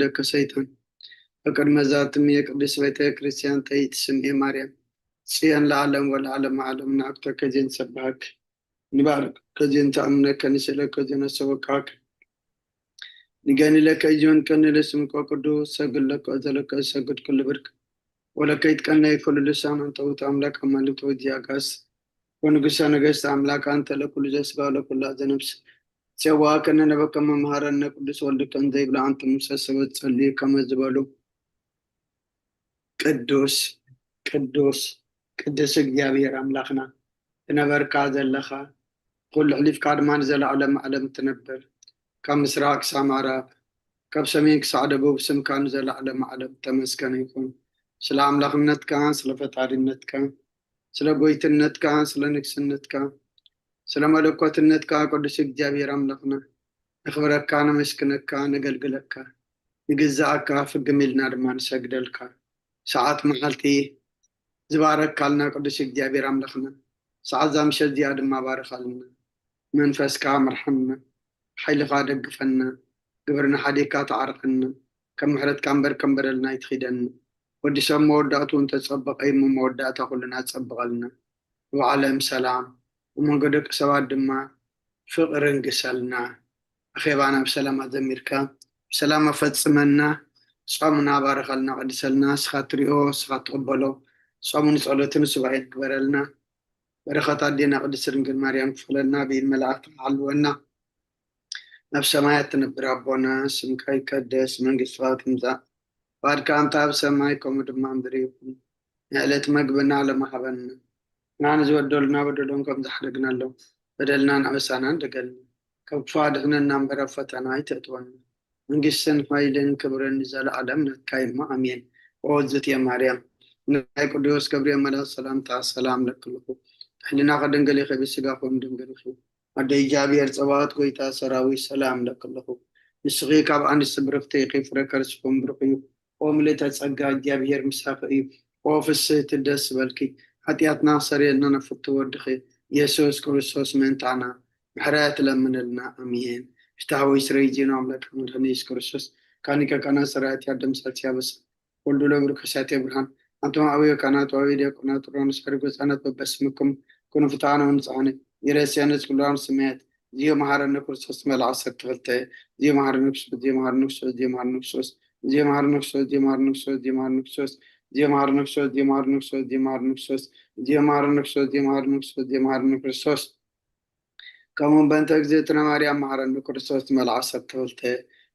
ደቂ ሰይጣን። በቅድመ ዛትም የቅድስ ቤተ ክርስቲያን ጠይት ስምኤ ማርያም ጽዮን ለዓለም ወለዓለም ዓለም ንዓክተከ ዜን ሰብሃክ ንባርከከ ዜን ተኣምነከ ንስእለከ ዜን ኣሰወቃክ ንገኒ ለከ እዮን ቀኒ ለስምከ ቅዱስ ሰግድ ለከ ዘለከ ሰግድ ኩሉ ብርክ ወለከ ይትቀነይ ኩሉ ልሳን ኣንተ ውእቱ ኣምላክ ኣማልክት ወእግዚእ ኣጋእዝት ወንጉሰ ነገስት ኣምላክ ኣንተ ለኩሉ ዘስጋ ለኩላ ዘነፍስ ጸዋ ከነ ነበከ መምሃረነ ቅዱስ ወልድከ እንዘ ይብላ ኣንተ ሙሰ ሰበት ጸልዩ ከመ ዝበሉ ቅዱስ ቅዱስ ቅዱስ እግዚኣብሔር ኣምላኽና ትነበርካ ዘለኻ ኩሉ ሕሊፍካ ድማ ንዘለዓለም ዓለም ትነብር ካብ ምስራቅ ክሳብ ምዕራብ ካብ ሰሜን ክሳዕ ደቡብ ስምካ ንዘለዓለም ዓለም ተመስገነ ይኹን። ስለ ኣምላኽነትካ ስለ ፈጣሪነትካ ስለ ጎይትነትካ ስለ ንግስነትካ ስለ መለኮትነትካ ቅዱስ እግዚኣብሔር ኣምላኽና ነኽብረካ ነመስግነካ ነገልግለካ ንግዛኣካ ፍግም ኢልና ድማ ንሰግደልካ። ሰዓት መዓልቲ ዝባረካልና ቅዱስ እግዚኣብሔር ኣምላኽና ሰዓት ዛ ምሸት እዚኣ ድማ ባርኻልና። መንፈስካ ምርሓና፣ ሓይልኻ ደግፈና፣ ግብርና ሓዲግካ ተዓርቀና፣ ከም ምሕረትካ እምበር ከም በደልና ኣይትኺደና። ወዲ ሰብ መወዳእቱ እንተጸበቐ እዩ እሞ መወዳእታ ኩልና ጸብቐልና። ወዓለም ሰላም፣ ኣብ መንጎ ደቂ ሰባት ድማ ፍቕሪ ንግሰልና። ኣኼባና ብሰላም ኣዘሚርካ ብሰላም ኣፈጽመና። ጾምና ባርኸልና፣ ቀድሰልና። ንስኻ ትሪኦ፣ ንስኻ ትቕበሎ። ጾምን ጸሎትን ሱባኤን ግበረልና። በረኸት ኣዴና ቅድስት ድንግል ማርያም ክፈለልና፣ ብኢድ መላእክቲ ክሓልወና። ናብ ሰማያት ትነብር ኣቦና፣ ስምካ ይቀደስ፣ መንግስትኻ ትምጻእ፣ ፍቓድካ ኣንታ ኣብ ሰማይ ከምኡ ድማ ምድሪ ይኹን። ናይ ዕለት መግብና ሎሚ ሃበና። ንዓና ዝበደሉና በደሎም ከም ዝሓደግናሎም በደልናን ኣበሳናን ደገልና። ካብ ክፉእ ኣድሕነና እምበር ኣብ ፈተና ኣይተእትወና። መንግስትን ሓይልን ክብርን ንዘለኣለም ናትካ እዩ እሞ ኣሜን። ኦ እግዝእትየ ማርያም ናይ ቅዱስ ገብርኤል መልኣክ ሰላምታ ሰላም ለክልኹ። ሕሊናኺ ድንግል ኢኺ ብስጋኹም ድንግል ኢኺ። ኣደ እግዚኣብሔር ጸባኦት ጎይታ ሰራዊት ሰላም ለክልኹ። ንስኺ ካብ ኣንስቲ ብርኽቲ ኢኺ ፍረ ከርስኹም ብሩኽ እዩ። ኦ ምልእተ ጸጋ እግዚኣብሔር ምሳኺ እዩ። ኦ ፍስህቲ ደስ በልኪ። ሓጢኣትና ክሰርየልና ናብ ፍትው ወድኺ ኢየሱስ ክርስቶስ ምእንታና ምሕረት ለምንልና ኣሜን። ፍትሐ ወይ ስረይ ዜና ኣምላክ መድኃኒ ኢየሱስ ክርስቶስ ካኒከ ካና ሰራያት ያደምሳት ያበስ ወልዱ ለብሩ ከሳቴ ብርሃን ኣንቶም ኣበዮ ካናት ዋቤ ዲያቆናት ሮኖስ ሕርጎ ህፃናት በበስምኩም ኩኑ ፍትሐነ ወንጽሐነ ይረስያነ ጽሉዋን ስመያት ዚዮ መሐረነ ክርስቶስ መልዓ ዓሰርተ ክልተ ዚዮ መሐረነ ክርስቶስ ዚዮ መሐረነ ክርስቶስ ዚዮ መሐረነ ክርስቶስ ዚዮ መሐረነ ክርስቶስ ዚዮ መሐረነ ክርስቶስ ዚዮ መሐረነ ክርስቶስ ዚዮ መሐረነ ክርስቶስ ዚዮ መሐረነ ክርስቶስ ዚዮ መሐረነ ክርስቶስ ዚዮ መሐረነ ክርስቶስ ዚዮ መሐረነ ክርስቶስ ከምኡውን በእንተ እግዝእትነ ማርያም መሐረነ ክርስቶስ መልዓ ዓሰርተ ክልተ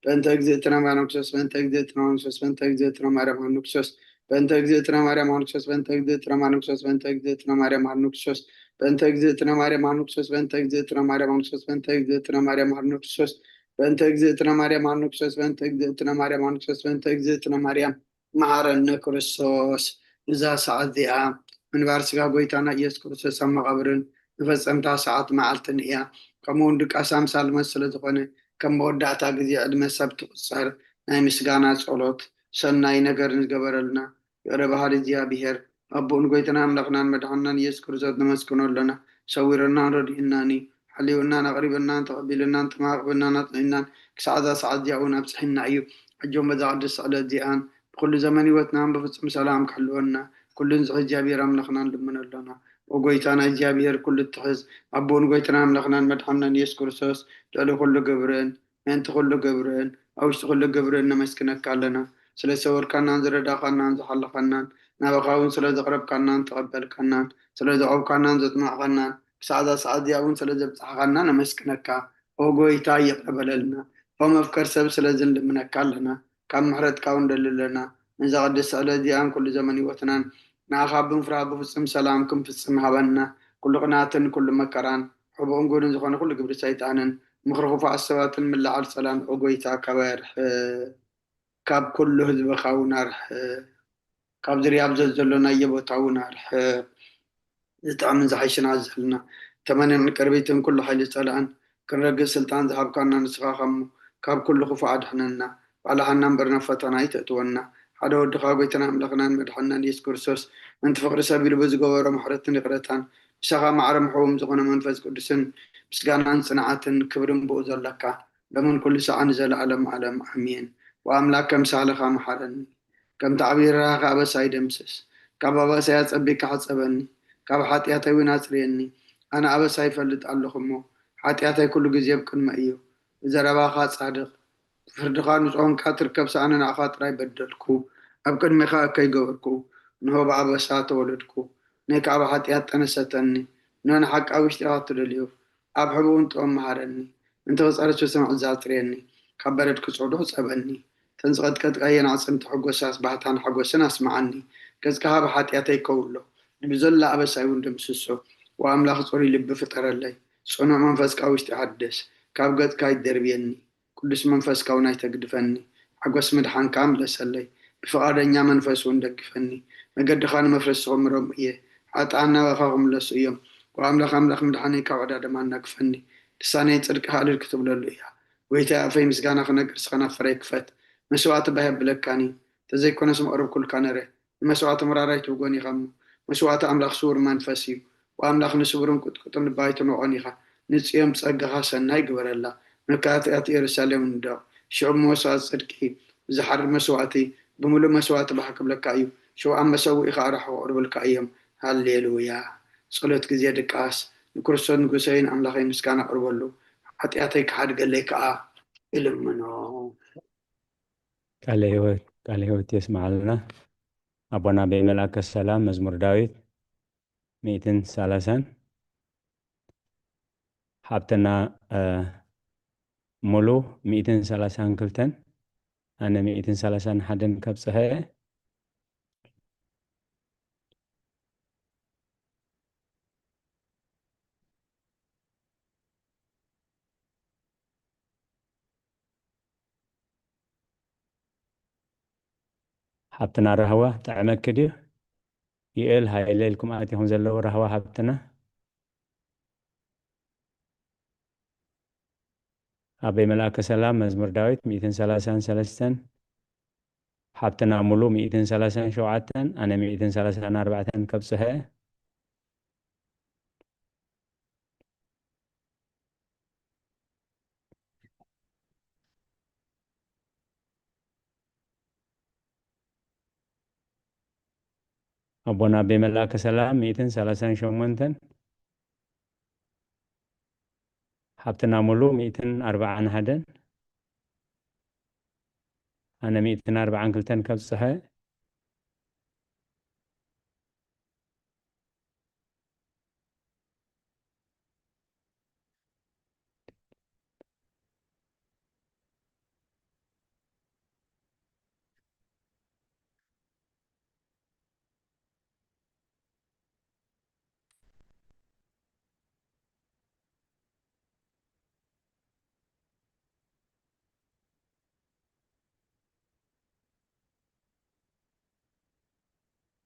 በእንተ እግዝእትነ ማርያም ክርስቶስ በእንተ እግዝእትነ ማርያም ክርስቶስ በእንተ እግዝእትነ ማርያም ሐረነ ክርስቶስ በእንተ እግዝእትነ ማርያም ሐረነ ክርስቶስ በእንተ እግዝእትነ ማርያም ክርስቶስ በእንተ እግዝእትነ ማርያም ሐረነ ክርስቶስ በእንተ እግዝእትነ ማርያም ሐረነ ክርስቶስ በእንተ እግዝእትነ ማርያም ሐረነ ክርስቶስ በእንተ እግዝእትነ ማርያም ሐረነ ክርስቶስ በእንተ እግዝእትነ ማርያም ሐረነ ክርስቶስ በእንተ እግዝእትነ ማርያም ሐረነ ክርስቶስ በእንተ እግዝእትነ ማርያም መሐረነ ክርስቶስ። እዛ ሰዓት እዚኣ ምንባር ስጋ ጎይታና ኢየሱስ ክርስቶስ ኣብ መቓብርን መፈጸምታ ሰዓት መዓልትን እያ። ከምኡ እውን ድቃስ ኣምሳል ሞት ስለ ዝኾነ ከም መወዳእታ ግዜ ዕድመ ሰብ ትቑጸር ናይ ምስጋና ጸሎት ሰናይ ነገር ንዝገበረልና ይቕረ በሃሊ እግዚኣብሔር ኣቦኡን ጎይታና ኣምላኽናን መድሓንናን ኢየሱስ ክርስቶስ ነመስግኖ ኣሎና። ሰዊሩናን ረዲኡናን እዩ። ሓልዩናን ኣቕሪቡናን ተቐቢሉናን ተማቕብናን ኣጽኒዕናን ክሳዕ እዛ ሰዓት እዚኣ እውን ኣብጽሒና እዩ። ሕጂ እውን በዛ ቅድስቲ ዕለት እዚኣን ብኩሉ ዘመን ህይወትናን ብፍጹም ሰላም ክሕልወና ኩሉን ዝኽእል እግዚኣብሔር ኣምላኽና ንልምኖ ኣሎና። ኦ ጎይታና እግዚኣብሔር ኩሉ እትሕዝ ኣቦኡን ጎይታና ኣምላኽናን መድሓንናን ኢየሱስ ክርስቶስ ልዕሊ ኩሉ ግብርን ምእንቲ ኩሉ ግብርን ኣብ ውሽጢ ኩሉ ግብርን ነመስግነካ ኣለና። ስለ ዝሰወርካናን ዝረዳኻናን ዝሓለኻናን ናባኻ እውን ስለ ዘቕረብካናን ተቐበልካናን ስለ ዘቐብካናን ዘጽናዕኻናን ክሳዕ እዛ ሰዓት እዚኣ እውን ስለ ዘብጻሕኻና ነመስግነካ። ኦ ጎይታ ይቕረ በለልና። ኦ መፍቀር ሰብ ስለዚ ንልምነካ ኣለና። ካብ ምሕረትካ እውን ንደሊ ኣለና። ነዛ ቅድስቲ ዕለት እዚኣን ኩሉ ዘመን ህይወትናን ንኣኻ ብምፍራህ ብፍጹም ሰላም ክንፍጽም ሃበና። ኩሉ ቅንኣትን ኩሉ መከራን ሕቡእን ጉድን ዝኾነ ኩሉ ግብሪ ሰይጣንን ምኽሪ ክፉኣት ሰባትን ምልዓል ጸላን ኦ ጎይታ ካባይ ኣርሕቕ። ካብ ኩሉ ህዝብኻ እውን ኣርሕቕ። ካብ ዝርያ ብዘት ዘሎ ናየ ቦታ እውን ኣርሕቕ። ዝጥዕምን ዝሓይሽን ኣዘልና ተመንን ቅርቢትን ኩሉ ሓይሊ ጸላእን ክንረግጽ ስልጣን ዝሃብካና ንስኻ እኻ እሞ ካብ ኩሉ ክፉእ ኣድሕነና። ባልሓና እምበር ናብ ፈተና ኣይተእትወና። ሓደ ወድኻ ጎይታና ኣምላኽናን መድሓንናን ኢየሱስ ክርስቶስ ምእንቲ ፍቕሪ ሰብ ኢሉ ብዝገበሮ ምሕረትን ይቕረታን ምሳኻ ማዕረ ምሕውም ዝኾነ መንፈስ ቅዱስን ምስጋናን ጽንዓትን ክብርን ብኡ ዘለካ ሎምን ኩሉ ሰዓት ንዘለኣለም ዓለም ኣሜን። ወኣምላክ ከም ሳልኻ መሓረኒ። ከምቲ ዓብዪ ርህራኸ ኣበሳይ ደምስስ። ካብ ኣበሳይ ኣጸቢካ ሕጸበኒ። ካብ ሓጢኣተይ እውን ኣጽርየኒ። ኣነ ኣበሳይ ይፈልጥ ኣለኹ እሞ፣ ሓጢኣተይ ኩሉ ግዜ ኣብ ቅድመይ እዩ። ብዘረባኻ ጻድቕ፣ ብፍርድኻ ንጹህ ኾንካ ትርከብ፣ ኣነ ንዓኻ ጥራይ በደልኩ፣ ኣብ ቅድሜኻ እከይ ገበርኩ። እንሆ ብኣበሳ ተወለድኩ፣ ነይ ከኣ ብሓጢኣት ጠነሰተኒ። እንሆ ንሓቂ ኣብ ውሽጢኻ ትደልዮ፣ ኣብ ሕቡእ እውን ጥበብ መሃረኒ። ምእንቲ ክጸርፍ ብስምዒት ዘጽርየኒ፣ ካብ በረድ ክጽዕዶ ጸበኒ። እተን ዝቐጥቀጥካየን ኣዕጽምቲ ሕጎሳስ ባህታን ሓጎስን ኣስምዓኒ። ገጽካ ካብ ሓጢኣተይ ከውሎ፣ ንብዘሎ ኣበሳይ እውን ደምስሶ። ወኣምላኽ ጽሩይ ልቢ ፍጠረለይ፣ ጽኑዕ መንፈስ ካብ ውሽጢ ሓድስ። ካብ ገጽካ ኣይትደርብየኒ፣ ቅዱስ መንፈስካ እውን ኣይተግድፈኒ። ሓጎስ ምድሓንካ ምለሰለይ፣ ብፍቓደኛ መንፈስ እውን ደግፈኒ። መገድኻ ንመፍረሲ ኸምህሮም እየ፣ ሓጥኣን ናባኻ ክምለሱ እዮም። ወኣምላኽ ኣምላኽ ምድሓነይ ካብ ዕዳ ደም ኣናግፈኒ። ልሳነይ ጽድቅኻ እልል ክትብለሉ እያ። ጐይታየ፣ ኣፈይ ምስጋና ክነግር፣ ስኻ ናፈረይ ክፈት። መስዋእቲ ባህ የብለካን እዩ፣ እንተዘይኮነስ መቕረብኩልካ ነረ። ንመስዋእቲ ምራር ኣይትብጎን ኢኻ እሞ፣ መስዋእቲ ኣምላኽ ስዉር መንፈስ እዩ። ወኣምላኽ ንስቡርን ቁጥቁጥን ልቢ ኣይትንቕኦን ኢኻ። ንጽዮን ብጸጋኻ ሰናይ ግበረላ፣ መካትኣት ኢየሩሳሌም ንደቕ። ሽዑ ብመስዋእቲ ጽድቂ፣ ብዝሓርድ መስዋእቲ፣ ብምሉእ መስዋእቲ ባህ ክብለካ እዩ። ሽዑ ኣብ መሰውኢ ኸኣ ራሕሪ ክቕርብልካ እዮም። ሃሌሉያ። ጸሎት ግዜ ድቃስ። ንክርስቶስ ንጉሰይን ኣምላኸይ ምስጋና ኣቕርበሉ፣ ሓጢኣተይ ክሓድገለይ ከኣ እልምኖ። ቃለ ህይወት፣ ቃለ ህይወት የስምዓልና። ኣቦና በይ መልኣከ ሰላም፣ መዝሙር ዳዊት ሚእትን ሰላሳን፣ ሓብትና፣ እ፣ ሙሉ ሚእትን ሰላሳን ክልተን፣ ኣነ ሚእትን ሰላሳን ሓደን ከብጽሐ እየ። ሓብትና ራህዋ፣ ጠዐመኪ ድዩ? ዩኤል፣ ሃይለ ኢልኩም ኣቲኹም ዘለዉ ራህዋ ሓብትና። ኣበይ መልኣከ ሰላም፣ መዝሙር ዳዊት ሚእትን ሰላሳን ሰለስተን፣ ሓብትና ሙሉ ሚእትን ሰላሳን ሸውዓተን፣ ኣነ ሚእትን ሰላሳን ኣርባዕተን ከብጽሐ። ኣቦና ኣቤ መልኣከ ሰላም ሚእትን ሰላሳን ሸሞንተን፣ ሓብትና ሙሉ ሚእትን ኣርባዓን ሓደን፣ ኣነ ሚእትን ኣርባዓን ክልተን ከብጽሐ።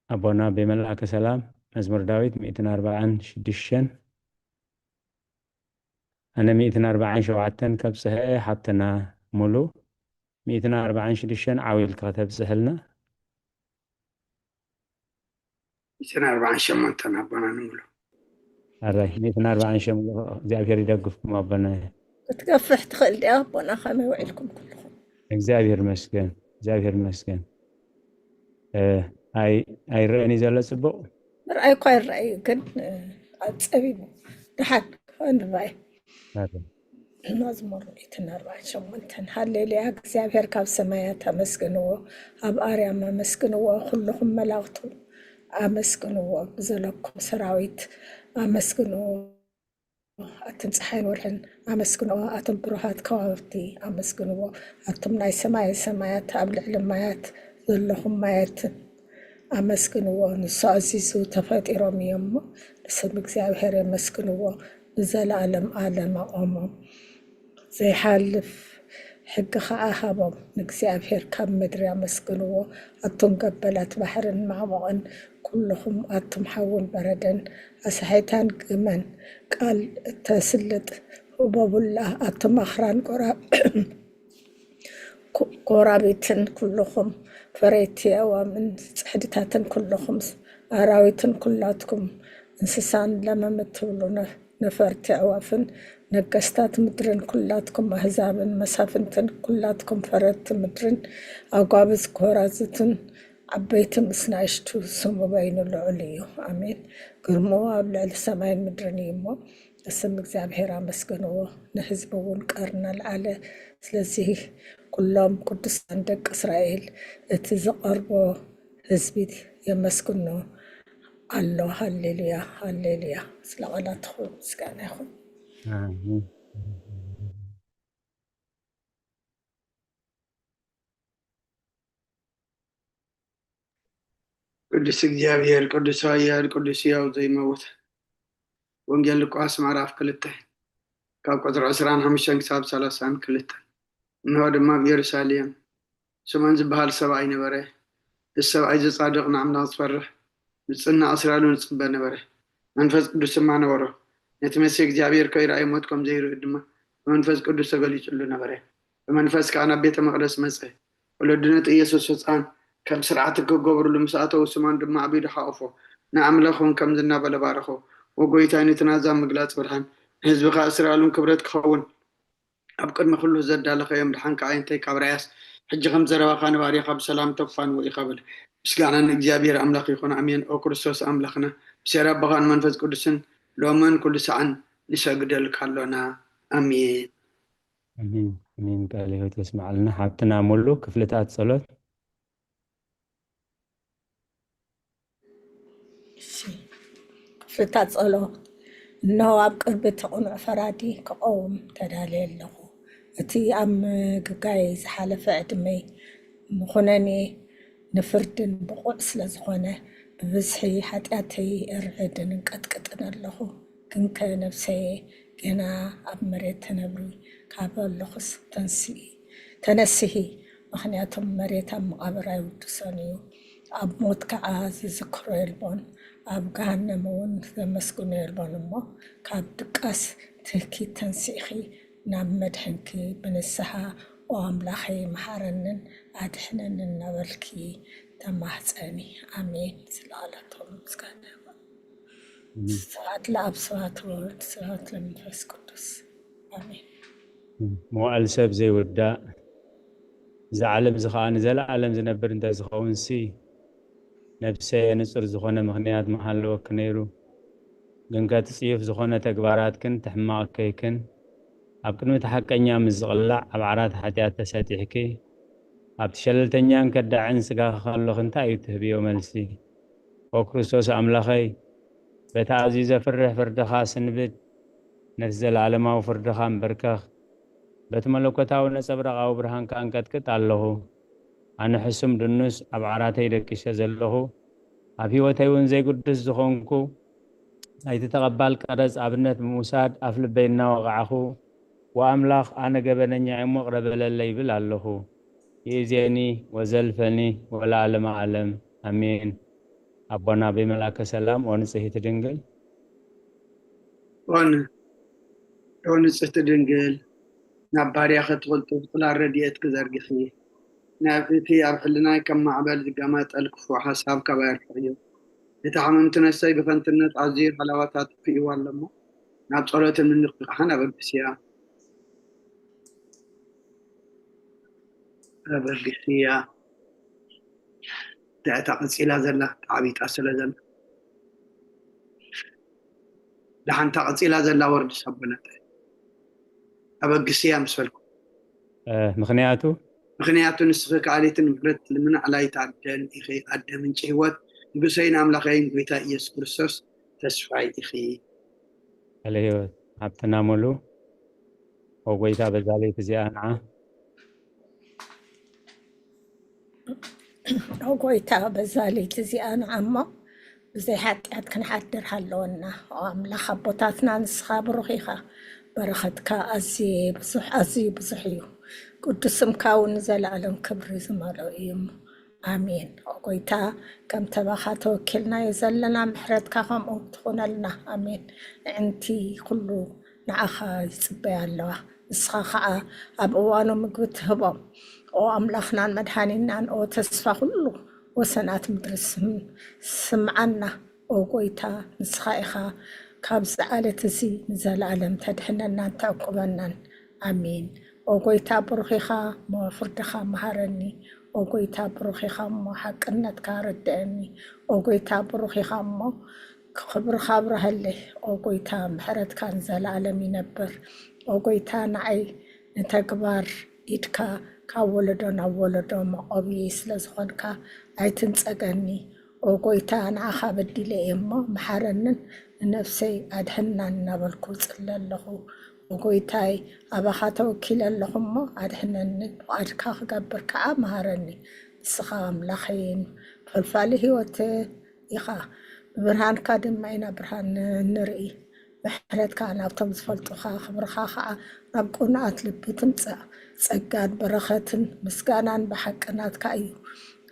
ኣቦና ብመልኣከ ሰላም፣ መዝሙር ዳዊት ሚእትን ኣርባዓን ሽዱሽተን፣ ኣነ ሚእትን ኣርባዓን ሸውዓተን ከብጽሐ፣ ሓብትና ሙሉ ሚእትን ኣርባዓን ሽዱሽተን ዓው ኢልካ ከተብጽሐልና። ሚእትን ኣርባዓን ሸሞንተን ኣቦና ንሙሉ። ኣራይ፣ ሚእትን ኣርባዓን ሸሞንተን እግዚኣብሔር ይደግፍኩም ኣቦና። ክትገፍሕ ትኽእል ድያ ኣቦና? ከመይ ውዒልኩም ኩልኹም? እግዚኣብሔር ይመስገን፣ እግዚኣብሔር ይመስገን። እ፣ ኣይ-፣ ኣይረኣን እዩ ዘሎ ጽቡቕ? ምርኣይ እኳ ይረኣይ እዩ፣ ግን፣ እ፣ ኣጸቢቡ። ደሓን ንረኣይ። ኣራይ። መዝሙር ሚእትን ኣርባዓን ሸሞንተን። ሃሌሉያ፣ እግዚኣብሔር ካብ ሰማያት ኣመስግንዎ፣ ኣብ ኣርያም ኣመስግንዎ፣ ኩልኹም መላእኽቱ ኣመስግንዎ፣ ብዘለኩም ሰራዊት ኣመስግንዎ፣ ኣቱም ጸሓይን ወርሕን ኣመስግንዎ፣ ኣቱም ብሩሃት ከዋኽብቲ ኣመስግንዎ፣ ኣቱም ናይ ሰማይ ሰማያት ኣብ ልዕሊ ማያት ዘለኹም ማያትን ኣመስግንዎ፣ ንሱ ኣዚዙ ተፈጢሮም እዮም እሞ፣ ንስም እግዚኣብሔር የመስግንዎ፣ ንዘለኣለም ኣለም ኣቖሞም። ዘይሓልፍ ሕጊ ኸዓ ሃቦም፣ ንእግዚኣብሔር ካብ ምድሪ ኣመስግንዎ። ኣቱም ገበላት ባሕርን ማዕሙቕን፣ ኩልኹም ኣቱም ሓውን በረድን፣ ኣሳሒታን ግመን፣ ቃል እተስልጥ ህቦቡላ፣ ኣቱም ኣኽራን ጎራ-፣ ጎ-፣ ጎራቢትን ኩልኹም ፈረይቲ ኣእዋምን ጽሕድታትን ኩልኹም ኣራዊትን ኩላትኩም እንስሳን ለመም እትብሉ ነ-፣ ነፈርቲ ኣዕዋፍን ነገስታት ምድርን ኩላትኩም ኣህዛብን መሳፍንትን ኩላትኩም ፈረድቲ ምድርን ኣጓብዝ ኮራዝትን ዓበይቲ ምስ ናእሽቱ ስሙ በይኑ ልዑል እዩ። ኣሜን። ግርምኡ ኣብ ልዕሊ ሰማይን ምድርን እዩ እሞ ስም እግዚኣብሔር ኣመስግንዎ። ንህዝቡ እውን ቀርኒ ኣልዓለ። ስለዚ ኩሎም ቅዱሳን ደቂ እስራኤል እቲ ዝቐርቦ ህዝቢ የመስግኖ ኣሎ። ሃሌሉያ፣ ሃሌሉያ። ስለ ቃላትኹም ምስጋና ይኹን። ኣሜን። ቅዱስ እግዚኣብሔር፣ ቅዱስ ኃያል፣ ቅዱስ ሕያው ዘይመውት። ወንጌል ሉቃስ ምዕራፍ ክልተ ካብ ቁጽሪ ዕስራን ሓሙሽተን ክሳብ ሰላሳን ክልተን። እንሆ ድማ ኣብ ኢየሩሳሌም ስምዖን ዝበሃል ሰብኣይ ነበረ። እዚ ሰብኣይ እዚ ጻድቕ፣ ንኣምላኽ ዝፈርሕ፣ ብጽናዕ እስራኤሉ ንጽበ ነበረ። መንፈስ ቅዱስ ድማ ነበሮ። ነቲ መሲሕ እግዚኣብሔር ከይረኣየ ሞት ከም ዘይርኢ ድማ ብመንፈስ ቅዱስ ተገሊጹሉ ነበረ። ብመንፈስ ከኣ ናብ ቤተ መቕደስ መጸ። ወለዱ ነቲ ኢየሱስ ህጻን ከም ስርዓት ክገብርሉ ምስ ኣተዉ፣ ስምዖን ድማ ኣቢሉ ሓቖፎ፣ ንኣምላኽ እውን ከምዚ እናበለ ባረኾ፣ "ወጎይታይ፣ ነቲ ናዛ ምግላጽ ብርሃን፣ ንህዝብኻ እስራኤል እውን ክብረት ክኸውን ኣብ ቅድሚ ኩሉ ዘዳለኸዮም ደሓንካ ኣየንተይ ካብ ራያስ ሕጂ ከም ዘረባኻ ንባርያኻ ብሰላም ተፋንዎ ኢኻ" በለ። ምስጋና ንእግዚኣብሔር ኣምላኽ ይኹን፣ ኣሜን። ኦ ክርስቶስ ኣምላኽና፣ ብሴር ኣቦኻን መንፈስ ቅዱስን ሎምን ኩሉ ሰዓን ንሰግደልካ ኣሎና። ኣሜን። ኣሜን፣ ኣሜን። ቃለ ሕይወት የስምዓልና። ሓብትና ሙሉ ክፍልታት ጸሎት። እሺ፣ ክፍልታት ጸሎት። እነሆ ኣብ ቅርቢ እቲ ቅኑዕ ፈራዲ ክቐውም ተዳልየ ኣለኹ። እቲ ኣብ ምግጋይ ዝሓለፈ ዕድመይ ንኹነኔ ንፍርድን ብቑዕ ስለ ዝኾነ፣ ብብዝሒ ሓጢኣተይ እርዕድን እንቀጥቅጥን ኣለኹ። ግንከ ነብሰየ ገና ኣብ መሬት ተነብሪ ካብ ኣለኹስ ተንስኢ፣ ተነስሂ፣ ምኽንያቱም መሬት ኣብ መቓብር ኣይውድሶን እዩ። ኣብ ሞት ከዓ ዝዝክሮ የልቦን፣ ኣብ ገሃነም እውን ዘመስግኖ የልቦን። እሞ ካብ ድቃስ ትህኪት ተንሲእኺ ናብ መድሕንኪ ብንስሓ "ኦ ኣምላኸይ መሓረንን ኣድሕነንን" እናበልኪ ተማህፀኒ። ኣሜን። ስለ ቃላቶም ምስጋና ይኹን። ስብሐት ለኣብ ስብሐት ለወልድ ስብሐት ለመንፈስ ቅዱስ ኣሜን። መዋእል ሰብ ዘይውዳእ፣ እዚ ዓለም እዚ ኸዓ ንዘለኣለም ዝነብር እንተዝኸውንሲ፣ ነብሰየ ንጹር ዝኾነ ምኽንያት ምሃለወኪ ነይሩ። ግንከ እቲ ጽዩፍ ዝኾነ ተግባራትክን እቲ ሕማቕ እከይክን ኣብ ቅድሚ እቲ ሓቀኛ ምስ ዝቕላዕ ኣብ ዓራት ሓጢኣት ተሰጢሕኪ፣ ኣብቲ ሸለልተኛን ከዳዕን ስጋኺ ከለኺ እንታይ እዩ እትህብዮ መልሲ? ኦ ክርስቶስ ኣምላኸይ፣ በቲ ኣዝዩ ዘፍርሕ ፍርድኻ ስንብድ፣ ነቲ ዘለኣለማዊ ፍርድኻ እንበርከኽ፣ በቲ መለኮታዊ ነጸብራቓዊ ብርሃንካ እንቀጥቅጥ ኣለኹ። ኣነ ሕሱም ድኑስ ኣብ ዓራተይ ደቂሰ ዘለኹ፣ ኣብ ህይወተይ እውን ዘይግዱስ ዝኾንኩ፣ ናይቲ ተቐባል ቀረጽ ኣብነት ብምውሳድ ኣፍ ልበይ እናወቓዕኹ፣ "ወኣምላኽ ኣነ ገበነኛ እየ እሞ ቅረ በለለይ" ይብል ኣለኹ። ይእዜኒ ወዘልፈኒ ወለዓለመ ዓለም ኣሜን። ኣቦና ብመልኣከ ሰላም ኦ ንጽሕቲ ድንግል ኦን ኦ ንጽሕቲ ድንግል፣ ናብ ባርያኺ ትቕልጡፍ ጽላል ረድኤትኪ ዘርግሒ። ናብ እቲ ኣብ ሕልናይ ከም ማዕበል ዝገማጠል ክፉእ ሓሳብ ካባይ ኣርሕቕዮ። እቲ ሓመምቲ ነፍሰይ ብኸንትነት ኣዝዩ ሃለዋታት ኣጥፊእዋ ኣሎ እሞ፣ ናብ ጸሎትን ምንቕቓሕን ኣበግስያ። ኣበግስያ። እታ ቀጺላ ዘላ ተዓቢጣ ስለ ዘላ፣ ደሓንታ ቀጺላ ዘላ ወርዲ ሰቦነተ ኣበግስያ ምስ በልኩ። እ፣ ምኽንያቱ ምኽንያቱ ንስኺ ከኣሊትን ምሕረት ልምና ኣላይት ኣደን ኢኺ፣ ኣደ ምንጪ ህይወት፣ ንጉሰይን ኣምላኸይን ጎይታ ኢየሱስ ክርስቶስ ተስፋይ ኢኺ። ቃለ ህይወት ሃብትና ሙሉ። ኦ ጎይታ፣ በዛ ለይቲ እዚኣ ንዓ ኦ ጎይታ፣ በዛ ለይቲ እዚኣ ንዓ እሞ ብዘይ ሓጢኣት ክንሓድር ሃለወና። ኦ ኣምላኽ ኣቦታትና፣ ንስኻ ብሩኽ ኢኻ። በረኸትካ ኣዝየ ብዙሕ፣ ኣዝዩ ብዙሕ እዩ። ቅዱስ ስምካ እውን ንዘለኣለም ክብሪ ዝመልኦ እዩ እሞ። ኣሜን። ኦ ጎይታ፣ ከም ተባኻ ተወኪልናዮ ዘለና ምሕረትካ ከምኡ ትኹነልና። ኣሜን። ኣዕንቲ ኩሉ ንዓኻ ይጽበያ ኣለዋ። ንስኻ ኸዓ ኣብ እዋኑ ምግቢ ትህቦም። ኦ ኣምላኽናን መድሓኒናን፣ ኦ ተስፋ ኩሉ ወሰናት ምድሪ ስም-፣ ስምዓና። ኦ ጎይታ፣ ንስኻ ኢኻ ካብዚ ዓለት እዚ ንዘለኣለም ተድሕነናን ተዕቁበናን። ኣሜን። ኦ ጎይታ ብሩኽ ኢኻ እሞ ፍርድኻ መሃረኒ። ኦ ጎይታ ብሩኽ ኢኻ እሞ ሓቅነትካ ኣረድአኒ። ኦ ጎይታ ብሩኽ ኢኻ እሞ ክብርኻ ኣብርሃለይ። ኦ ጎይታ ምሕረትካ ንዘለኣለም ይነብር። ኦ ጎይታ ንዓይ ንተግባር ኢድካ ካብ ወለዶ ናብ ወለዶ መቆብየይ ስለ ዝኾንካ ኣይትንጸገኒ። ኦ ጎይታ ንዓኻ በዲለ እየ እሞ መሓረንን ንነፍሰይ ኣድሕናን እናበልኩ ጽለ ኣለኹ። ኦ ጎይታይ ኣባኻ ተወኪለ ኣለኹ እሞ ኣድሕነኒ፣ ፍቓድካ ክገብር ከዓ መሃረኒ። ንስኻ ኣምላኸይን ፈልፋሊ ህይወት ኢኻ። ብብርሃንካ ድማ ኢና ብርሃን ንርኢ። ምሕረትካ ናብቶም ዝፈልጡኻ፣ ክብርኻ ኸዓ ናብ ቅኑኣት ልቢ ትምጻእ። ጸጋን በረኸትን ምስጋናን ብሓቂ ናትካ እዩ።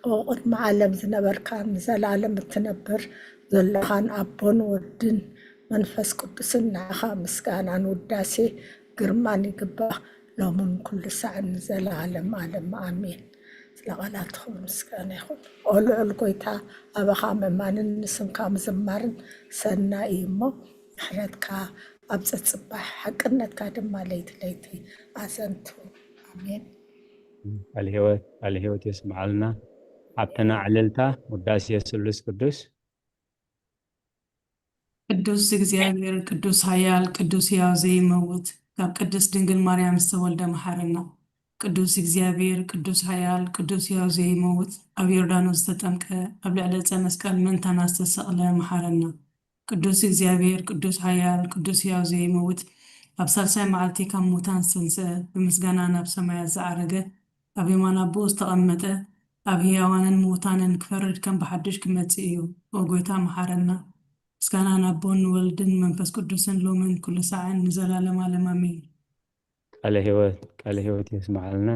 ኦ ቅድሚ ዓለም ዝነበርካን ንዘለኣለም እትነብር ዘለኻን ኣቦን ወድን መንፈስ ቅዱስን ንዓኻ ምስጋናን ውዳሴ ግርማን ይግባእ ሎምን ኩሉ ሳዕን ንዘለኣለም ዓለም ኣሜን። ስለ ቃላት ክብሪ ምስጋና ይኹን። ኦ ልዑል ጎይታ ኣባኻ ምእማንን ንስምካ ምዝማርን ሰናይ እዩ እሞ ምሕረትካ ኣብ ጸጽባሕ ሓቅነትካ ድማ ለይቲ ለይቲ ኣዘንቱ። ኣሜን። ቃል ህይወት ቃል ህይወት የስምዓልና። ሓብትና ዕልልታ ውዳሴ ስሉስ ቅዱስ። ቅዱስ እግዚኣብሔር ቅዱስ ኃያል ቅዱስ ሕያው ዘይመውት ካብ ቅድስት ድንግል ማርያም ዝተወልደ መሓረና። ቅዱስ እግዚኣብሔር ቅዱስ ኃያል ቅዱስ ሕያው ዘይመውት ኣብ ዮርዳኖስ ዝተጠምቀ ኣብ ልዕሊ ዕፀ መስቀል መንታና ዝተሰቕለ መሓረና። ቅዱስ እግዚኣብሔር ቅዱስ ኃያል ቅዱስ ሕያው ዘይመውት ኣብ ሳልሳይ መዓልቲ ካብ ሙታን ዝተንስአ ብምስጋና ናብ ሰማያት ዝዓረገ ኣብ የማን ኣቦኡ ዝተቐመጠ ኣብ ህያዋንን ምውታንን ክፈርድ ከም ብሓድሽ ክመጽእ እዩ። ኦ ጎይታ መሓረና። ምስጋና ንኣቦን ንወልድን ንመንፈስ ቅዱስን ሎምን ኩሉ ሳዕን ንዘላለም ኣለም ኣሜን። ቃለ ህይወት ቃለ ህይወት የስምዓልና።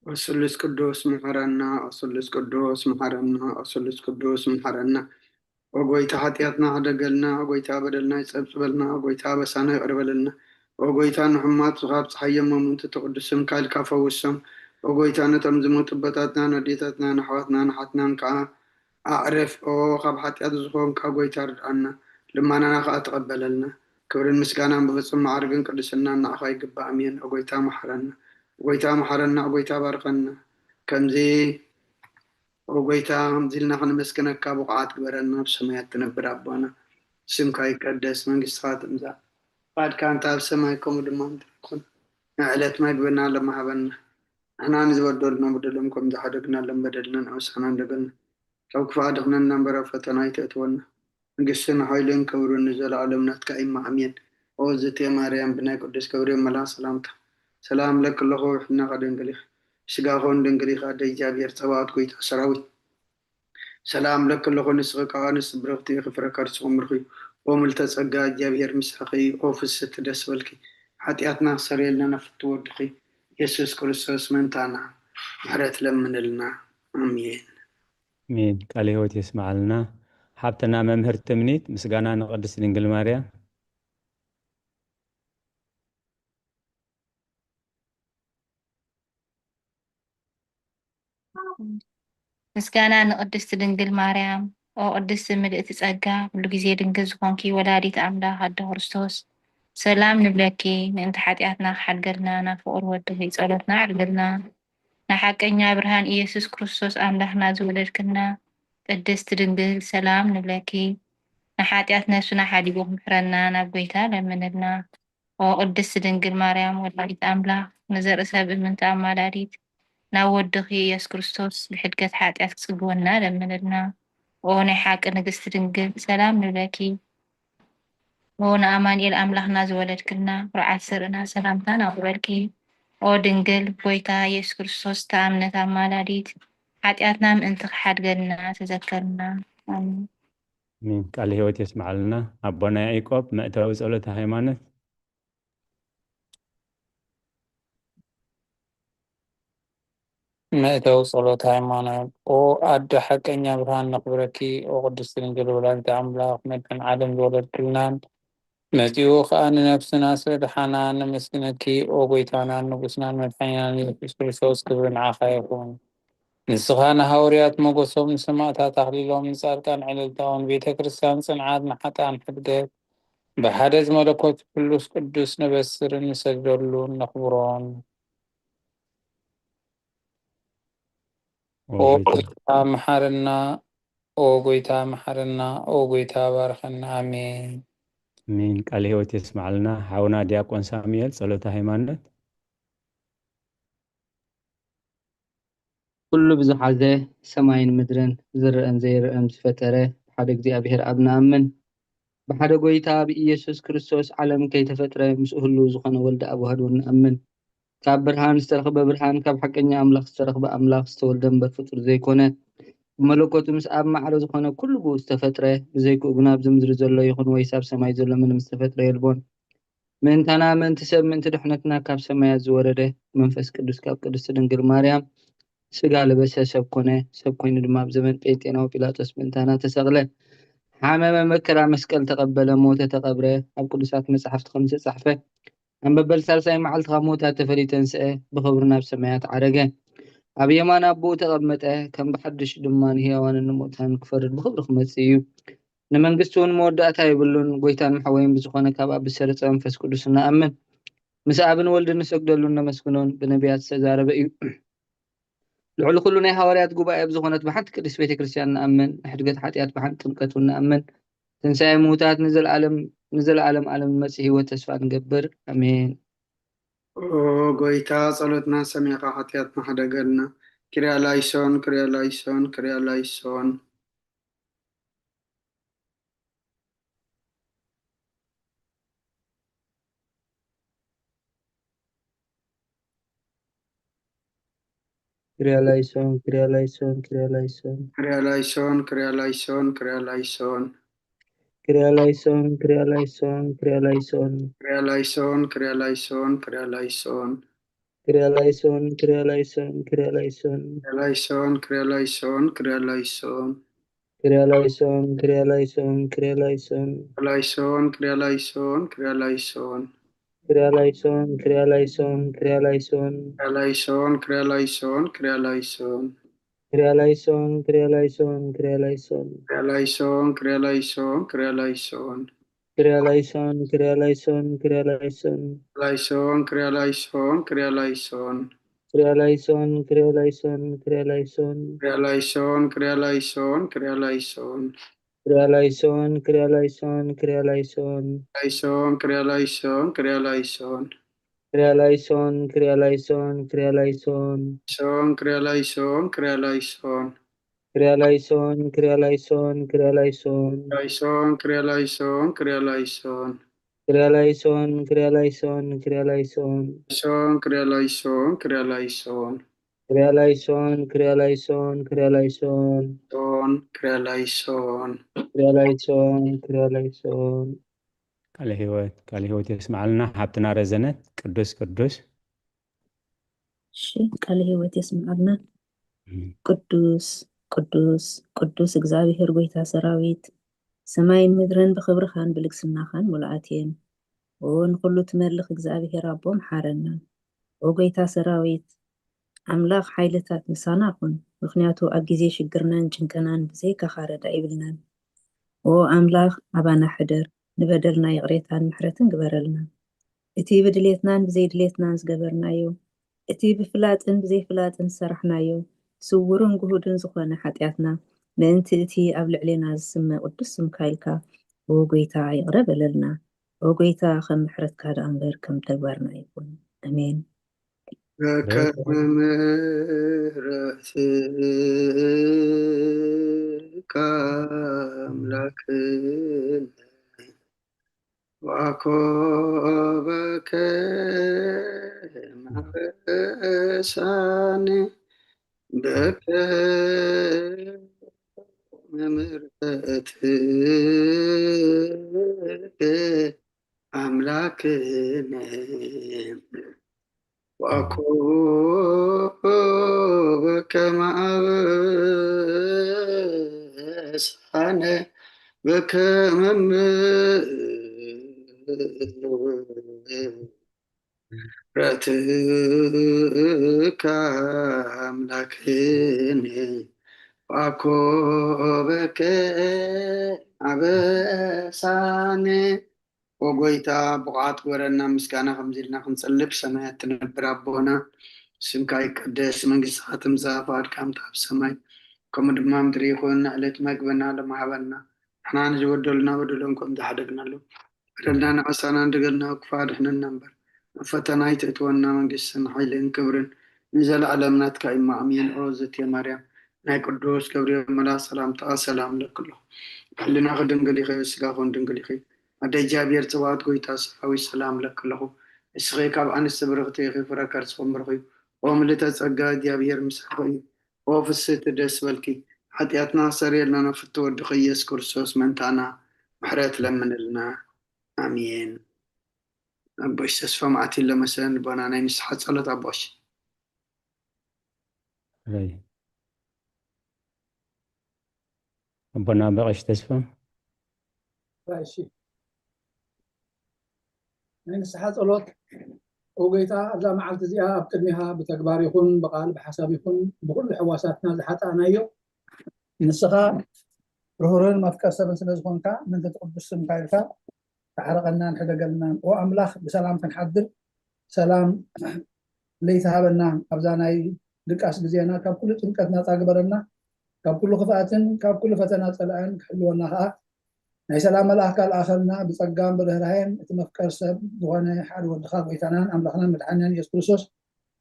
ኦ ስሉስ ቅዱስ መሓረና፣ ኦ ስሉስ ቅዱስ መሓረና፣ ኦ ስሉስ ቅዱስ መሓረና። ኦ ጎይታ ሓጢኣትና ሕደገልና፣ ኦ ጎይታ በደልና ይጸብጽበልና፣ ኦ ጎይታ ኣበሳና ይቕር በለልና። ኦ ጎይታ ንሕማት ካብ ጸሓይ የሞምንቲ ትቕድስም ካልካ ፈውሶም። ኦ ጎይታ ነቶም ዝሞቱ ኣቦታትናን ኣዴታትናን ኣሕዋትናን ኣሓትናን ከኣ ኣዕርፍ። ኦ ካብ ሓጢኣት ዝኾንካ ጎይታ ርድኣና፣ ልማናና ከኣ ተቐበለልና። ክብርን ምስጋናን ብፍጹም ማዕርግን ቅድስናን ንዓኻ ይግባእ። ኣሜን። ኦ ጎይታ መሓረና፣ ኦ ጎይታ መሓረና፣ ኦ ጎይታ ባርኸና። ከምዚ ኦ ጎይታ ከምዚ ኢልና ክንመስግነካ ብቑዓት ግበረና። ኣብ ሰማያት ትነብር ኣቦና፣ ስምካ ይቀደስ፣ መንግስትኻ ትምጻእ፣ ፍቓድካ እንተ ኣብ ሰማይ ከምኡ ድማ ምድሪ ትኹን። ንዕለት መግብና ሎሚ ሃበና፣ ንሕና ንዝበደሉና በደሎም ከም ዝሓደግናሎም በደልና ንኣምሳና እንደገና፣ ካብ ክፉእ ኣድሕነና እምበር ኣብ ፈተና ኣይተእትወና፣ መንግስትን ሓይልን ክብርን ንዘለኣለም ናትካ እዩ። ኣሜን። ኦ ዝቴ ማርያም ብናይ ቅዱስ ገብርኤል መልኣኽ ሰላምታ ሰላም እብለኪ ኣለኹ፣ ብሕልናኺ ድንግል ኢኺ፣ ብስጋኺ እውን ድንግል ኢኺ፣ ኣደ እግዚኣብሔር ጸባኦት ጎይታ ሰራዊት ሰላም እብለኪ ኣለኹ፣ ንስኺ ካብ ኣንስቲ ብርኽቲ ኢኺ፣ ፍረ ከርስኺ እውን ብሩኽ እዩ። ኦ ምልዕተ ጸጋ እግዚኣብሔር ምሳኺ እዩ። ኦ ፍስሕቲ ደስ በልኪ፣ ሓጢኣትና ክሰርየልና ናብ ፍትው ወድኺ የሱስ ክርስቶስ ምእንታና ምሕረት ለምንልና። ኣሜን። ኣሜን። ቃለ ህይወት የስምዓልና። ሓብትና መምህር ትምኒት ምስጋና ንቅድስት ድንግል ማርያም። ምስጋና ንቅድስት ድንግል ማርያም። ኦ ቅድስት ምልእቲ ጸጋ፣ ኩሉ ግዜ ድንግል ዝኾንኪ ወላዲት ኣምላኽ ኣደ ክርስቶስ፣ ሰላም ንብለኪ። ምእንቲ ሓጢኣትና ክሓድገልና ናብ ፍቑር ወድኺ ጸሎትና ኣዕርግልና። ንሓቀኛ ብርሃን ኢየሱስ ክርስቶስ ኣምላኽና ዝወለድክና ቅድስት ድንግል ሰላም ንብለኪ። ንሓጢኣት ነፍስና ሓዲጉ ክምሕረና ናብ ጎይታ ለምንልና። ኦ ቅድስት ድንግል ማርያም ወላዲት ኣምላኽ፣ ንዘርኢ ሰብ እምንቲ ኣማላዲት፣ ናብ ወድኺ ኢየሱስ ክርስቶስ ብሕድገት ሓጢኣት ክጽግወና ለምንልና። ኦ ናይ ሓቂ ንግስቲ ድንግል ሰላም ንብለኪ። ኦ ንኣማኑኤል ኣምላኽና ዝወለድክልና ኩርዓት ዘርእና ሰላምታ ነቕርበልኪ። ኦ ድንግል ጎይታ ኢየሱስ ክርስቶስ ተኣምነት ኣማላዲት፣ ሓጢኣትና ምእንቲ ክሓድገልና ተዘከርና። ኣሜን። ኣሜን። ቃለ ህይወት የስምዓልና ኣቦና ያዕቆብ። መእተዊ ጸሎተ ሃይማኖት። መእተዊ ጸሎት ሃይማኖት። ኦ ኣደ ሓቀኛ ብርሃን ነኽብረኪ፣ ኦ ቅድስት ድንግል ወላዲተ ኣምላኽ መድሕን ዓለም ዝወለድክልናን መጺኡ ከኣ ንነፍስና ስለ ደሓና ነመስግነኪ፣ ኦ ጎይታናን ንጉስናን መድሓኒናን ኢየሱስ ክርስቶስ ክብሪ ንዓኻ ይኹን። ንስኻ ንሃዋርያት ሞገሶም፣ ንሰማእታት ኣኽሊሎም፣ ንጻድቃን ዕልልታኦም፣ ንቤተ ክርስቲያን ጽንዓት፣ ንሓጥኣን ሕድገት፣ ብሓደ ዝመለኮት ኩሉስ ቅዱስ ነበስርን ንሰግደሉን ነኽብሮን። ኦ ጎይታ መሓረና፣ ኦ ጎይታ መሓረና፣ ኦ ጎይታ ባርኸና። ኣሜን። ኣሜን። ቃለ ህይወት የስማዓልና ሓውና ዲያቆን ሳሙኤል ጸሎተ ሃይማኖት። ኩሉ ብዝሓዘ ሰማይን ምድርን ዝረኣን ዘይረኣን ዝፈጠረ ብሓደ እግዚኣብሔር ኣብ ንኣምን። ብሓደ ጎይታ ብኢየሱስ ክርስቶስ ዓለም ከይተፈጥረ ምስኡ ህልው ዝኾነ ወልደ ኣብ ዋህዶ ንኣምን። ካብ ብርሃን ዝተረኽበ ብርሃን፣ ካብ ሓቀኛ ኣምላኽ ዝተረኽበ ኣምላኽ፣ ዝተወልደ እምበር ፍጡር ዘይኮነ፣ ብመለኮቱ ምስ ኣብ ማዕረ ዝኾነ ኩሉ ብኡ ዝተፈጥረ፣ ብዘይክኡ ግና ኣብዚ ምድሪ ዘሎ ይኹን ወይስ ኣብ ሰማይ ዘሎ ምንም ዝተፈጥረ የልቦን። ምእንታና፣ ምእንቲ ሰብ፣ ምእንቲ ድሕነትና ካብ ሰማያት ዝወረደ መንፈስ ቅዱስ ካብ ቅድስቲ ድንግል ማርያም ስጋ ለበሰ፣ ሰብ ኮነ። ሰብ ኮይኑ ድማ ኣብ ዘመን ጴንጤናዊ ጲላጦስ ምእንታና ተሰቕለ፣ ሓመመ፣ መከራ መስቀል ተቐበለ፣ ሞተ፣ ተቐብረ። ኣብ ቅዱሳት መጻሕፍቲ ከም ዝተጻሕፈ ኣብ መበል ሳልሳይ መዓልቲ ካብ ምዉታት ተፈልዩ ተንስአ፣ ብኽብሪ ናብ ሰማያት ዓረገ፣ ኣብ የማን ኣቦኡ ተቐመጠ። ከም ብሓድሽ ድማ ንህያዋንን ንሙታን ክፈርድ ብኽብሪ ክመጽእ እዩ። ንመንግስቲ እውን መወዳእታ የብሉን። ጎይታን መሓወይን ብዝኾነ ካብ ኣብ ዝሰረጸ መንፈስ ቅዱስ እንኣምን፣ ምስ ኣብን ወልድን ንሰግደሉን ነመስግኖን ብነቢያት ዝተዛረበ እዩ። ልዕሊ ኩሉ ናይ ሃዋርያት ጉባኤ ብዝኾነት ብሓንቲ ቅድስት ቤተ ክርስቲያን ንኣምን፣ ንሕድገት ሓጢኣት ብሓንቲ ጥምቀት እውን ንኣምን፣ ትንሳኤ ምዉታት ንዘለኣለም ንዘለኣለም ዓለም ንመጽእ ህይወት ተስፋ ንገብር። ኣሜን። ኦ ጎይታ ጸሎትና ሰሚዕካ ሓጢኣትና ሓደገልና። ክሪያ ላይሶን፣ ክሪያ ላይሶን፣ ክሪያ ላይሶን። ክሪያ ላይሶን፣ ክሪያ ላይሶን፣ ክሪያ ላይሶን። ክሪያ ላይሶን፣ ክሪያ ላይሶን፣ ክሪያ ላይሶን። ክሪያ ላይሶን፣ ክሪያ ላይሶን፣ ክሪያ ላይሶን። ክሪያ ላይሶን፣ ክሪያ ላይሶን፣ ክሪያ ላይሶን። ክሪያ ላይሶን፣ ክሪያ ላይሶን፣ ክሪያ ላይሶን። ክሪያ ላይሶን፣ ክሪያ ላይሶን፣ ክሪያ ላይሶን። ክሪያ ላይሶን፣ ክሪያ ላይሶን፣ ክሪያ ላይሶን። ክሪያ ላይሶን፣ ክሪያ ላይሶን፣ ክሪያ ላይሶን። ክሪያ ላይሶን፣ ክሪያ ላይሶን፣ ክሪያ ላይሶን። ክሪያ ላይሶን፣ ክሪያ ላይሶን፣ ክሪያ ላይሶን። ክሪያ ላይሶን፣ ክሪያ ላይሶን፣ ክሪያ ላይሶን። ክሪያ ላይሶን፣ ክሪያ ላይሶን፣ ክሪያ ላይሶን። ክሪያ ላይሶን፣ ክሪያ ላይሶን፣ ክሪያ ላይሶን። ላይሶን፣ ክሪያ ላይሶን፣ ክሪያ ላይሶን። ክሪያ ላይሶን፣ ክሪያ ላይሶን፣ ክሪያ ላይሶን። ክሪያ ላይሶን፣ ክሪያ ላይሶን፣ ክሪያ ላይሶን። ክሪያ ላይሶን፣ ክሪያ ላይሶን፣ ክሪያ ላይሶን። ላይሶን፣ ክሪያ ላይሶን፣ ክሪያ ላይሶን። ክሪያ ላይሶን፣ ክሪያ ላይሶን፣ ክሪያ ላይሶን። ሶን፣ ክሪያ ላይሶን፣ ክሪያ ላይሶን። ክሪያ ላይሶን፣ ክሪያ ላይሶን፣ ክሪያ ላይሶን። ላይሶን፣ ክሪያ ላይሶን፣ ክሪያ ላይሶን። ክሪያ ላይሶን፣ ክሪያ ላይሶን፣ ክሪያ ላይሶን። ሶን፣ ክሪያ ላይሶን፣ ክሪያ ላይሶን። ክሪያ ላይሶን፣ ክሪያ ላይሶን፣ ክሪያ ላይሶን። ሶን፣ ክሪያ ላይሶን። ክሪያ ላይሶን፣ ክሪያ ላይሶን። ቃለ ህይወት፣ ቃለ ህይወት የስማዓልና። ሓብትና ረዘነት፣ ቅዱስ፣ ቅዱስ። እሺ፣ ቃለ ህይወት የስምዓልና። እም። ቅዱስ፣ ቅዱስ፣ ቅዱስ እግዚኣብሔር ጎይታ ሰራዊት፣ ሰማይን ምድርን ብኽብርኻን ብልግስናኻን ሙሉኣት እየን። ኦ ንኹሉ ትመልኽ እግዚኣብሔር ኣቦ፣ መሓረና። ኦ ጎይታ ሰራዊት፣ ኣምላኽ ሓይልታት ምሳና ኩን፣ ምኽንያቱ ኣብ ግዜ ሽግርናን ጭንቅናን ብዘይካኻ ረዳኢ የብልናን። ኦ ኣምላኽ፣ ኣባና ሕደር፣ ንበደልና ይቕሬታን ምሕረትን ግበረልና። እቲ ብድሌትናን ብዘይድሌትናን ዝገበርናዮ፣ እቲ ብፍላጥን ብዘይፍላጥን ዝሰራሕናዮ፣ ስውርን ግሁድን ዝኾነ ሓጢኣትና፣ ምእንቲ እቲ ኣብ ልዕሌና ዝስመ ቅዱስ ስምካ ኢልካ፣ ኦ ጎይታ፣ ይቕረ በለልና። ኦ ጎይታ፣ ከም ምሕረትካ ደኣ እምበር ከም ተግባርና ኣይኩን። ኣሜን። በከመ ምሕረትከ ኣምላክነ ወአኮበከ ማበሳኒ በከመ ምሕረትከ ኣምላክነ ወአኮበከ ማበሳነ በከመ ምሕረትከ ኣምላክነ ወአኮበከ ማበሳነ። ኦ ጎይታ፣ ብቑዓት ግበረና ምስጋና ከምዚ ኢልና ክንጽሊ። ብሰማያት ትነብር ኣቦና፣ ስምካ ይቀደስ፣ መንግስትኻ ትምጻእ፣ ፍቓድካ ከምቲ ኣብ ሰማይ ከምኡ ድማ ምድሪ ይኹን። ንዕለት መግብና ሎሚ ሃበና፣ ንሕና ንዝበደሉና በደሎም ከም ዝሓደግናሉ፣ በደልና ንዓሳና እንደገልና ክፋ ድሕነና እምበር፣ ናብ ፈተና ኣይተእትወና፣ መንግስትን ሓይልን ክብርን ንዘለኣለም ናትካ እዩ። ኣሜን። ኦ ዝእቲ ማርያም፣ ናይ ቅዱስ ገብርኤል መልኣኽ ሰላምታ ሰላም እለኪ ኣለኹ። ሕልናኺ ድንግል ኢኺ፣ ስጋኹን ድንግል ኢኺ። ኣደ እግዚኣብሔር ጽባኦት፣ ጎይታ ሰራዊት ሰላም እለኪ ኣለኹ። ንስኺ ካብ ኣንስቲ ብርኽቲ ኢኺ፣ ፍረ ከርስኹም ብሩኽ እዩ። ኦ ምልዕተ ጸጋ፣ እግዚኣብሔር ምሳኺ እዩ። ኦ ፍስህቲ ደስ በልኪ፣ ሓጢኣትና ክሰርየልና ናብ ፍትው ወድኺ ኢየሱስ ክርስቶስ ምእንታና ምሕረት ለምንልና። ኣሜን። ኣቦሽ ተስፋ መዓት ይለመሰን ልቦና ናይ ንስሓ ጸሎት ኣቦሽ። ኣይ። ኣቦና በቐሽ ተስፋ። እሺ፣ ናይ ንስሓ ጸሎት። ኦ ጎይታ፣ ኣብዛ መዓልቲ እዚኣ ኣብ ቅድሚኻ ብተግባር ይኹን ብቓል ብሓሳብ ይኹን ብኹሉ ሕዋሳትና ዝሓጣእናዮ፣ ንስኻ ርህሩህን መፍቀር ሰብን ስለ ዝኾንካ፣ ምእንቲ እቲ ቅዱስ ስምካ ኢልካ ታሕርቐናን ሕደገልናን። ኦ ኣምላኽ፣ ብሰላም ክንሓድር ሰላም ለይቲ ሃበና። ኣብዛ ናይ ድቃስ ግዜና ካብ ኩሉ ጭንቀት ናጻ ግበረና። ካብ ኩሉ ክፍኣትን ካብ ኩሉ ፈተና ጸላእን ክሕልወና ከኣ ናይ ሰላም መልኣኽካ ልኣኸልና። ብጸጋን ብርህራሄን እቲ መፍቀር ሰብ ዝኾነ ሓደ ወድኻ ጎይታናን ኣምላኽናን መድሓኒናን ኢየሱስ ክርስቶስ፣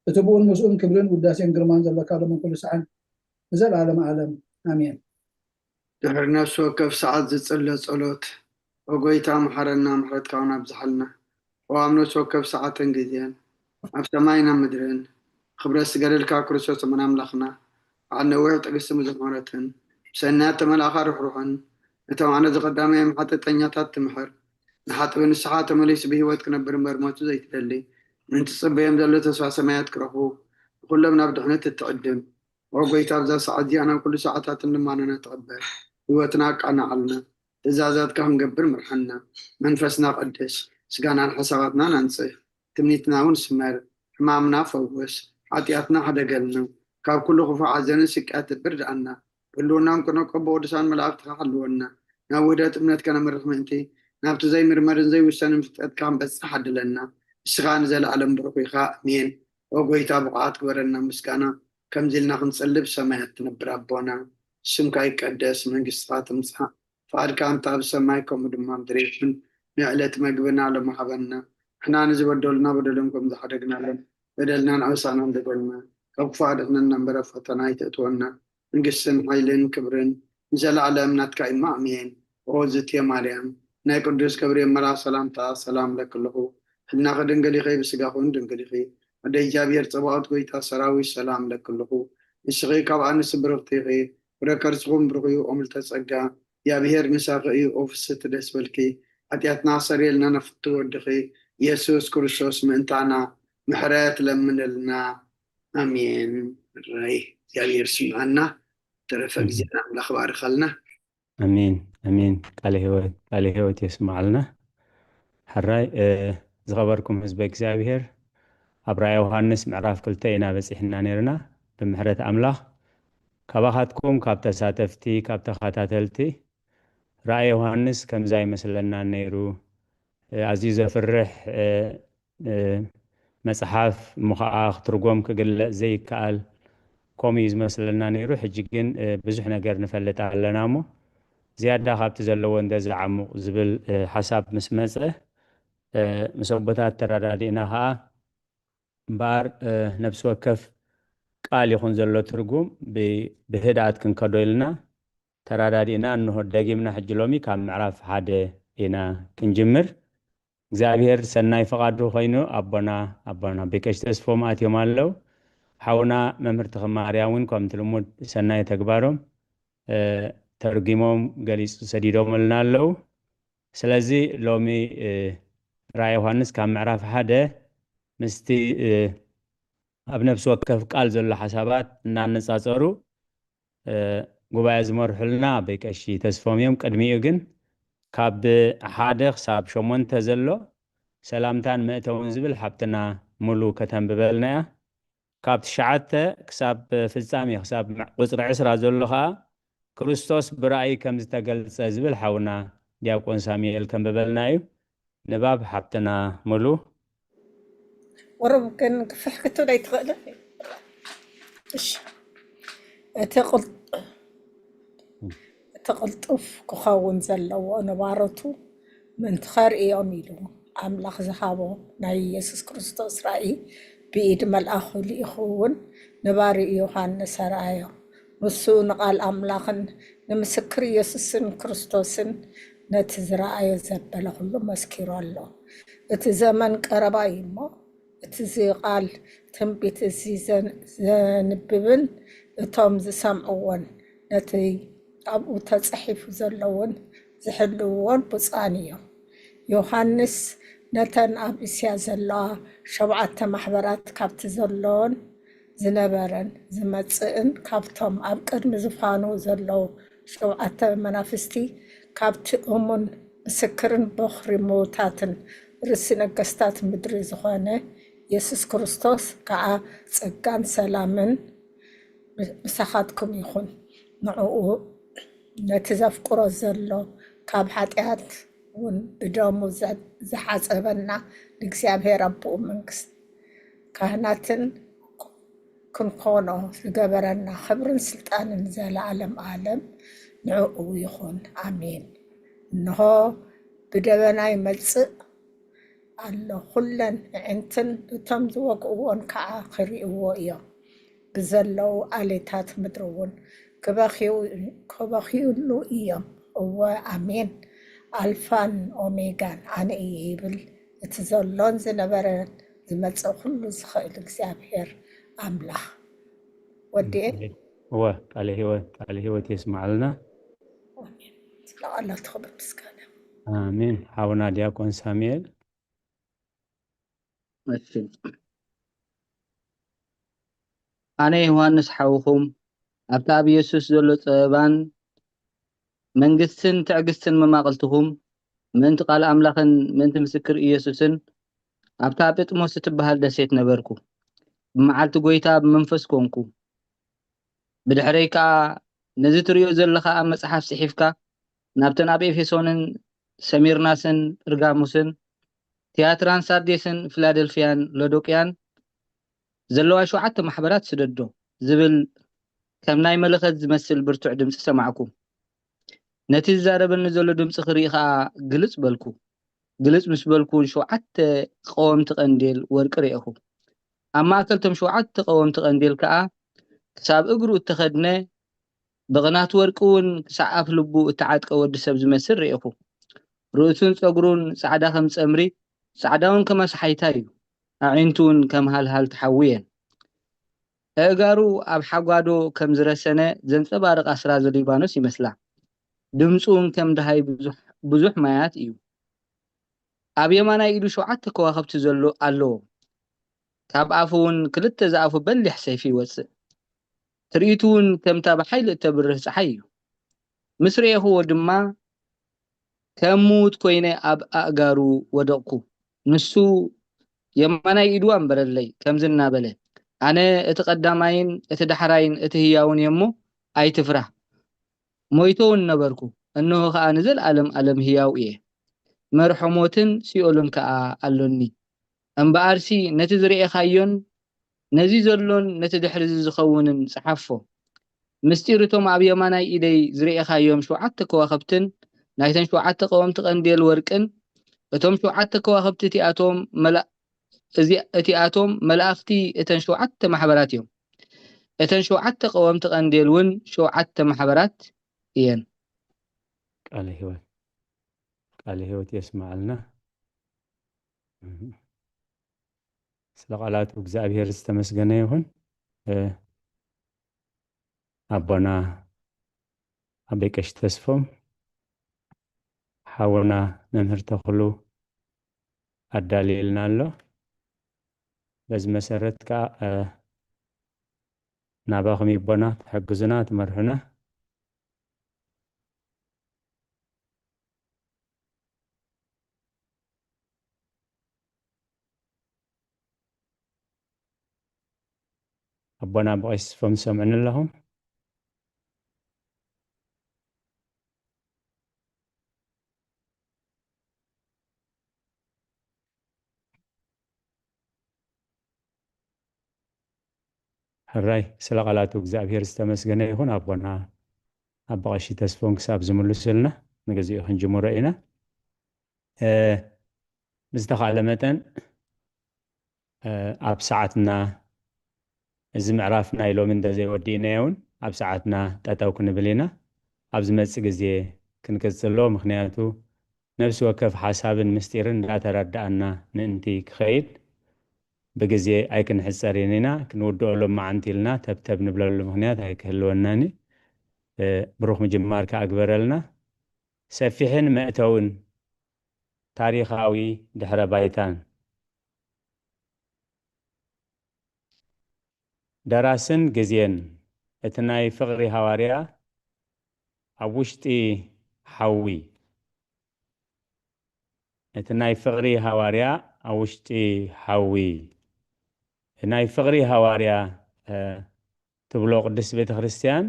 እቲ ብኡን ምስኡን ክብርን ውዳሴን ግርማን ዘለካ ሎምን ኩሉ ሰዓን ንዘለኣለም ዓለም። ኣሜን። ድሕሪ ነፍሲ ወከፍ ሰዓት ዝጽለ ጸሎት። ኦ ጎይታ፣ መሓረና፣ ምሕረትካ እውን ኣብዝሓልና። ኦ ኣብ ነፍሲ ወከፍ ሰዓትን ግዜን፣ ኣብ ሰማይን ኣብ ምድርን፣ ክብረት ዝገደልካ ክርስቶስ እሙን ኣምላኽና፣ በዓል ነዊሕ ትዕግስቲ ብዙሕ ምሕረትን፣ ብሰናያት ተመላእኻ ርሕሩሕን፣ ነቶም ዓነዚ ቀዳማይ ሓጢኣተኛታት ትምሕር፣ ንሓጥቢ ንስሓ ተመሊሱ ብህይወት ክነብር እምበር ሞቱ ዘይትደሊ፣ ምእንቲ ጽበዮም ዘሎ ተስፋ ሰማያት ክረኽቡ፣ ንኹሎም ናብ ድሕነት እትዕድም። ኦ ጎይታ፣ ኣብዛ ሰዓት እዚኣ ናብ ኩሉ ሰዓታትን ልማኖና ተቐበል። ህይወትና ኣቃናዓልና። ትእዛዛትካ ክንገብር ምርሓና። መንፈስና ቀድስ። ስጋናን ሓሳባትናን ኣንጽህ። ትምኒትና እውን ስመር። ሕማምና ፈውስ። ሓጢኣትና ሕደገልና። ካብ ኩሉ ክፉእ ሓዘንን ስቅያትን ብርድኣና። ብህልውናን ክነቆ ብቅዱሳን መላእክትኻ ሓልወና። ናብ ውህደት እምነት ከነምርሕ ምእንቲ፣ ናብቲ ዘይምርመርን ዘይውሰንን ፍልጠትካ ክንበጽሕ ዓድለና። ንስኻ ንዘለኣለም ብሩኽ ኢኻ። ኣሜን። ኦ ጎይታ፣ ብቑዓት ግበረና ምስጋና፣ ከምዚ ኢልና ክንጽሊ ብሰማያት ትነብር ኣቦና፣ ስምካ ይቀደስ፣ መንግስትኻ ትምጻእ፣ ፍቓድካ እንተ ኣብ ሰማይ ከምኡ ድማ ምድሪ ይኹን። ንዕለት መግብና ሎሚ ሃበና፣ ንሕና ንዝበደሉና በደሎም ከም ዝሓደግናሎም፣ በደልናን ዓመፃናን በደልና ካብ ክፉእ ኣድሕነና እምበር፣ ኣብ ፈተና ኣይተእትወና፣ መንግስትን ሓይልን ክብርን ንዘለኣለም ናትካ እዩ። ኣሜን። ኦ ዝእቲ ማርያም፣ ናይ ቅዱስ ገብርኤል መልኣኽ ሰላምታ ሰላም እለኪ ኣለኹ። ሕልናኺ ድንግል ኢኺ፣ ብስጋኺ እውን ድንግል ኢኺ። ኣደ እግዚኣብሔር ጸባኦት፣ ጎይታ ሰራዊት፣ ሰላም እለኪ ኣለኹ። ንስኺ ካብ ኣንስቲ ብርኽቲ ኢኺ፣ ፍረ ከርስኺ እውን ብሩኽ እዩ። ኦ ምልዕተ ጸጋ፣ እግዚኣብሔር ምሳኺ እዩ። ኦ ፍስሕቲ ደስ በልኪ፣ ሓጢኣትና ክሰርየልና ናብ ፍትው ወድኺ ኢየሱስ ክርስቶስ ምእንታና ምሕረት ለምንልና። ኣሜን። ራይ እግዚኣብሔር ስምዓና። ተረፈ ግዜና ኣምላኽ ባርኸልና። ኣሜን ኣሜን። ቃለ ህይወት ቃለ ህይወት የስምዓልና። ሕራይ ዝኸበርኩም ህዝበ እግዚኣብሔር፣ ኣብ ራእየ ዮሃንስ ምዕራፍ ክልተ ኢና በጺሕና ነይርና። ብምሕረት ኣምላኽ ካባኻትኩም ካብ ተሳተፍቲ ካብ ተኸታተልቲ ራእየ ዮሃንስ ከምዛ ይመስለና ነይሩ። ኣዝዩ ዘፍርሕ መጽሓፍ እሞ ኸዓ ክትርጎም ክግለጽ ዘይከኣል ከምኡ እዩ ዝመስለና ነይሩ። ሕጂ ግን ብዙሕ ነገር ንፈልጥ ኣለና እሞ ዝያዳ ካብቲ ዘለዎ እንተ ዝዓሙቕ ዝብል ሓሳብ ምስ መጸ፣ ምስ ኣቦታት ተረዳዲእና ኸዓ እምበኣር ነፍሲ ወከፍ ቃል ይኹን ዘሎ ትርጉም ብህድኣት ክንከዶ ኢልና ተረዳዲእና እንሆ ደጊምና ሕጂ ሎሚ ካብ ምዕራፍ ሓደ ኢና ክንጅምር። እግዚኣብሔር ሰናይ ፍቓዱ ኮይኑ ኣቦና ኣቦና ቤቀሽ ተስፎም ኣትዮም ኣለዉ። ሓውና መምህር ተኽማርያም እውን ከምቲ ልሙድ ሰናይ ተግባሮም ተርጊሞም ገሊጹ ሰዲዶምልና ኣለዉ። ስለዚ ሎሚ ራእይ ዮሃንስ ካብ ምዕራፍ ሓደ ምስቲ ኣብ ነፍሲ ወከፍ ቃል ዘሎ ሓሳባት እናነጻጸሩ ጉባኤ ዝመርሑልና ኣቦይ ቀሺ ተስፎም እዮም። ቅድሚኡ ግን ካብ ሓደ ክሳብ ሸሞንተ ዘሎ ሰላምታን መእተውን ዝብል ሓብትና ሙሉ ከተንብበልና እያ። ካብ ትሽዓተ ክሳብ ፍጻሜ ክሳብ ቁጽሪ ዕስራ ዘሎ ኸዓ ክርስቶስ ብራእይ ከም ዝተገልጸ ዝብል ሓውና ዲያቆን ሳሙኤል ከንብበልና እዩ። ንባብ ሓብትና ሙሉ። ወረብ ግን ግፍሕ ክትብል ኣይትኽእልን። እሺ። እቲ ቅል- እቲ ቅልጡፍ ክኸውን ዘለዎ ንባሮቱ ምእንቲ ኸርእዮም ኢሉ ኣምላኽ ዝሃቦ ናይ ኢየሱስ ክርስቶስ ራእይ ብኢድ መልኣኹ ልኢኹ እውን ንባርዩ ዮሃንስ ኣርኣዮ። ንሱ ንቓል ኣምላኽን ንምስክር ኢየሱስን ክርስቶስን ነቲ ዝረኣዮ ዘበለ ኩሉ መስኪሩ ኣሎ። እቲ ዘመን ቀረባ እዩ እሞ፣ እቲ እዚ ቃል ትንቢት እዚ ዘን- ዘንብብን እቶም ዝሰምዕዎን ነቲ ኣብኡ ተጻሒፉ ዘለውን ዝሕልውዎን ብፁዓን እዮም። ዮሃንስ ነተን ኣብ እስያ ዘለዋ ሸውዓተ ማሕበራት ካብቲ ዘሎን ዝነበረን ዝመጽእን ካብቶም ኣብ ቅድሚ ዝፋኑ ዘለዉ ሸውዓተ መናፍስቲ ካብቲ እሙን ምስክርን በኹሪ ምውታትን ርእሲ ነገስታት ምድሪ ዝኾነ የሱስ ክርስቶስ ከዓ ጸጋን ሰላምን ምሳኻትኩም ይኹን። ንዕኡ ነቲ ዘፍቅሮ ዘሎ ካብ ሓጢኣት እውን ብደሙ ዘ- ዝሓጸበና ንእግዚኣብሔር ኣቦኡ መንግስት ካህናትን ክንኮኖ ዝገበረና ክብርን ስልጣንን ዘለዓለም ዓለም ንዕኡ ይኹን። ኣሜን። እንሆ ብደበና ይመጽእ ኣሎ፣ ኩለን ኣዕንትን እቶም ዝወግእዎን ከዓ ክርእይዎ እዮም። ብዘለዉ ዓሌታት ምድሪ እውን ክበኽዩ- ክበኽዩሉ እዮም። እወ ኣሜን። ኣልፋን ኦሜጋን ኣነ እየ ይብል እቲ ዘሎን ዝነበረን ዝመጽእ ኩሉ ዝኽእል እግዚኣብሔር ኣምላኽ። ወዲኤ እወ ቃለ ህይወት ቃለ ህይወት የስማዓልና። ኣሜን። ስለቃላቱ ክብር ምስጋና። ኣሜን። ሓውና ዲያቆን ሳሙኤል። እሺ። ኣነ ዮሃንስ ሓውኹም ኣብቲ ኣብ ኢየሱስ ዘሎ ጸበባን መንግስትን ትዕግስትን መማቕልትኹም ምእንቲ ቃል ኣምላኽን ምእንቲ ምስክር ኢየሱስን ኣብታ ጴጥሞስ እትበሃል ደሴት ነበርኩ። ብመዓልቲ ጐይታ ብመንፈስ ኮንኩ። ብድሕረይ ከኣ ነዚ ትርእዮ ዘለኻ ኣብ መጽሓፍ ጽሒፍካ ናብተን ኣብ ኤፌሶንን ሰሚርናስን ርጋሙስን ትያትራን ሳርዴስን ፊላደልፍያን ሎዶቅያን ዘለዋ ሸውዓተ ማሕበራት ስደዶ ዝብል ከም ናይ መለኸት ዝመስል ብርቱዕ ድምፂ ሰማዕኩ። ነቲ ዝዛረበኒ ዘሎ ድምፂ ክርኢ ኸዓ ግልፅ በልኩ። ግልፅ ምስ በልኩ እውን ሸውዓተ ቀወምቲ ቀንዴል ወርቂ ርኤኹ። ኣብ ማእከል እቶም ሸውዓተ ቀወምቲ ቀንዴል ከኣ ክሳብ እግሩ እተኸድነ ብቕናት ወርቂ እውን ክሳዕ ኣፍ ልቡ እተዓጥቀ ወዲ ሰብ ዝመስል ርኤኹ። ርእሱን ጸጉሩን ጻዕዳ ከም ጸምሪ፣ ጻዕዳ እውን ከም ኣስሓይታ እዩ። ኣዒንቱ እውን ከም ሃልሃልቲ ሓዊ እየን። ኣእጋሩ ኣብ ሓጓዶ ከም ዝረሰነ ዘንጸባርቕ ኣስራዚ ሊባኖስ ይመስላ። ድምጹ እውን ከም ደሃይ ብዙሕ- ብዙሕ ማያት እዩ። ኣብ የማናይ ኢዱ ሸውዓተ ከዋኽብቲ ዘሎ ኣለዎ። ካብ ኣፉ እውን ክልተ ዝኣፉ በሊሕ ሰይፊ ይወጽእ። ትርኢቱ እውን ከምታ ብሓይሊ እተብርህ ጸሓይ እዩ። ምስ ርኤኽዎ ድማ ከም ምዉት ኮይነ ኣብ ኣእጋሩ ወደቕኩ። ንሱ የማናይ ኢዱ ኣንበረለይ፣ ከምዚ እናበለ፣ ኣነ እቲ ቀዳማይን እቲ ዳሕራይን እቲ ህያውን እየ እሞ ኣይትፍራህ። ሞይተ እውን ነበርኩ፣ እንሆ ኸኣ ንዘለኣለም ኣለም ህያው እየ። መርሖ ሞትን ሲኦልን ከኣ ኣሎኒ። እምበኣርሲ ነቲ ዝርኤኻዮን ነዚ ዘሎን ነቲ ድሕሪ እዚ ዝኸውንን ጽሓፎ። ምስጢር እቶም ኣብ የማናይ ኢደይ ዝርኤኻዮም ሸውዓተ ከዋኽብትን ናይተን ሸውዓተ ቀወምቲ ቀንዴል ወርቅን፣ እቶም ሸውዓተ ከዋኽብቲ እቲኣቶም መላ- እዚ- እቲኣቶም መላእኽቲ እተን ሸውዓተ ማሕበራት እዮም። እተን ሸውዓተ ቀወምቲ ቀንዴል እውን ሸውዓተ ማሕበራት እየን። ቃለ ህይወት ቃለ ህይወት የስማዓልና። ስለ ቃላቱ እግዚኣብሔር ዝተመስገነ ይኹን። ኣቦና ኣበይ ቀሺ ተስፎም ሓውና መምህር ተኽሉ ኣዳልየልና ኣሎ። በዚ መሰረት ከዓ ናባኹም ይቦና ትሕግዙና ትመርሑና። ኣቦና ብቐይስፎም ሰምዕኒ ኣለኹም። ሕራይ ስለ ቃላቱ እግዚኣብሔር ዝተመስገነ ይኹን። ኣቦና ኣባ ቀሺ ተስፎን ክሳብ ዝምልሱልና ንግዚኡ ክንጅምሮ ኢና። ብዝተኻእለ መጠን ኣብ ሰዓትና፣ እዚ ምዕራፍ ናይ ሎሚ እንተዘይወዲእናዮ እውን ኣብ ሰዓትና ጠጠው ክንብል ኢና። ኣብ ዝመፅእ ግዜ ክንቅፅሎ፣ ምክንያቱ ነፍሲ ወከፍ ሓሳብን ምስጢርን እንዳተረዳኣና ምእንቲ ክኸይድ ብግዜ ኣይክንሕፀርን ኢና። ክንውድኦ ሎማዓንቲ ኢልና ተብተብ ንብለሉ ምክንያት ኣይክህልወናን እዩ። ብሩኽ ምጅማር ከኣ ግበረልና። ሰፊሕን መእተውን ታሪኻዊ ድሕረ ባይታን ደራስን ግዜን። እቲ ናይ ፍቕሪ ሃዋርያ ኣብ ውሽጢ ሓዊ። እቲ ናይ ፍቕሪ ሃዋርያ ኣብ ውሽጢ ሓዊ። ናይ ፍቕሪ ሃዋርያ ትብሎ ቅድስት ቤተ ክርስቲያን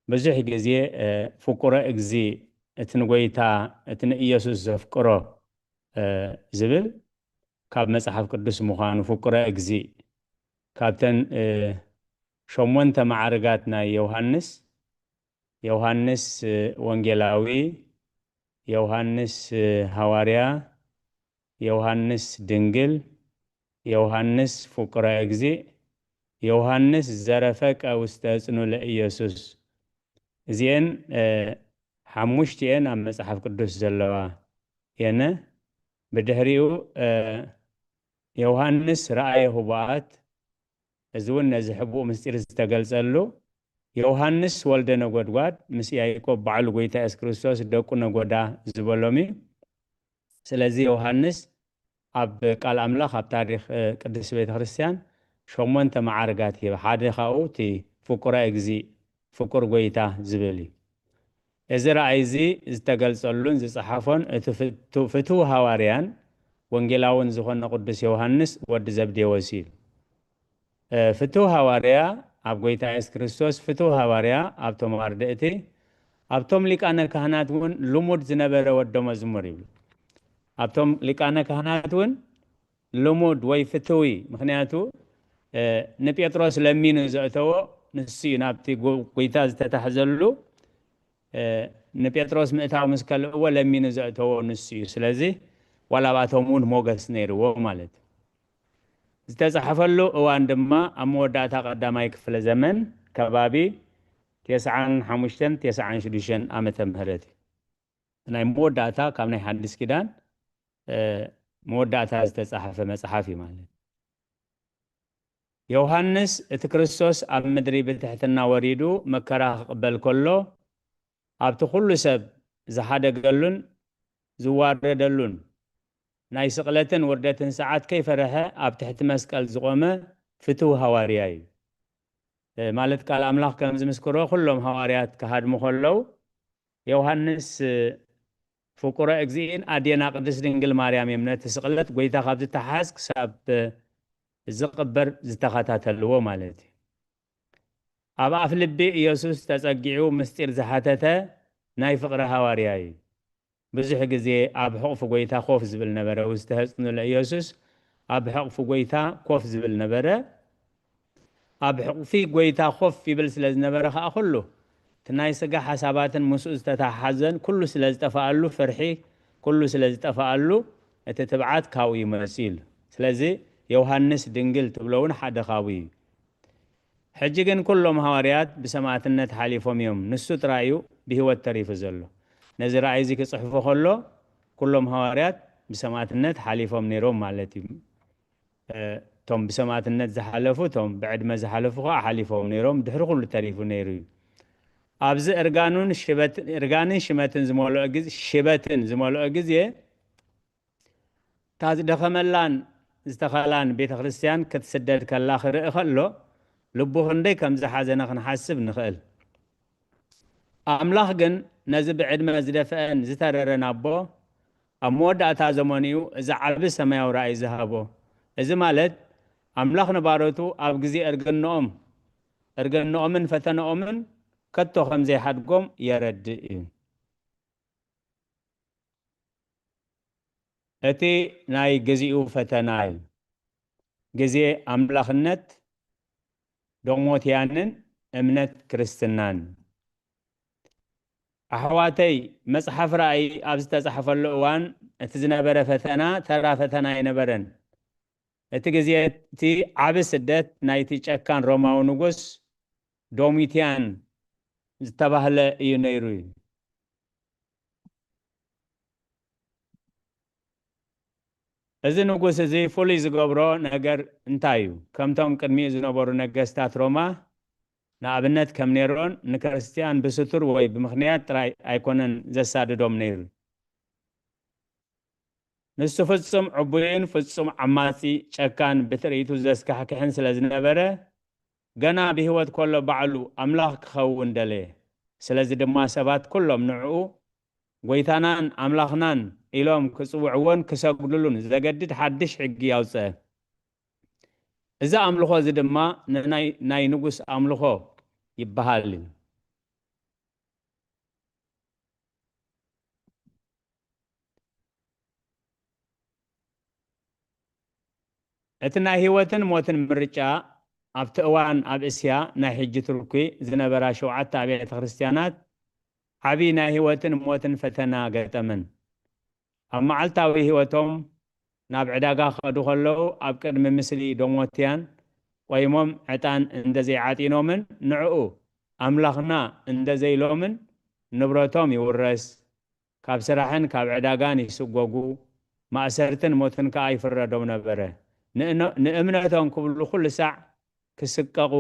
ብዙሕ ግዜ ፍቁረ እግዚእ፣ እቲ ንጎይታ፣ እቲ ንኢየሱስ ዘፍቅሮ ዝብል ካብ መጽሓፍ ቅዱስ ምዃኑ፣ ፍቁረ እግዚእ፣ ካብተን ሸሞንተ ማዕርጋት ናይ ዮሃንስ፣ ዮሃንስ ወንጌላዊ፣ ዮሃንስ ሃዋርያ፣ ዮሃንስ ድንግል፣ ዮሃንስ ፍቁረ እግዚእ፣ ዮሃንስ ዘረፈቀ ውስተ እጽኑ ለኢየሱስ። እዚኤን ሓሙሽቲኤን ኣብ መጽሓፍ ቅዱስ ዘለዋ የነ። ብድሕሪኡ ዮሃንስ ረኣየ ህቡኣት፣ እዚ እውን ነዚ ሕቡእ ምስጢር ዝተገልጸሉ፣ ዮሃንስ ወልደ ነጎድጓድ ምስ ያዕቆብ በዓሉ ጎይታ የሱስ ክርስቶስ ደቁ ነጎዳ ዝበሎም እዩ። ስለዚ ዮሃንስ ኣብ ቃል ኣምላኽ፣ ኣብ ታሪኽ ቅድስት ቤተ ክርስቲያን ሸሞንተ ማዕርጋት ይህብ። ሓደ ካብኡ እቲ ፍቁረ እግዚእ፣ ፍቁር ጎይታ ዝብል እዩ። እዚ ራእይ እዚ ዝተገልጸሉን ዝጸሓፎን እቲ ፍቱ-፣ ፍቱው ሃዋርያን ወንጌላውን ዝኾነ ቅዱስ ዮሃንስ ወዲ ዘብዴዎስ እዩ። ፍቱው ሃዋርያ ኣብ ጎይታ የሱስ ክርስቶስ፣ ፍቱው ሃዋርያ ኣብቶም ኣርድእቲ፣ ኣብቶም ሊቃነ ካህናት እውን ልሙድ ዝነበረ ወዶ መዝሙር ይብሉ። ኣብቶም ሊቃነ ካህናት እውን ልሙድ ወይ ፍትዊ፣ ምክንያቱ ንጴጥሮስ ለሚኑ ዘእተዎ ንሱ እዩ። ናብቲ ጎይታ ዝተታሕዘሉ ንጴጥሮስ ምእታው ምስ ከልእዎ ለሚኑ ዘእተዎ ንሱ እዩ። ስለዚ ዋላ ኣብኣቶም እውን ሞገስ ነይርዎ ማለት እዩ። ዝተጻሕፈሉ እዋን ድማ ኣብ መወዳእታ ቀዳማይ ክፍለ ዘመን ከባቢ ተስዓን ሓሙሽተን ተስዓን ሽዱሽተን ዓመተ ምህረት እዩ። ናይ መወዳእታ፣ ካብ ናይ ሓድሽ ኪዳን መወዳእታ ዝተጻሕፈ መጽሓፍ እዩ ማለት። ዮሃንስ እቲ ክርስቶስ ኣብ ምድሪ ብትሕትና ወሪዱ መከራ ክቕበል ከሎ፣ ኣብቲ ኩሉ ሰብ ዝሓደገሉን ዝዋረደሉን ናይ ስቕለትን ውርደትን ሰዓት ከይፈረሐ ኣብ ትሕቲ መስቀል ዝቖመ ፍትው ሃዋርያ እዩ። ማለት ቃል ኣምላኽ ከም ዝምስክሮ፣ ኩሎም ሃዋርያት ክሃድሙ ከለዉ፣ ዮሃንስ ፍቁረ እግዚእን ኣዴና ቅድስት ድንግል ማርያም እዮም ነቲ ስቕለት ጎይታ ካብ ዝተሓዝ ክሳብ ዝቕበር ዝተኸታተልዎ ማለት እዩ። ኣብ ኣፍ ልቢ ኢየሱስ ተጸጊዑ ምስጢር ዝሓተተ ናይ ፍቕሪ ሃዋርያ እዩ። ብዙሕ ግዜ ኣብ ሕቑፊ ጎይታ ኮፍ ዝብል ነበረ። ዝተሐጽኑለ ኢየሱስ ኣብ ሕቑፊ ጎይታ ኮፍ ዝብል ነበረ። ኣብ ሕቑፊ ጎይታ ኮፍ ይብል ስለ ዝነበረ ከኣ ኩሉ እቲ ናይ ስጋ ሓሳባትን ምስኡ ዝተተሓሓዘን ኩሉ ስለ ዝጠፍኣሉ፣ ፍርሒ ኩሉ ስለ ዝጠፍኣሉ፣ እቲ ትብዓት ካብኡ ይመጽእ ኢሉ። ስለዚ ዮሃንስ ድንግል ትብሎ እውን ሓደ ካብኡ እዩ። ሕጂ ግን ኩሎም ሃዋርያት ብሰማዕትነት ሓሊፎም እዮም። ንሱ ጥራይ እዩ ብህይወት ተሪፉ ዘሎ። ነዚ ራእይ እዚ ክጽሕፎ ከሎ ኩሎም ሃዋርያት ብሰማዕትነት ሓሊፎም ነይሮም ማለት እዩ። እ፣ እቶም ብሰማዕትነት ዝሓለፉ፣ እቶም ብዕድመ ዝሓለፉ ከኣ ሓሊፎም ነይሮም። ድሕሪ ኩሉ ተሪፉ ነይሩ እዩ። ኣብዚ እርጋኑን ሽበት-፣ እርጋንን ሽመትን ዝመልኦ ግዜ፣ ሽበትን ዝመልኦ ግዜ፣ እታ ዝደኸመላን ዝተኸላን ቤተ ክርስቲያን ክትስደድ ከላ ክርኢ ከሎ፣ ልቡ ክንደይ ከም ዝሓዘነ ክንሓስብ ንኽእል። ኣምላኽ ግን ነዚ ብዕድመ ዝደፍአን ዝተረረን ኣቦ፣ ኣብ መወዳእታ ዘመንኡ እዚ ዓቢ ሰማያዊ ራእይ ዝሃቦ፣ እዚ ማለት ኣምላኽ ንባሮቱ ኣብ ግዜ እርግንኦም፣ እርግንኦምን ፈተነኦምን ከቶ ከም ዘይሓድጎም የረድእ እዩ። እቲ ናይ ግዚኡ ፈተና እዩ። ግዜ ኣምላኽነት ዶሞትያንን እምነት ክርስትናን። ኣሕዋተይ፣ መጽሓፍ ራእይ ኣብ ዝተጻሕፈሉ እዋን እቲ ዝነበረ ፈተና ተራ ፈተና ኣይነበረን። እቲ ግዜ እቲ ዓቢ ስደት ናይቲ ጨካን ሮማዊ ንጉስ ዶሚትያን ዝተባህለ እዩ ነይሩ። እዚ ንጉስ እዚ ፍሉይ ዝገብሮ ነገር እንታይ እዩ? ከምቶም ቅድሚኡ ዝነበሩ ነገስታት ሮማ፣ ንኣብነት ከም ኔሮን፣ ንክርስትያን ብስቱር ወይ ብምኽንያት ጥራይ ኣይኮነን ዘሳድዶም ነይሩ። ንሱ ፍጹም ዕቡይን ፍጹም ዓማጺ፣ ጨካን፣ ብትርኢቱ ዘስካሕክሕን ስለ ዝነበረ፣ ገና ብህይወት ከሎ ባዕሉ ኣምላኽ ክኸውን ደለየ። ስለዚ ድማ ሰባት ኩሎም ንዕኡ ጐይታናን ኣምላኽናን ኢሎም ክጽውዕዎን ክሰግዱሉን ዘገድድ ሓድሽ ሕጊ ኣውጽአ። እዚ ኣምልኾ እዚ ድማ ንናይ ናይ ንጉስ ኣምልኾ ይበሃል እዩ። እቲ ናይ ህይወትን ሞትን ምርጫ ኣብቲ እዋን ኣብ እስያ፣ ናይ ሕጂ ቱርኪ፣ ዝነበራ ሸውዓተ ኣብያተ ክርስትያናት ዓቢ ናይ ህይወትን ሞትን ፈተና ገጠመን። ኣብ መዓልታዊ ህይወቶም ናብ ዕዳጋ ክኸዱ ከለዉ ኣብ ቅድሚ ምስሊ ዶሞትያን ቆይሞም ዕጣን እንደ ዘይዓጢኖምን ንዕኡ ኣምላኽና እንደ ዘይሎምን ንብረቶም ይውረስ፣ ካብ ስራሕን ካብ ዕዳጋን ይስጎጉ፣ ማእሰርትን ሞትን ከኣ ይፍረዶም ነበረ። ንእነ-፣ ንእምነቶም ክብሉ ኩሉ ሳዕ ክስቀቑ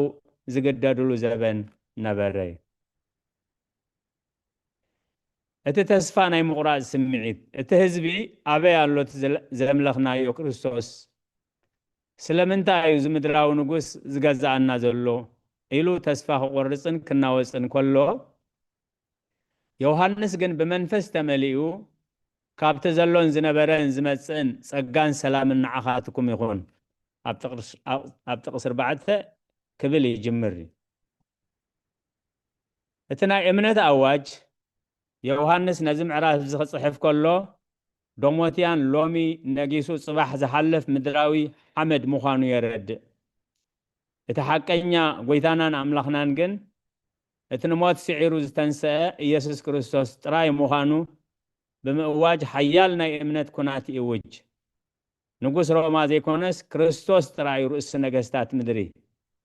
ዝግደድሉ ዘበን ነበረ። እቲ ተስፋ ናይ ምቑራጽ ስምዒት፣ እቲ ህዝቢ ኣበይ ኣሎ እቲ ዘለ-፣ ዘምለኽናዮ ክርስቶስ? ስለምንታይ እዩ እዚ ምድራዊ ንጉስ ዝገዝኣና ዘሎ? ኢሉ ተስፋ ክቖርጽን ክናወጽን ከሎ፣ ዮሃንስ ግን ብመንፈስ ተመሊኡ፣ ካብቲ ዘሎን ዝነበረን ዝመጽእን ጸጋን ሰላምን ንዓኻትኩም ይኹን፣ ኣብ ጥቕስ-፣ ኣብ፣ ኣብ ጥቕሲ ኣርባዕተ ክብል ይጅምር እዩ። እቲ ናይ እምነት ኣዋጅ ዮሃንስ ነዚ ምዕራፍ እዚ ክጽሕፍ ከሎ፣ ዶሞትያን ሎሚ ነጊሱ ጽባሕ ዝሓልፍ ምድራዊ ሓመድ ምዃኑ የረድእ። እቲ ሓቀኛ ጐይታናን ኣምላኽናን ግን፣ እቲ ንሞት ስዒሩ ዝተንስአ ኢየሱስ ክርስቶስ ጥራይ ምዃኑ ብምእዋጅ ሓያል ናይ እምነት ኵናት ይእውጅ። ንጉስ ሮማ ዘይኮነስ ክርስቶስ ጥራይ እዩ ርእሲ ነገስታት ምድሪ።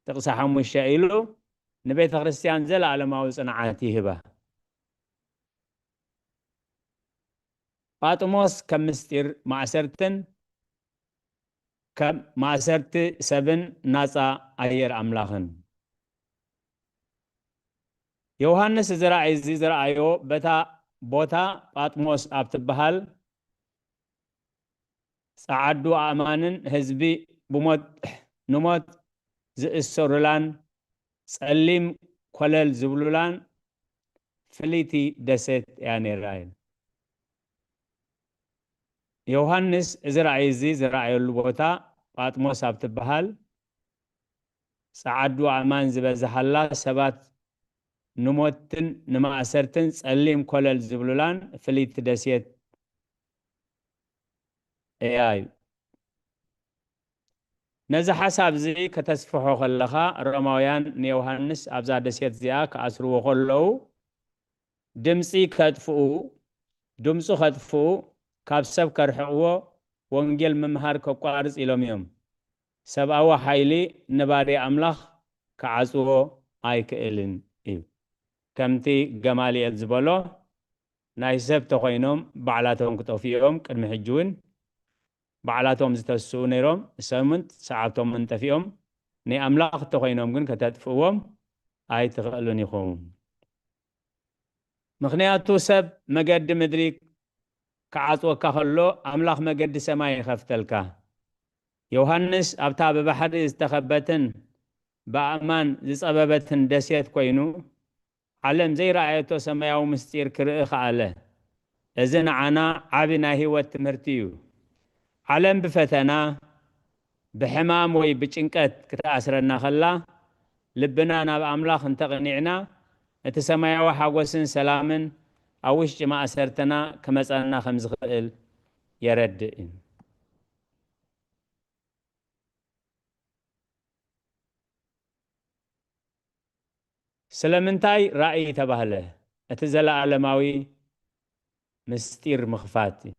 ጥቕሲ ሓሙሽተ ኢሉ ንቤተ ክርስትያን ዘለኣለማዊ ጽንዓት ይህባ። ጳጥሞስ ከም ምስጢር ማእሰርትን ከም ማእሰርቲ ሰብን ናጻ ኣየር ኣምላኽን። ዮሃንስ እዚ ራእይ እዚ ዝረኣዮ በታ ቦታ ጳጥሞስ ኣብ ትበሃል ጸዓዱ ኣእማንን ህዝቢ ብሞት፣ ንሞት ዝእሰሩላን ጸሊም ኮለል ዝብሉላን ፍልይቲ ደሴት እያ ነይራ ኢሉ። ዮሃንስ እዚ ራእይ እዚ ዝረኣየሉ ቦታ ጳጥሞስ ኣብ ትበሃል ጸዓዱ ኣእማን ዝበዝሓላ ሰባት ንሞትን ንማእሰርትን ጸሊም ኮለል ዝብሉላን ፍልይቲ ደሴት እያ ኢሉ። ነዚ ሓሳብ እዚ ከተስፍሖ ከለኻ፣ ሮማውያን ንዮሃንስ ኣብዛ ደሴት እዚኣ ክኣስርዎ ከለዉ፣ ድምጺ ከጥፍኡ፣ ድምጹ ከጥፍኡ፣ ካብ ሰብ ከርሕቕዎ፣ ወንጌል ምምሃር ከቋርጽ ኢሎም እዮም። ሰብኣዊ ሓይሊ ንባርያ ኣምላኽ ክዓጽዎ ኣይክእልን እዩ። ከምቲ ገማልኤል ዝበሎ፣ ናይ ሰብ ተኾይኖም ባዕላቶም ክጠፍኡ እዮም። ቅድሚ ሕጂ እውን ባዕላቶም ዝተስኡ ነይሮም፣ ሰሙን ሰዓብቶምን ጠፊኦም፣ ናይ ኣምላኽ ተኾይኖም ግን ከተጥፍእዎም ኣይትኽእሉን ኢኹም። ምኽንያቱ ሰብ መገዲ ምድሪ ክዓጽወካ ከሎ፣ ኣምላኽ መገዲ ሰማይ ይኸፍተልካ። ዮሃንስ ኣብታ ብባሕሪ ዝተኸበትን ብኣእማን ዝጸበበትን ደሴት ኮይኑ፣ ዓለም ዘይረኣየቶ ሰማያዊ ምስጢር ክርኢ ከኣለ። እዚ ንዓና ዓቢ ናይ ህይወት ትምህርቲ እዩ። ዓለም ብፈተና፣ ብሕማም ወይ ብጭንቀት ክትኣስረና ከላ፣ ልብና ናብ ኣምላኽ እንተቕኒዕና፣ እቲ ሰማያዊ ሓጎስን ሰላምን ኣብ ውሽጢ ማእሰርትና ክመጸና ከም ዝኽእል የረድእ እዩ። ስለምንታይ ራእይ ተባህለ? እቲ ዘለኣለማዊ ምስጢር ምኽፋት እዩ።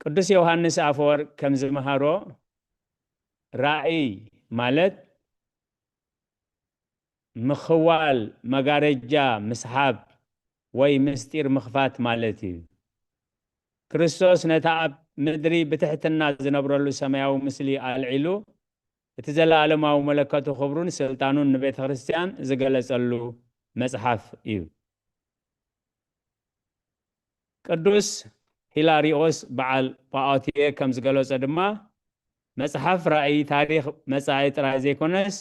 ቅዱስ ዮሃንስ ኣፈወርቅ ከም ዝመሃሮ፣ ራእይ ማለት ምኽዋል፣ መጋረጃ ምስሓብ ወይ ምስጢር ምኽፋት ማለት እዩ። ክርስቶስ ነታ ኣብ ምድሪ ብትሕትና ዝነብረሉ ሰማያዊ ምስሊ ኣልዒሉ፣ እቲ ዘለኣለማዊ መለኮቱ፣ ክብሩን ስልጣኑን ንቤተ ክርስቲያን ዝገለጸሉ መጽሓፍ እዩ። ቅዱስ ሂላሪዮስ በዓል ጳኦትየ ከም ዝገለጾ ድማ፣ መጽሓፍ ራእይ ታሪኽ መጻኢ ጥራይ ዘይኮነስ፣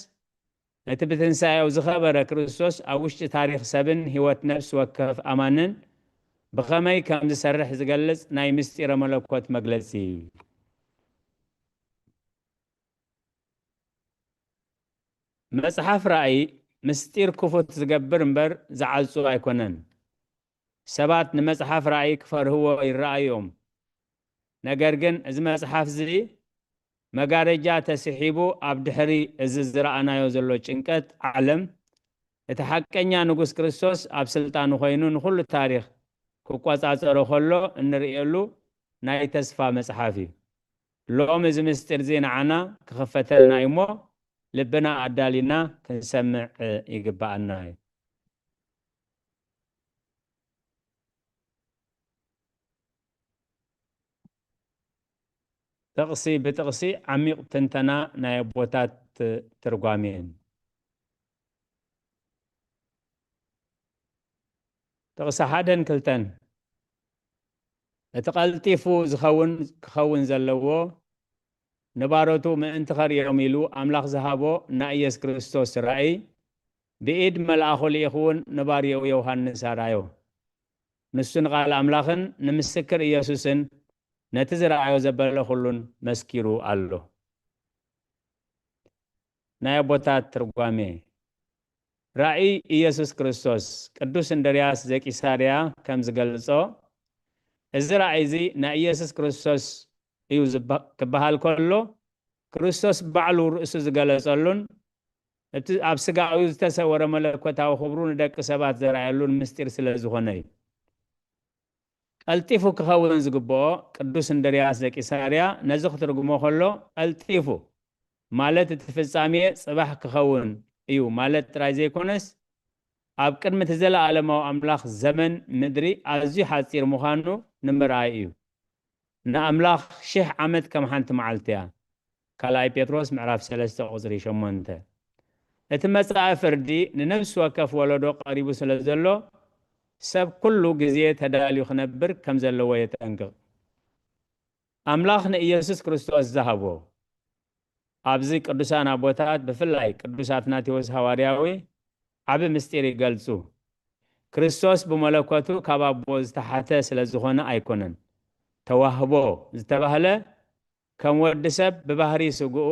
ነቲ ብትንሳኤኡ ዝኸበረ ክርስቶስ ኣብ ውሽጢ ታሪኽ ሰብን ህይወት ነፍሲ ወከፍ ኣማንን ብኸመይ ከም ዝሰርሕ ዝገልጽ ናይ ምስጢረ መለኮት መግለጺ እዩ። መጽሓፍ ራእይ ምስጢር ክፉት ዝገብር እምበር ዝዓጹ ኣይኮነን። ሰባት ንመጽሓፍ ራእይ ክፈርህዎ ይረኣዩ እዮም። ነገር ግን እዚ መጽሓፍ እዚ መጋረጃ ተስሒቡ ኣብ ድሕሪ እዚ ዝረኣናዮ ዘሎ ጭንቀት ዓለም፣ እቲ ሓቀኛ ንጉስ ክርስቶስ ኣብ ስልጣኑ ኮይኑ ንኹሉ ታሪኽ ክቆጻጸሮ ከሎ እንርእየሉ ናይ ተስፋ መጽሓፍ እዩ። ሎም እዚ ምስጢር እዚ ንዓና ክኽፈተልና እዩ እሞ፣ ልብና ኣዳሊና ክንሰምዕ ይግብኣና እዩ። ጥቕሲ ብጥቕሲ ዓሚቕ ትንተና ናይ ኣቦታት ትርጓሜን። ጥቕሲ ሓደን ክልተን። እቲ ቀልጢፉ ዝኸውን ክኸውን ዘለዎ፣ ንባሮቱ ምእንቲ ኸርእዮም ኢሉ ኣምላኽ ዝሃቦ ናይ ኢየሱስ ክርስቶስ ራእይ፣ ብኢድ መልኣኹ ልኢኽውን ንባርያኡ ዮሃንስ ኣርኣዮ። ንሱ ንቓል ኣምላኽን ንምስክር ኢየሱስን ነቲ ዝረኣዮ ዘበለ ኩሉን መስኪሩ ኣሎ። ናይ ኣቦታት ትርጓሜ። ራእይ ኢየሱስ ክርስቶስ። ቅዱስ እንድርያስ ዘቂሳርያ ከም ዝገልጾ፣ እዚ ራእይ እዚ ናይ ኢየሱስ ክርስቶስ እዩ ዝበ-፣ ክበሃል ከሎ፣ ክርስቶስ ባዕሉ ርእሱ ዝገለጸሉን እቲ ኣብ ስጋኡ ዝተሰወረ መለኮታዊ ክብሩ ንደቂ ሰባት ዘርኣየሉን ምስጢር ስለ ዝኾነ እዩ። ቀልጢፉ ክኸውን ዝግብኦ፣ ቅዱስ እንድርያስ ዘቂሳርያ ነዚ ክትርጉሞ ከሎ፣ ቀልጢፉ ማለት እቲ ፍጻሜ ጽባሕ ክኸውን እዩ ማለት ጥራይ ዘይኮነስ፣ ኣብ ቅድሚ እቲ ዘለኣለማዊ ኣምላኽ ዘመን ምድሪ ኣዝዩ ሓጺር ምዃኑ ንምርኣይ እዩ። ንኣምላኽ ሽሕ ዓመት ከም ሓንቲ መዓልቲ እያ። ካልኣይ ጴጥሮስ ምዕራፍ ሰለስተ ቁጽሪ ሸሞንተ። እቲ መጻኢ ፍርዲ ንነፍሲ ወከፍ ወለዶ ቀሪቡ ስለ ዘሎ፣ ሰብ ኩሉ ግዜ ተዳልዩ ክነብር ከም ዘለዎ የጠንቅቕ። ኣምላኽ ንኢየሱስ ክርስቶስ ዝሃቦ። ኣብዚ ቅዱሳን ኣቦታት፣ ብፍላይ ቅዱስ ኣትናቴዎስ ሃዋርያዊ፣ ዓቢ ምስጢር ይገልጹ። ክርስቶስ ብመለኮቱ ካብ ኣቦ ዝተሓተ ስለ ዝኾነ ኣይኮነን። ተዋህቦ ዝተባህለ፣ ከም ወዲ ሰብ ብባህሪ ስግኡ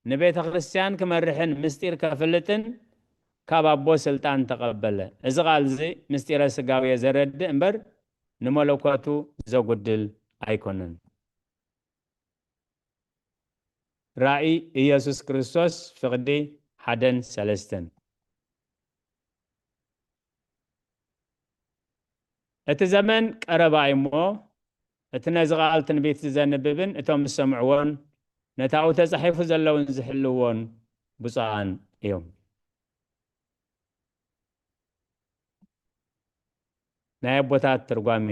ንቤተ ክርስቲያን ክመርሕን ምስጢር ከፍልጥን ካብ ኣቦ ስልጣን ተቐበለ። እዚ ቃል እዚ ምስጢረ ስጋዌ ዘረድእ እምበር ንመለኮቱ ዘጉድል ኣይኮነን። ራእይ ኢየሱስ ክርስቶስ ፍቕዲ ሓደን ሰለስተን። እቲ ዘመን ቀረባ እዩ እሞ፣ እቲ ነዚ ቃል ትንቢት ዘንብብን እቶም ዝሰምዕዎን ነታኡ ተጻሒፉ ዘለውን ዝሕልዎን ብፁዓን እዮም። ናይ ኣቦታት ትርጓሜ።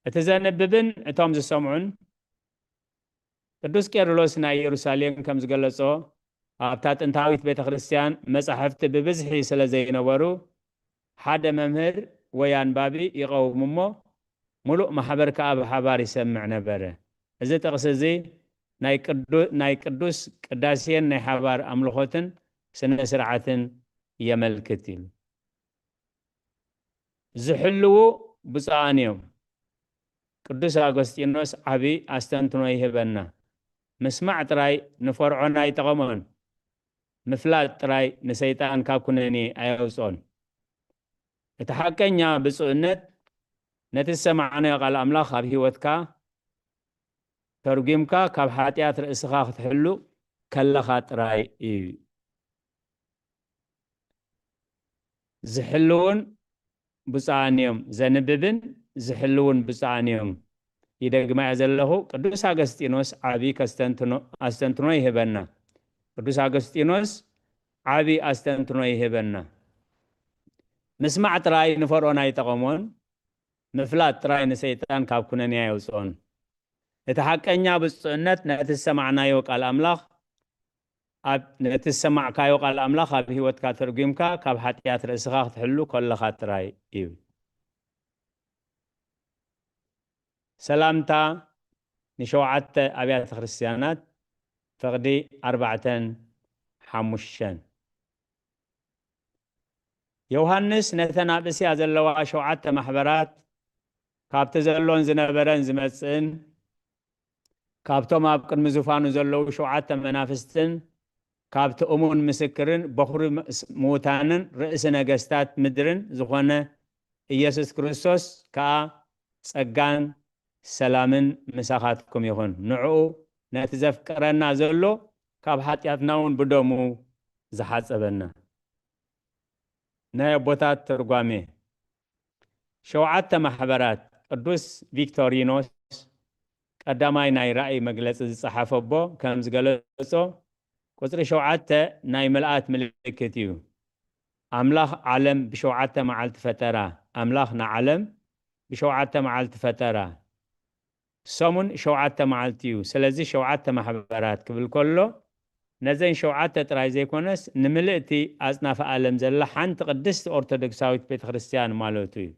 እቲ ዘንብብን እቶም ዝሰምዑን፣ ቅዱስ ቄርሎስ ናይ ኢየሩሳሌም ከም ዝገለጾ፣ ኣብታ ጥንታዊት ቤተ ክርስቲያን መጻሕፍቲ ብብዝሒ ስለ ዘይነበሩ፣ ሓደ መምህር ወይ ኣንባቢ ይቐውም እሞ፣ ምሉእ ማሕበር ከኣ ብሓባር ይሰምዕ ነበረ። እዚ ጥቕሲ እዚ ናይ ቅዱ-፣ ናይ ቅዱስ ቅዳሴን ናይ ሓባር ኣምልኾትን ስነ ስርዓትን የመልክት ኢሉ። ዝሕልዉ ብፁዓን እዮም። ቅዱስ ኣጎስጢኖስ ዓቢ ኣስተንትኖ ይህበና። ምስማዕ ጥራይ ንፈርዖን ኣይጠቐሞን። ምፍላጥ ጥራይ ንሰይጣን ካብ ኩነኔ ኣየውጽኦን። እቲ ሓቀኛ ብፁዕነት ነቲ ዝሰማዕናዮ ቃል ኣምላኽ ኣብ ህይወትካ ተርጒምካ ካብ ሓጢኣት ርእስኻ ክትሕሉ ከለኻ ጥራይ እዩ። ዝሕልውን ብፁዓን እዮም፣ ዘንብብን ዝሕልውን ብፁዓን እዮም። ይደግማ እየ ዘለኹ፣ ቅዱስ ኣገስጢኖስ ዓቢ ከስተንትኖ-፣ ኣስተንትኖ ይህበና። ቅዱስ ኣገስጢኖስ ዓቢ ኣስተንትኖ ይህበና። ምስማዕ ጥራይ ንፈርዖን ኣይጠቐሞን፣ ምፍላጥ ጥራይ ንሰይጣን ካብ ኩነኔ ኣየውጽኦን። እቲ ሓቀኛ ብፁዕነት ነቲ ዝሰማዕናዮ ቃል ኣምላኽ ኣብ፣ ነቲ ዝሰማዕካዮ ቃል ኣምላኽ ኣብ ህይወትካ ተርጒምካ ካብ ሓጢኣት ርእስኻ ክትሕሉ ከለኻ ጥራይ እዩ። ሰላምታ ንሸውዓተ ኣብያተ ክርስቲያናት፣ ፍቕዲ ኣርባዕተን ሓሙሽተን። ዮሃንስ ነተን ኣብ እስያ ዘለዋ ሸውዓተ ማሕበራት፣ ካብቲ ዘሎን ዝነበረን ዝመጽእን፣ ካብቶም ኣብ ቅድሚ ዙፋኑ ዘለዉ ሸውዓተ መናፍስትን፣ ካብቲ እሙን ምስክርን በኹሪ ምውታንን ርእሲ ነገስታት ምድርን ዝኾነ ኢየሱስ ክርስቶስ ከኣ ጸጋን ሰላምን ምሳኻትኩም ይኹን። ንዕኡ ነቲ ዘፍቅረና ዘሎ ካብ ሓጢኣትና እውን ብደሙ ዝሓጸበና። ናይ ኣቦታት ትርጓሜ። ሸውዓተ ማሕበራት። ቅዱስ ቪክቶሪኖስ ቀዳማይ ናይ ራእይ መግለጺ ዝጸሓፈ ኣቦ ከም ዝገለጾ፣ ቁጽሪ ሸውዓተ ናይ ምልኣት ምልክት እዩ። ኣምላኽ ዓለም ብሸውዓተ መዓልቲ ፈጠራ። ኣምላኽ ንዓለም ብሸውዓተ መዓልቲ ፈጠራ። ሰሙን ሸውዓተ መዓልቲ እዩ። ስለዚ ሸውዓተ ማሕበራት ክብል ከሎ፣ ነዘን ሸውዓተ ጥራይ ዘይኮነስ፣ ንምልእቲ ኣጽናፈ ዓለም ዘላ ሓንቲ ቅድስቲ ኦርቶዶክሳዊት ቤተ ክርስቲያን ማለቱ እዩ።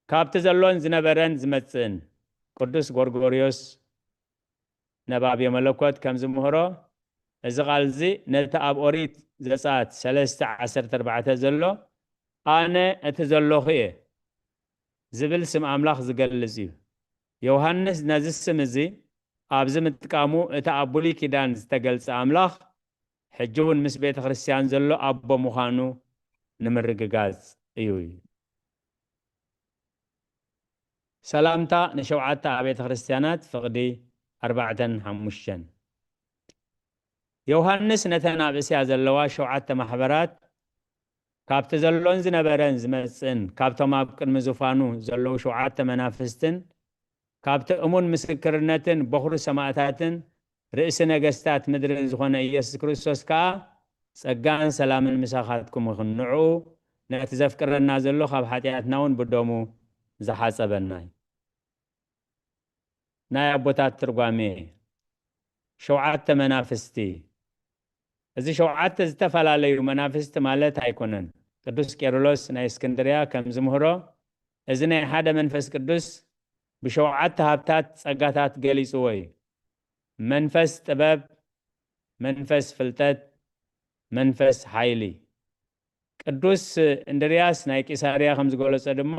ካብቲ ዘሎን ዝነበረን ዝመጽእን። ቅዱስ ጎርጎርዮስ ነባቤ መለኮት ከም ዝምህሮ፣ እዚ ቃል እዚ ነቲ ኣብ ኦሪት ዘጸኣት ሰለስተ ዓሰርተ ኣርባዕተ ዘሎ፣ "ኣነ እቲ ዘለኹ እየ" ዝብል ስም ኣምላኽ ዝገልጽ እዩ። ዮሃንስ ነዚ ስም እዚ ኣብዚ ምጥቃሙ፣ እቲ ኣብ ብሉይ ኪዳን ዝተገልጸ ኣምላኽ፣ ሕጂ እውን ምስ ቤተ ክርስቲያን ዘሎ ኣቦ ምዃኑ ንምርግጋጽ እዩ። ሰላምታ ንሸውዓተ ኣብያተ ክርስቲያናት፣ ፍቕዲ ኣርባዕተን ሓሙሽተን። ዮሃንስ ነተን ኣብ እስያ ዘለዋ ሸውዓተ ማሕበራት፣ ካብቲ ዘሎን ዝነበረን ዝመጽእን፣ ካብቶም ኣብ ቅድሚ ዙፋኑ ዘለዉ ሸውዓተ መናፍስትን፣ ካብቲ እሙን ምስክርነትን በኹሪ ሰማእታትን ርእሲ ነገስታት ምድርን ዝኾነ ኢየሱስ ክርስቶስ ከኣ፣ "ጸጋን ሰላምን ምሳኻትኩም ይኹን። ንዕኡ ነቲ ዘፍቅረና ዘሎ ካብ ሓጢኣትና እውን ብደሙ ዝሓጸበና እዩ።" ናይ ኣቦታት ትርጓሜ። ሸውዓተ መናፍስቲ። እዚ ሸውዓተ ዝተፈላለዩ መናፍስቲ ማለት ኣይኮነን። ቅዱስ ቄርሎስ ናይ እስክንድርያ ከም ዝምህሮ፣ እዚ ናይ ሓደ መንፈስ ቅዱስ ብሸውዓተ ሃብታት ጸጋታት ገሊጽዎ እዩ። መንፈስ ጥበብ፣ መንፈስ ፍልጠት፣ መንፈስ ሓይሊ። ቅዱስ እንድርያስ ናይ ቂሳርያ ከም ዝገለጾ ድማ፣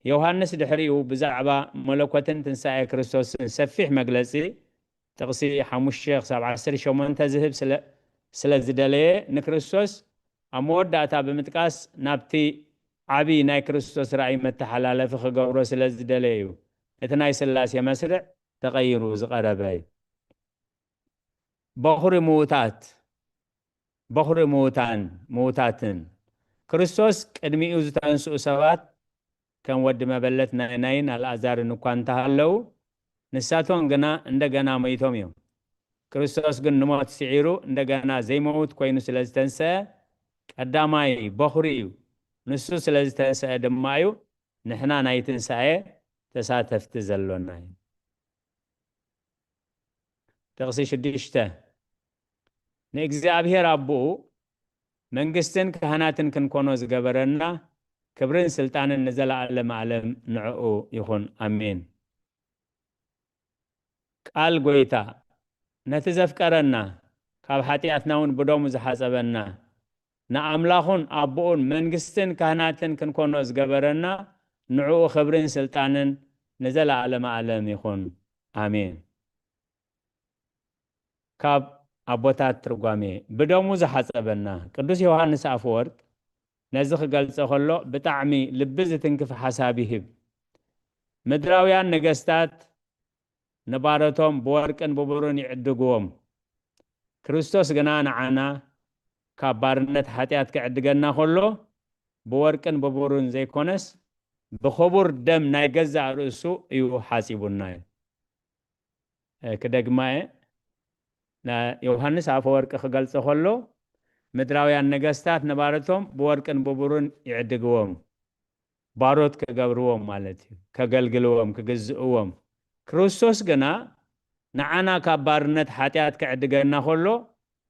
ዮሃንስ ድሕሪኡ ብዛዕባ መለኮትን ትንሳኤ ክርስቶስን ሰፊሕ መግለጺ፣ ጥቕሲ ሓሙሽተ ክሳብ ዓሰርተ ሸሞንተ ዝህብ ስለ፣ ስለ ዝደለየ፣ ንክርስቶስ ኣብ መወዳእታ ብምጥቃስ ናብቲ ዓቢ ናይ ክርስቶስ ራእይ መተሓላለፊ ክገብሮ ስለ ዝደለየ እዩ። እቲ ናይ ስላሴ መስርዕ ተቐይሩ ዝቐረበ እዩ። በኹሪ ምዉታት፣ በኹሪ ምዉታን፣ ምዉታትን። ክርስቶስ ቅድሚኡ ዝተንስኡ ሰባት ከም ወዲ መበለት ናይ ናይን ኣልኣዛርን እኳ እንተሃለዉ፣ ንሳቶም ግና እንደገና ሞይቶም እዮም። ክርስቶስ ግን ንሞት ስዒሩ እንደገና ዘይመውት ኮይኑ ስለ ዝተንስአ፣ ቀዳማይ በኹሪ እዩ። ንሱ ስለ ዝተንስአ ድማ እዩ ንሕና ናይ ትንሳኤ ተሳተፍቲ ዘሎና እዩ። ጥቕሲ ሽዱሽተ። ንእግዚኣብሔር ኣቦኡ መንግስትን ካህናትን ክንኮኖ ዝገበረና፣ ክብርን ስልጣንን ንዘለዓለመ ዓለም ንዕኡ ይኹን። ኣሜን። ቃል ጐይታ። ነቲ ዘፍቀረና፣ ካብ ሓጢኣትና እውን ብደሙ ዝሓጸበና፣ ንኣምላኹን ኣቦኡን መንግስትን ካህናትን ክንኮኖ ዝገበረና፣ ንዕኡ ክብርን ስልጣንን ንዘለዓለመ ዓለም ይኹን። ኣሜን። ካብ ኣቦታት ትርጓሜ። ብደሙ ዝሓጸበና። ቅዱስ ዮሃንስ ኣፈወርቅ ነዚ ክገልጸ ከሎ ብጣዕሚ ልቢ ዝትንክፍ ሓሳብ ይህብ። ምድራውያን ነገስታት ንባሮቶም ብወርቅን ብብሩርን ይዕድግዎም። ክርስቶስ ግና ንዓና ካብ ባርነት ሓጢኣት ክዕድገና ከሎ፣ ብወርቅን ብብሩርን ዘይኮነስ፣ ብኽቡር ደም ናይ ገዛእ ርእሱ እዩ ሓጺቡና እዩ። እ፣ ክደግማ እየ። ና-፣ ዮሃንስ ኣፈወርቂ ክገልጾ ከሎ፣ ምድራውያን ነገስታት ንባሮቶም ብወርቅን ብብሩርን ይዕድግዎም፣ ባሮት ክገብርዎም ማለት እዩ፣ ከገልግልዎም፣ ክግዝእዎም። ክርስቶስ ግና ንዓና ካብ ባርነት ሓጢኣት ክዕድገና ከሎ፣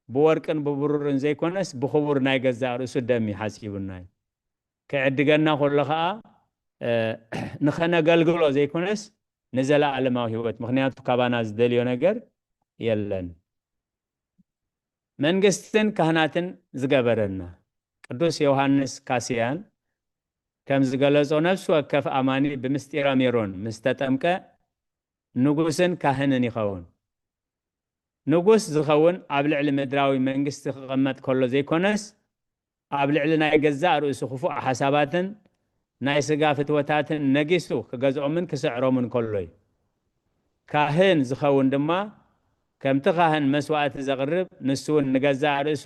ብወርቅን ብብሩርን ዘይኮነስ፣ ብኽቡር ናይ ገዛእ ርእሱ ደም እዩ ሓጺቡና እዩ። ክዕድገና ከሎ ኸኣ፣ እ፣ ንኸነገልግሎ ዘይኮነስ፣ ንዘለኣለማዊ ህይወት፣ ምኽንያቱ ካባና ዝደልዮ ነገር የለን። መንግስትን ካህናትን ዝገበረና። ቅዱስ ዮሃንስ ካስያን ከም ዝገለጾ፣ ነፍሲ ወከፍ ኣማኒ ብምስጢረ ሜሮን ምስ ተጠምቀ፣ ንጉስን ካህንን ይኸውን። ንጉስ ዝኸውን ኣብ ልዕሊ ምድራዊ መንግስቲ ክቕመጥ ከሎ ዘይኮነስ፣ ኣብ ልዕሊ ናይ ገዛእ ርእሱ ክፉእ ሓሳባትን ናይ ስጋ ፍትወታትን ነጊሱ ክገዝኦምን ክስዕሮምን ከሎ እዩ። ካህን ዝኸውን ድማ፣ ከምቲ ካህን መስዋእቲ ዘቕርብ፣ ንሱ እውን ንገዛእ ርእሱ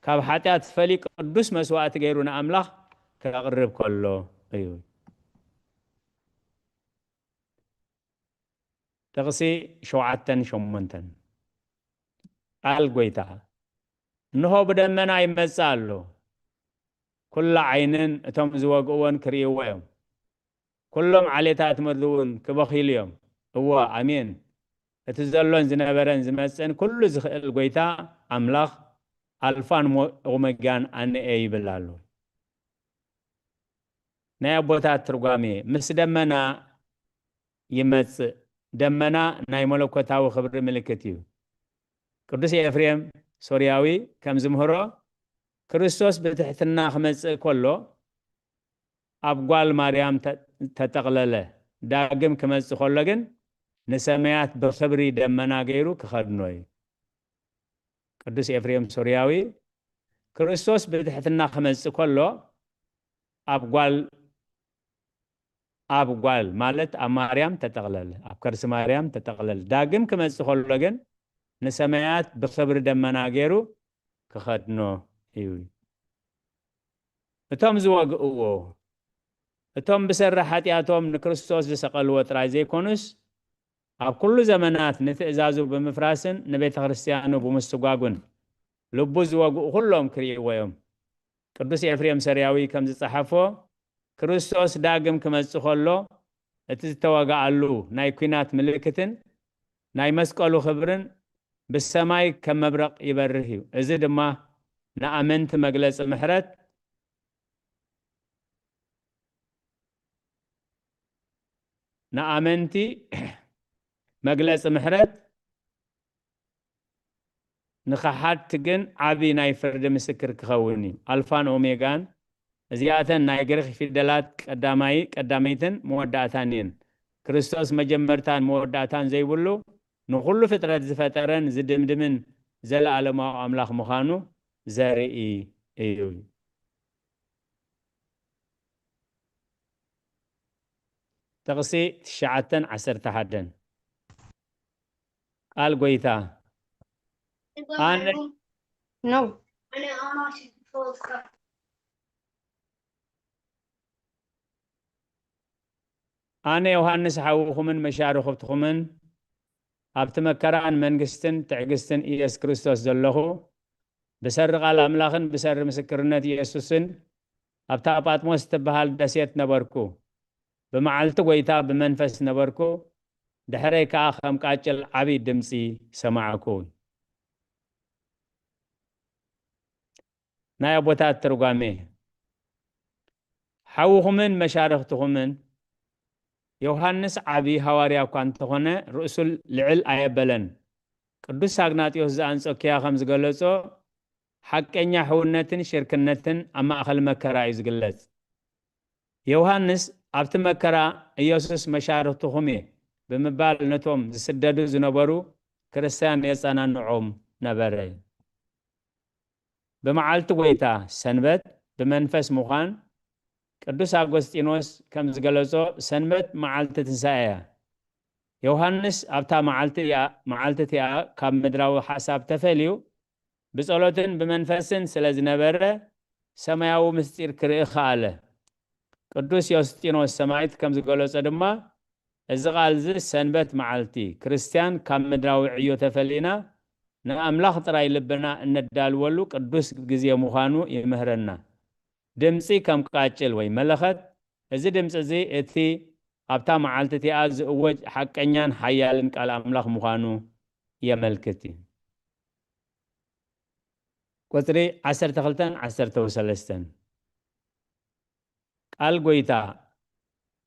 ካብ ሓጢኣት ፈሊ ቅዱስ መስዋእቲ ገይሩ ንኣምላኽ ከቕርብ ከሎ እዩ። ጥቕሲ ሸውዓተን ሸሞንተን። ቃል ጐይታ። እንሆ ብደመና ይመጽእ ኣሎ። ኩላ ዓይንን እቶም ዝወግእዎን ክርእይዎ እዮም። ኩሎም ዓሌታት ምድሪ እውን ክበኽይሉ እዮም። እወ፣ ኣሜን። እቲ ዘሎን ዝነበረን ዝመጽእን ኩሉ ዝኽእል ጐይታ ኣምላኽ ኣልፋን ሞ-፣ ኦሜጋን ኣነ እየ ይብል ኣሎ። ናይ ኣቦታት ትርጓሜ፣ ምስ ደመና ይመጽእ። ደመና ናይ መለኮታዊ ክብሪ ምልክት እዩ። ቅዱስ ኤፍሬም ሶርያዊ ከም ዝምህሮ፣ ክርስቶስ ብትሕትና ክመጽእ ከሎ ኣብ ጓል ማርያም ተ-፣ ተጠቕለለ። ዳግም ክመጽእ ከሎ ግን ንሰማያት ብኽብሪ ደመና ገይሩ ክኸድኖ እዩ። ቅዱስ ኤፍሬም ሶርያዊ፣ ክርስቶስ ብትሕትና ክመጽእ ከሎ ኣብ ጓል፣ ኣብ ጓል ማለት ኣብ ማርያም ተጠቕለለ፣ ኣብ ከርሲ ማርያም ተጠቕለለ። ዳግም ክመጽእ ከሎ ግን ንሰማያት ብኽብሪ ደመና ገይሩ ክኸድኖ እዩ። እቶም ዝወግእዎ፣ እቶም ብሰሪ ሓጢኣቶም ንክርስቶስ ዝሰቐልዎ ጥራይ ዘይኮኑስ፣ ኣብ ኩሉ ዘመናት ንትእዛዙ ብምፍራስን ንቤተ ክርስቲያኑ ብምስጓጉን ልቡ ዝወግኡ ኩሎም ክርእይዎ እዮም። ቅዱስ ኤፍሬም ሰርያዊ ከም ዝጸሓፎ፣ ክርስቶስ ዳግም ክመጽእ ከሎ፣ እቲ ዝተወግኣሉ ናይ ኲናት ምልክትን ናይ መስቀሉ ክብርን ብሰማይ ከም መብረቕ ይበርህ እዩ። እዚ ድማ ንኣመንቲ መግለጺ ምሕረት፣ ንኣመንቲ መግለጺ ምሕረት፣ ንኸሓድቲ ግን ዓቢ ናይ ፍርዲ ምስክር ክኸውን እዩ። ኣልፋን ኦሜጋን፣ እዚኣተን ናይ ግሪኽ ፊደላት ቀዳማይ፣ ቀዳመይትን መወዳእታን እየን። ክርስቶስ መጀመርታን መወዳእታን ዘይብሉ፣ ንኹሉ ፍጥረት ዝፈጠረን ዝድምድምን ዘለኣለማዊ ኣምላኽ ምዃኑ ዘርኢ እዩ። ጥቕሲ ትሽዓተን ዓሰርተ ሓደን። ቃል ጐይታ። ኣነ No. ኣነ ዮሃንስ ሓውኹምን መሻርኽትኹምን ኣብቲ መከራን መንግስትን ትዕግስትን ኢየሱስ ክርስቶስ ዘለኹ፣ ብሰሪ ቃል ኣምላኽን ብሰሪ ምስክርነት ኢየሱስን ኣብታ ጳጥሞስ እትበሃል ደሴት ነበርኩ። ብመዓልቲ ጐይታ ብመንፈስ ነበርኩ፣ ድሕረይ ከኣ ከም ቃጭል ዓቢ ድምጺ ሰማዕኩ። ናይ ኣቦታት ትርጓሜ። ሓውኹምን መሻርኽትኹምን ዮሃንስ ዓቢ ሃዋርያ እኳ እንተኾነ፣ ርእሱ ልዕል ኣየበለን። ቅዱስ ኣግናጥዮስ ዘኣንጾክያ ከም ዝገለጾ፣ ሓቀኛ ሕውነትን ሽርክነትን ኣብ ማእከል መከራ እዩ ዝግለጽ። ዮሃንስ ኣብቲ መከራ፣ "ኢየሱስ መሻርኽትኹም እየ" ብምባል ነቶም ዝስደዱ ዝነበሩ ክርስትያን የጸናንዖም ነበረ። ብመዓልቲ ጐይታ ሰንበት ብመንፈስ ምዃን፣ ቅዱስ ኣጎስጢኖስ ከም ዝገለጾ፣ ሰንበት መዓልቲ ትንሳኤ እያ። ዮሃንስ ኣብታ መዓልቲ እያ፣ መዓልቲ እቲኣ ካብ ምድራዊ ሓሳብ ተፈልዩ ብጸሎትን ብመንፈስን ስለ ዝነበረ ሰማያዊ ምስጢር ክርኢ ከኣለ። ቅዱስ ዮስጢኖስ ሰማዕት ከም ዝገለጾ ድማ፣ እዚ ቃል እዚ ሰንበት መዓልቲ፣ ክርስትያን ካብ ምድራዊ ዕዮ ተፈሊና ንኣምላኽ ጥራይ ልብና እነዳልወሉ ቅዱስ ግዜ ምዃኑ ይምህረና። ድምጺ ከም ቃጭል ወይ መለኸት፣ እዚ ድምጺ እዚ እቲ ኣብታ መዓልቲ እቲኣ ዝእወጅ ሓቀኛን ሓያልን ቃል ኣምላኽ ምዃኑ የመልክት እዩ። ቁጽሪ ዓሰርተ ክልተን ዓሰርተ ሰለስተን። ቃል ጎይታ፣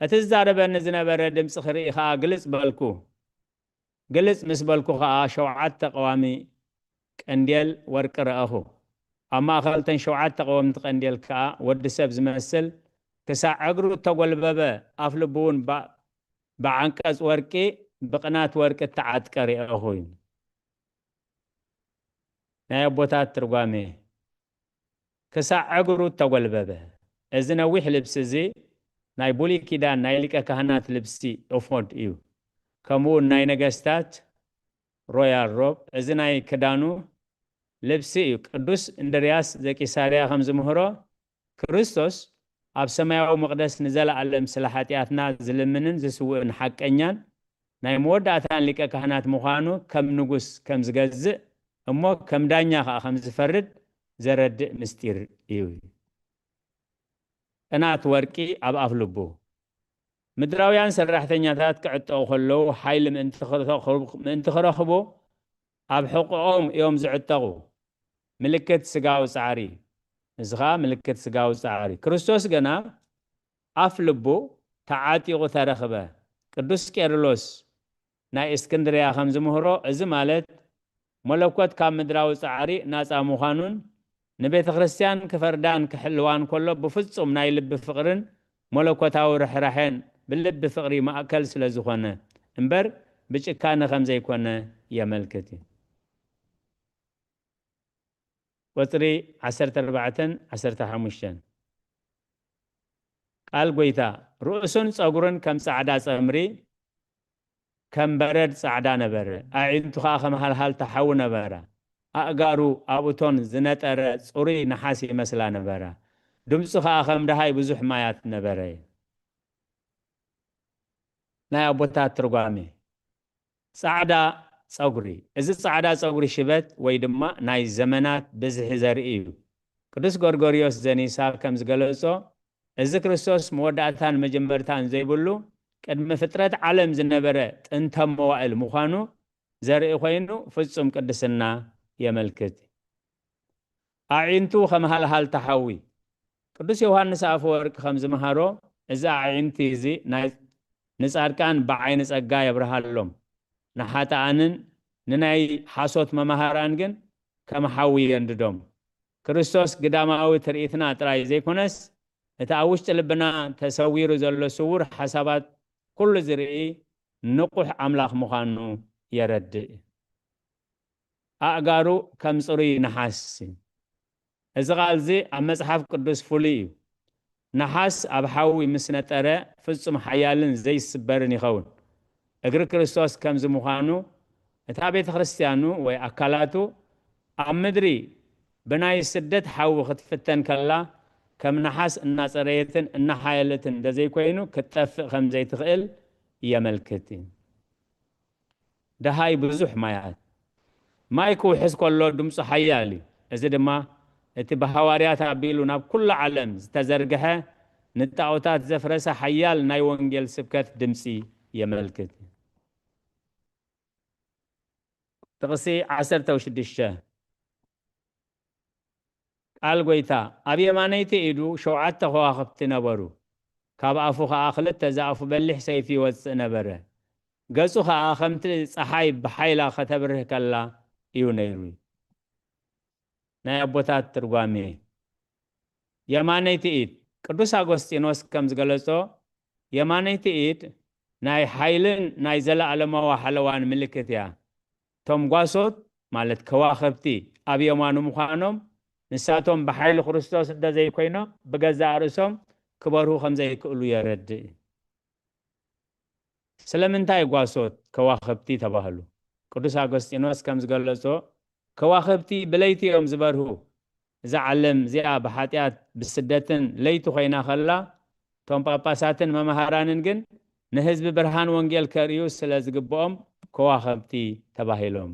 እቲ ዝዛረበኒ ዝነበረ ድምጺ ክርኢ ኸኣ ግልጽ በልኩ። ግልጽ ምስ በልኩ ኸኣ ሸውዓተ ቀዋሚ ቀንዴል ወርቂ ረኣኹ። ኣብ ማእከል እተን ሸውዓተ ቀወምቲ ቀንዴል ከኣ ወዲ ሰብ ዝመስል ክሳዕ እግሩ እተጎልበበ፣ ኣፍ ልቡ እውን ባ-፣ ብዓንቀጽ ወርቂ፣ ብቕናት ወርቂ እተዓጥቀ ርኤኹ እዩ። ናይ ኣቦታት ትርጓሜ። ክሳዕ እግሩ እተጎልበበ። እዚ ነዊሕ ልብሲ እዚ ናይ ብሉይ ኪዳን ናይ ሊቀ ካህናት ልብሲ ኤፎድ እዩ። ከምኡ እውን ናይ ነገስታት ሮያል ሮብ። እዚ ናይ ክዳኑ ልብሲ እዩ። ቅዱስ እንድርያስ ዘቂሳርያ ከም ዝምህሮ፣ ክርስቶስ ኣብ ሰማያዊ መቕደስ ንዘለኣለም ስለ ሓጢኣትና ዝልምንን ዝስውእን ሓቀኛን ናይ መወዳእታን ሊቀ ካህናት ምዃኑ ከም ንጉስ ከም ዝገዝእ እሞ ከም ዳኛ ኸኣ ከም ዝፈርድ ዘረድእ ምስጢር እዩ። ቅናት ወርቂ ኣብ ኣፍ ልቡ። ምድራውያን ሰራሕተኛታት ክዕጠቑ ከለዉ ሓይሊ ምእንቲ ክረኽቡ፣ ምእንቲ ክረኽቡ ኣብ ሕቖኦም እዮም ዝዕጠቑ። ምልክት ስጋዊ ጻዕሪ። እዚ ኸኣ ምልክት ስጋዊ ጻዕሪ። ክርስቶስ ገና ኣፍ ልቡ ተዓጢቑ ተረኽበ። ቅዱስ ቄርሎስ ናይ እስክንድርያ ከም ዝምህሮ፣ እዚ ማለት መለኮት ካብ ምድራዊ ጻዕሪ ናጻ ምዃኑን ንቤተ ክርስቲያን ክፈርዳን ክሕልዋን ከሎ ብፍጹም ናይ ልቢ ፍቕርን መለኮታዊ ርሕራሐን ብልቢ ፍቕሪ ማእከል ስለ ዝኾነ እምበር ብጭካነ ከም ዘይኮነ የመልክት እዩ። ቁጽሪ ዓሰርተ ኣርባዕተን ዓሰርተ ሓሙሽተን። ቃል ጎይታ፣ ርእሱን ጸጉሩን ከም ጻዕዳ ጸምሪ፣ ከም በረድ ጻዕዳ ነበረ። ኣዒንቱ ኸኣ ከም ሃልሃልታ ሓዊ ነበራ። ኣእጋሩ ኣብ እቶን ዝነጠረ ጽሩይ ነሓስ ይመስላ ነበራ። ድምጹ ኸኣ ከም ደሃይ ብዙሕ ማያት ነበረ። ናይ ኣቦታት ትርጓሜ። ጻዕዳ ጸጉሪ። እዚ ጻዕዳ ጸጉሪ ሽበት ወይ ድማ ናይ ዘመናት ብዝሒ ዘርኢ እዩ። ቅዱስ ጎርጎርዮስ ዘኒሳ ከም ዝገለጾ፣ እዚ ክርስቶስ መወዳእታን መጀመርታን ዘይብሉ፣ ቅድሚ ፍጥረት ዓለም ዝነበረ ጥንተ መዋእል ምዃኑ ዘርኢ ኮይኑ፣ ፍጹም ቅድስና የመልክት። ኣዒንቱ ከም ሃልሃልታ ሓዊ። ቅዱስ ዮሃንስ ኣፈወርቂ ከም ዝመሃሮ፣ እዚ ኣዒንቲ እዚ ናይ ንጻድቃን ብዓይኒ ጸጋ የብርሃሎም፣ ንሓጥኣንን ንናይ ሓሶት መማህራን ግን ከም ሓዊ የንድዶም። ክርስቶስ ግዳማዊ ትርኢትና ጥራይ ዘይኮነስ፣ እቲ ኣብ ውሽጢ ልብና ተሰዊሩ ዘሎ ስዉር ሓሳባት ኩሉ ዝርኢ ንቑሕ ኣምላኽ ምዃኑ የረድእ። ኣእጋሩ ከም ጽሩይ ነሓስ። እዚ ቃል እዚ ኣብ መጽሓፍ ቅዱስ ፍሉይ እዩ። ነሓስ ኣብ ሓዊ ምስ ነጠረ ፍጹም ሓያልን ዘይስበርን ይኸውን። እግሪ ክርስቶስ ከምዚ ምዃኑ፣ እታ ቤተ ክርስቲያኑ ወይ ኣካላቱ ኣብ ምድሪ ብናይ ስደት ሓዊ ክትፍተን ከላ፣ ከም ነሓስ እናጸረየትን እናሓየለትን እንተዘይኮይኑ ክትጠፍእ ከም ዘይትኽእል የመልክት እዩ። ደሃይ ብዙሕ ማያት። ማይ ክውሕዝ ከሎ ድምፁ ሓያል እዩ። እዚ ድማ እቲ ብሃዋርያት ኣቢሉ ናብ ኩሉ ዓለም ዝተዘርግሐ ንጣዖታት ዘፍረሰ ሓያል ናይ ወንጌል ስብከት ድምፂ የመልክት። ጥቕሲ ዓሰርተ ሽዱሽተ። ቃል ጐይታ፣ ኣብ የማነይቲ ኢዱ ሸውዓተ ከዋኽብቲ ነበሩ፣ ካብ ኣፉ ኸኣ ክልተ ዝኣፉ በሊሕ ሰይፊ ይወጽእ ነበረ። ገጹ ኸኣ ከምቲ ጸሓይ ብሓይላ ኸተብርህ ከላ እዩ ነይሩ። ናይ ኣቦታት ትርጓሜ። የማነይቲ ኢድ። ቅዱስ ኣጎስጢኖስ ከም ዝገለጾ፣ የማነይቲ ኢድ ናይ ሓይልን ናይ ዘለኣለማዊ ሓለዋን ምልክት እያ። እቶም ጓሶት፣ ማለት ከዋኽብቲ፣ ኣብ የማኑ ምዃኖም፣ ንሳቶም ብሓይሊ ክርስቶስ እንተ ዘይኮይኖም፣ ብገዛእ ርእሶም ክበርሁ ከም ዘይክእሉ የረድእ። ስለምንታይ ጓሶት ከዋኽብቲ ተባህሉ? ቅዱስ ኣጎስጢኖስ ከም ዝገለጾ፣ ከዋኽብቲ ብለይቲ እዮም ዝበርሁ። እዛ ዓለም እዚኣ ብሓጢኣት ብስደትን ለይቲ ኮይና ከላ፣ እቶም ጳጳሳትን መምሃራንን ግን ንህዝቢ ብርሃን ወንጌል ከርእዩ ስለ ዝግብኦም ከዋኽብቲ ተባሂሎም።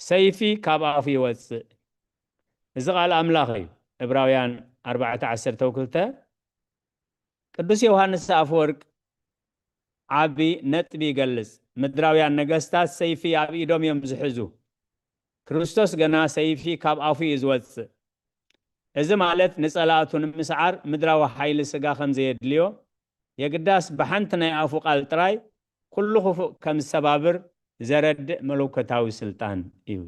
ሰይፊ ካብ ኣፉ ይወጽእ። እዚ ቃል ኣምላኽ እዩ። ዕብራውያን ኣርባዕተ ዓሰርተ ክልተ። ቅዱስ ዮሃንስ ኣፈወርቅ ዓቢ ነጥቢ ይገልጽ። ምድራውያን ነገስታት ሰይፊ ኣብ ኢዶም እዮም ዝሕዙ። ክርስቶስ ገና ሰይፊ ካብ ኣፉ እዩ ዝወጽእ። እዚ ማለት ንጸላእቱ ንምስዓር ምድራዊ ሓይሊ ስጋ ከም ዘየድልዮ፣ የግዳስ ብሓንቲ ናይ ኣፉ ቃል ጥራይ ኩሉ ክፉእ ከም ዝሰባብር ዘረድእ መለኮታዊ ስልጣን እዩ።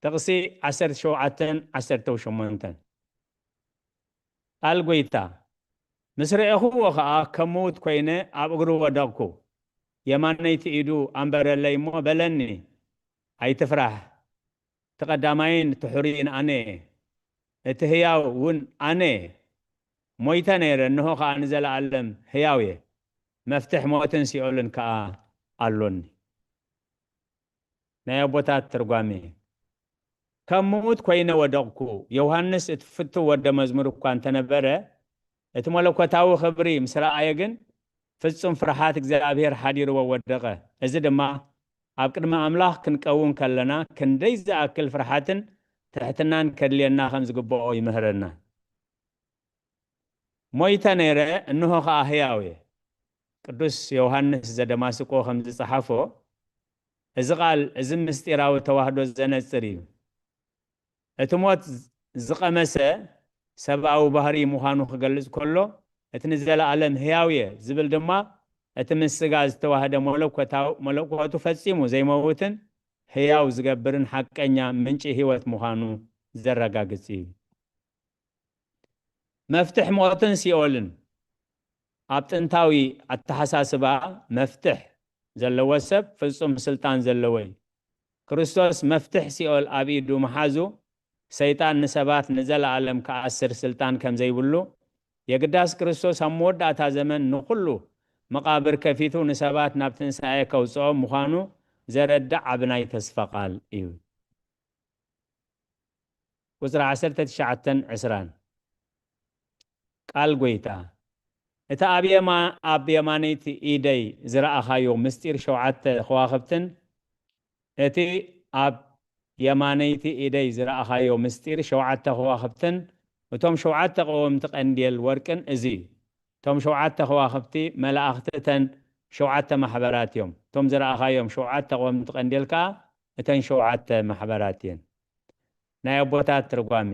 ጥቕሲ ዓሰርተ ሸውዓተን ዓሰርተ ሸሞንተን። ቃል ጐይታ፣ ምስ ረኤኽዎ ኸኣ ከም ምዉት ኰይነ ኣብ እግሩ ወደቕኩ። የማነይቲ ኢዱ ኣንበረለይ እሞ በለኒ፣ "ኣይትፍራህ፣ እቲ ቀዳማይን እቲ ሕሩይን ኣነ እየ፣ እቲ ህያው እውን ኣነ እየ። ሞይተ ነይረ፣ እንሆ ኸኣ ንዘለኣለም ህያው እየ፣ መፍትሕ ሞትን ሲኦልን ከኣ ኣሎኒ።" ናይ ኣቦታት ትርጓሜ። ከም ምዉት ኰይነ ወደቕኩ። ዮሃንስ እቲ ፍቱው ወደ መዝሙር እኳ እንተነበረ፣ እቲ መለኮታዊ ክብሪ ምስ ረኣየ ግን፣ ፍጹም ፍርሃት እግዚኣብሔር ሓዲርዎ ወደቐ። እዚ ድማ ኣብ ቅድሚ ኣምላኽ ክንቀውም ከለና፣ ክንደይ ዝኣክል ፍርሃትን ትሕትናን ከድልየና ከም ዝግብኦ ይምህረና። "ሞይተ ነይረ፣ እንሆ ኸኣ ህያው እየ።" ቅዱስ ዮሃንስ ዘደማስቆ ከም ዝጸሓፎ፣ እዚ ቃል እዚ ምስጢራዊ ተዋህዶ ዘነጽር እዩ። እቲ ሞት ዝቐመሰ ሰብኣዊ ባህሪ ምዃኑ ክገልጽ ከሎ፣ እቲ ንዘለኣለም ህያው እየ ዝብል ድማ፣ እቲ ምስ ስጋ ዝተዋህደ መለኮታዊ፣ መለኮቱ ፈጺሙ ዘይመውትን ህያው ዝገብርን ሓቀኛ ምንጪ ህይወት ምዃኑ ዘረጋግጽ እዩ። መፍትሕ ሞትን ሲኦልን። ኣብ ጥንታዊ ኣተሓሳስባ፣ መፍትሕ ዘለዎ ሰብ ፍጹም ስልጣን ዘለዎ እዩ። ክርስቶስ መፍትሕ ሲኦል ኣብ ኢዱ ምሓዙ፣ ሰይጣን ንሰባት ንዘለኣለም ክኣስር ስልጣን ከም ዘይብሉ፣ የግዳስ ክርስቶስ ኣብ መወዳእታ ዘመን ንኹሉ መቓብር ከፊቱ ንሰባት ናብ ትንሳኤ ከውጽኦም ምዃኑ ዘረድእ ዓቢ ናይ ተስፋ ቃል እዩ። ቁጽሪ ዓሰርተ ትሽዓተን ዕስራን። ቃል ጐይታ፣ እቲ ኣብ የማ-፣ ኣብ የማነይቲ ኢደይ ዝረኣኻዮ ምስጢር ሸውዓተ ከዋኽብትን፣ እቲ ኣብ የማነይቲ ኢደይ ዝረኣኻዮ ምስጢር ሸውዓተ ከዋኽብትን፣ እቶም ሸውዓተ ቀወምቲ ቀንዴል ወርቅን እዚ እዩ። እቶም ሸውዓተ ከዋኽብቲ መላእኽቲ እተን ሸውዓተ ማሕበራት እዮም። እቶም ዝረኣኻዮም ሸውዓተ ቀወምቲ ቀንዴል ከኣ እተን ሸውዓተ ማሕበራት እየን። ናይ ኣቦታት ትርጓሜ።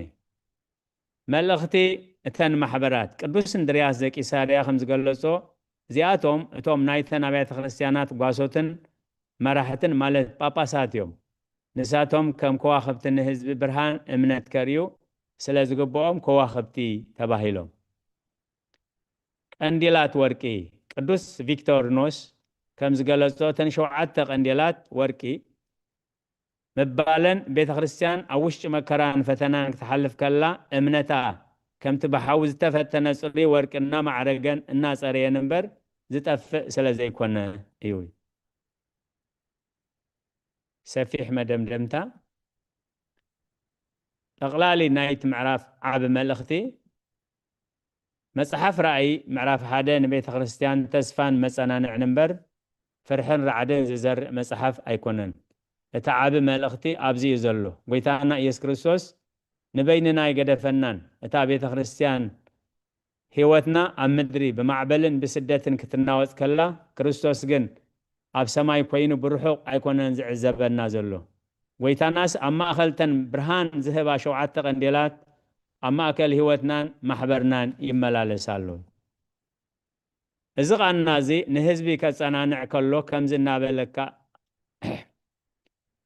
መልእኽቲ እተን ማሕበራት። ቅዱስ እንድርያስ ዘቂሳርያ ከም ዝገለጾ፣ እዚኣቶም እቶም ናይተን ኣብያተ ክርስቲያናት ጓሶትን መራሕትን፣ ማለት ጳጳሳት እዮም። ንሳቶም ከም ከዋኽብቲ ንህዝቢ ብርሃን እምነት ከርእዩ ስለ ዝግብኦም ከዋኽብቲ ተባሂሎም። ቀንዲላት ወርቂ። ቅዱስ ቪክቶርኖስ ከም ዝገለጾ፣ እተን ሸውዓተ ቀንዲላት ወርቂ ምባለን ቤተ ክርስቲያን ኣብ ውሽጢ መከራን ፈተናን ክትሓልፍ ከላ፣ እምነታ ከምቲ ብሓዊ ዝተፈተነ ጽሩይ ወርቂ እናማዕረገን እናጸረየን እምበር ዝጠፍእ ስለ ዘይኮነ እዩ። ሰፊሕ መደምደምታ። ጠቕላሊ ናይቲ ምዕራፍ ዓቢ መልእኽቲ፣ መጽሓፍ ራእይ ምዕራፍ ሓደ ንቤተ ክርስቲያን ተስፋን መጸናንዕን እምበር፣ ፍርሕን ራዕድን ዝዘርእ መጽሓፍ ኣይኮነን። እቲ ዓቢ መልእኽቲ ኣብዚ እዩ ዘሎ። ጐይታና ኢየሱስ ክርስቶስ ንበይንና ኣይገደፈናን። እታ ቤተ ክርስቲያን፣ ህይወትና ኣብ ምድሪ ብማዕበልን ብስደትን ክትናወጽ ከላ፣ ክርስቶስ ግን ኣብ ሰማይ ኮይኑ ብርሑቕ ኣይኮነን ዝዕዘበና ዘሎ። ጐይታናስ ኣብ ማእከል እተን ብርሃን ዝህባ ሸውዓተ ቀንዴላት ኣብ ማእከል ህይወትናን ማሕበርናን ይመላለስ ኣሎ። እዚ ቃና እዚ ንህዝቢ ከጸናንዕ ከሎ ከምዚ እናበለካ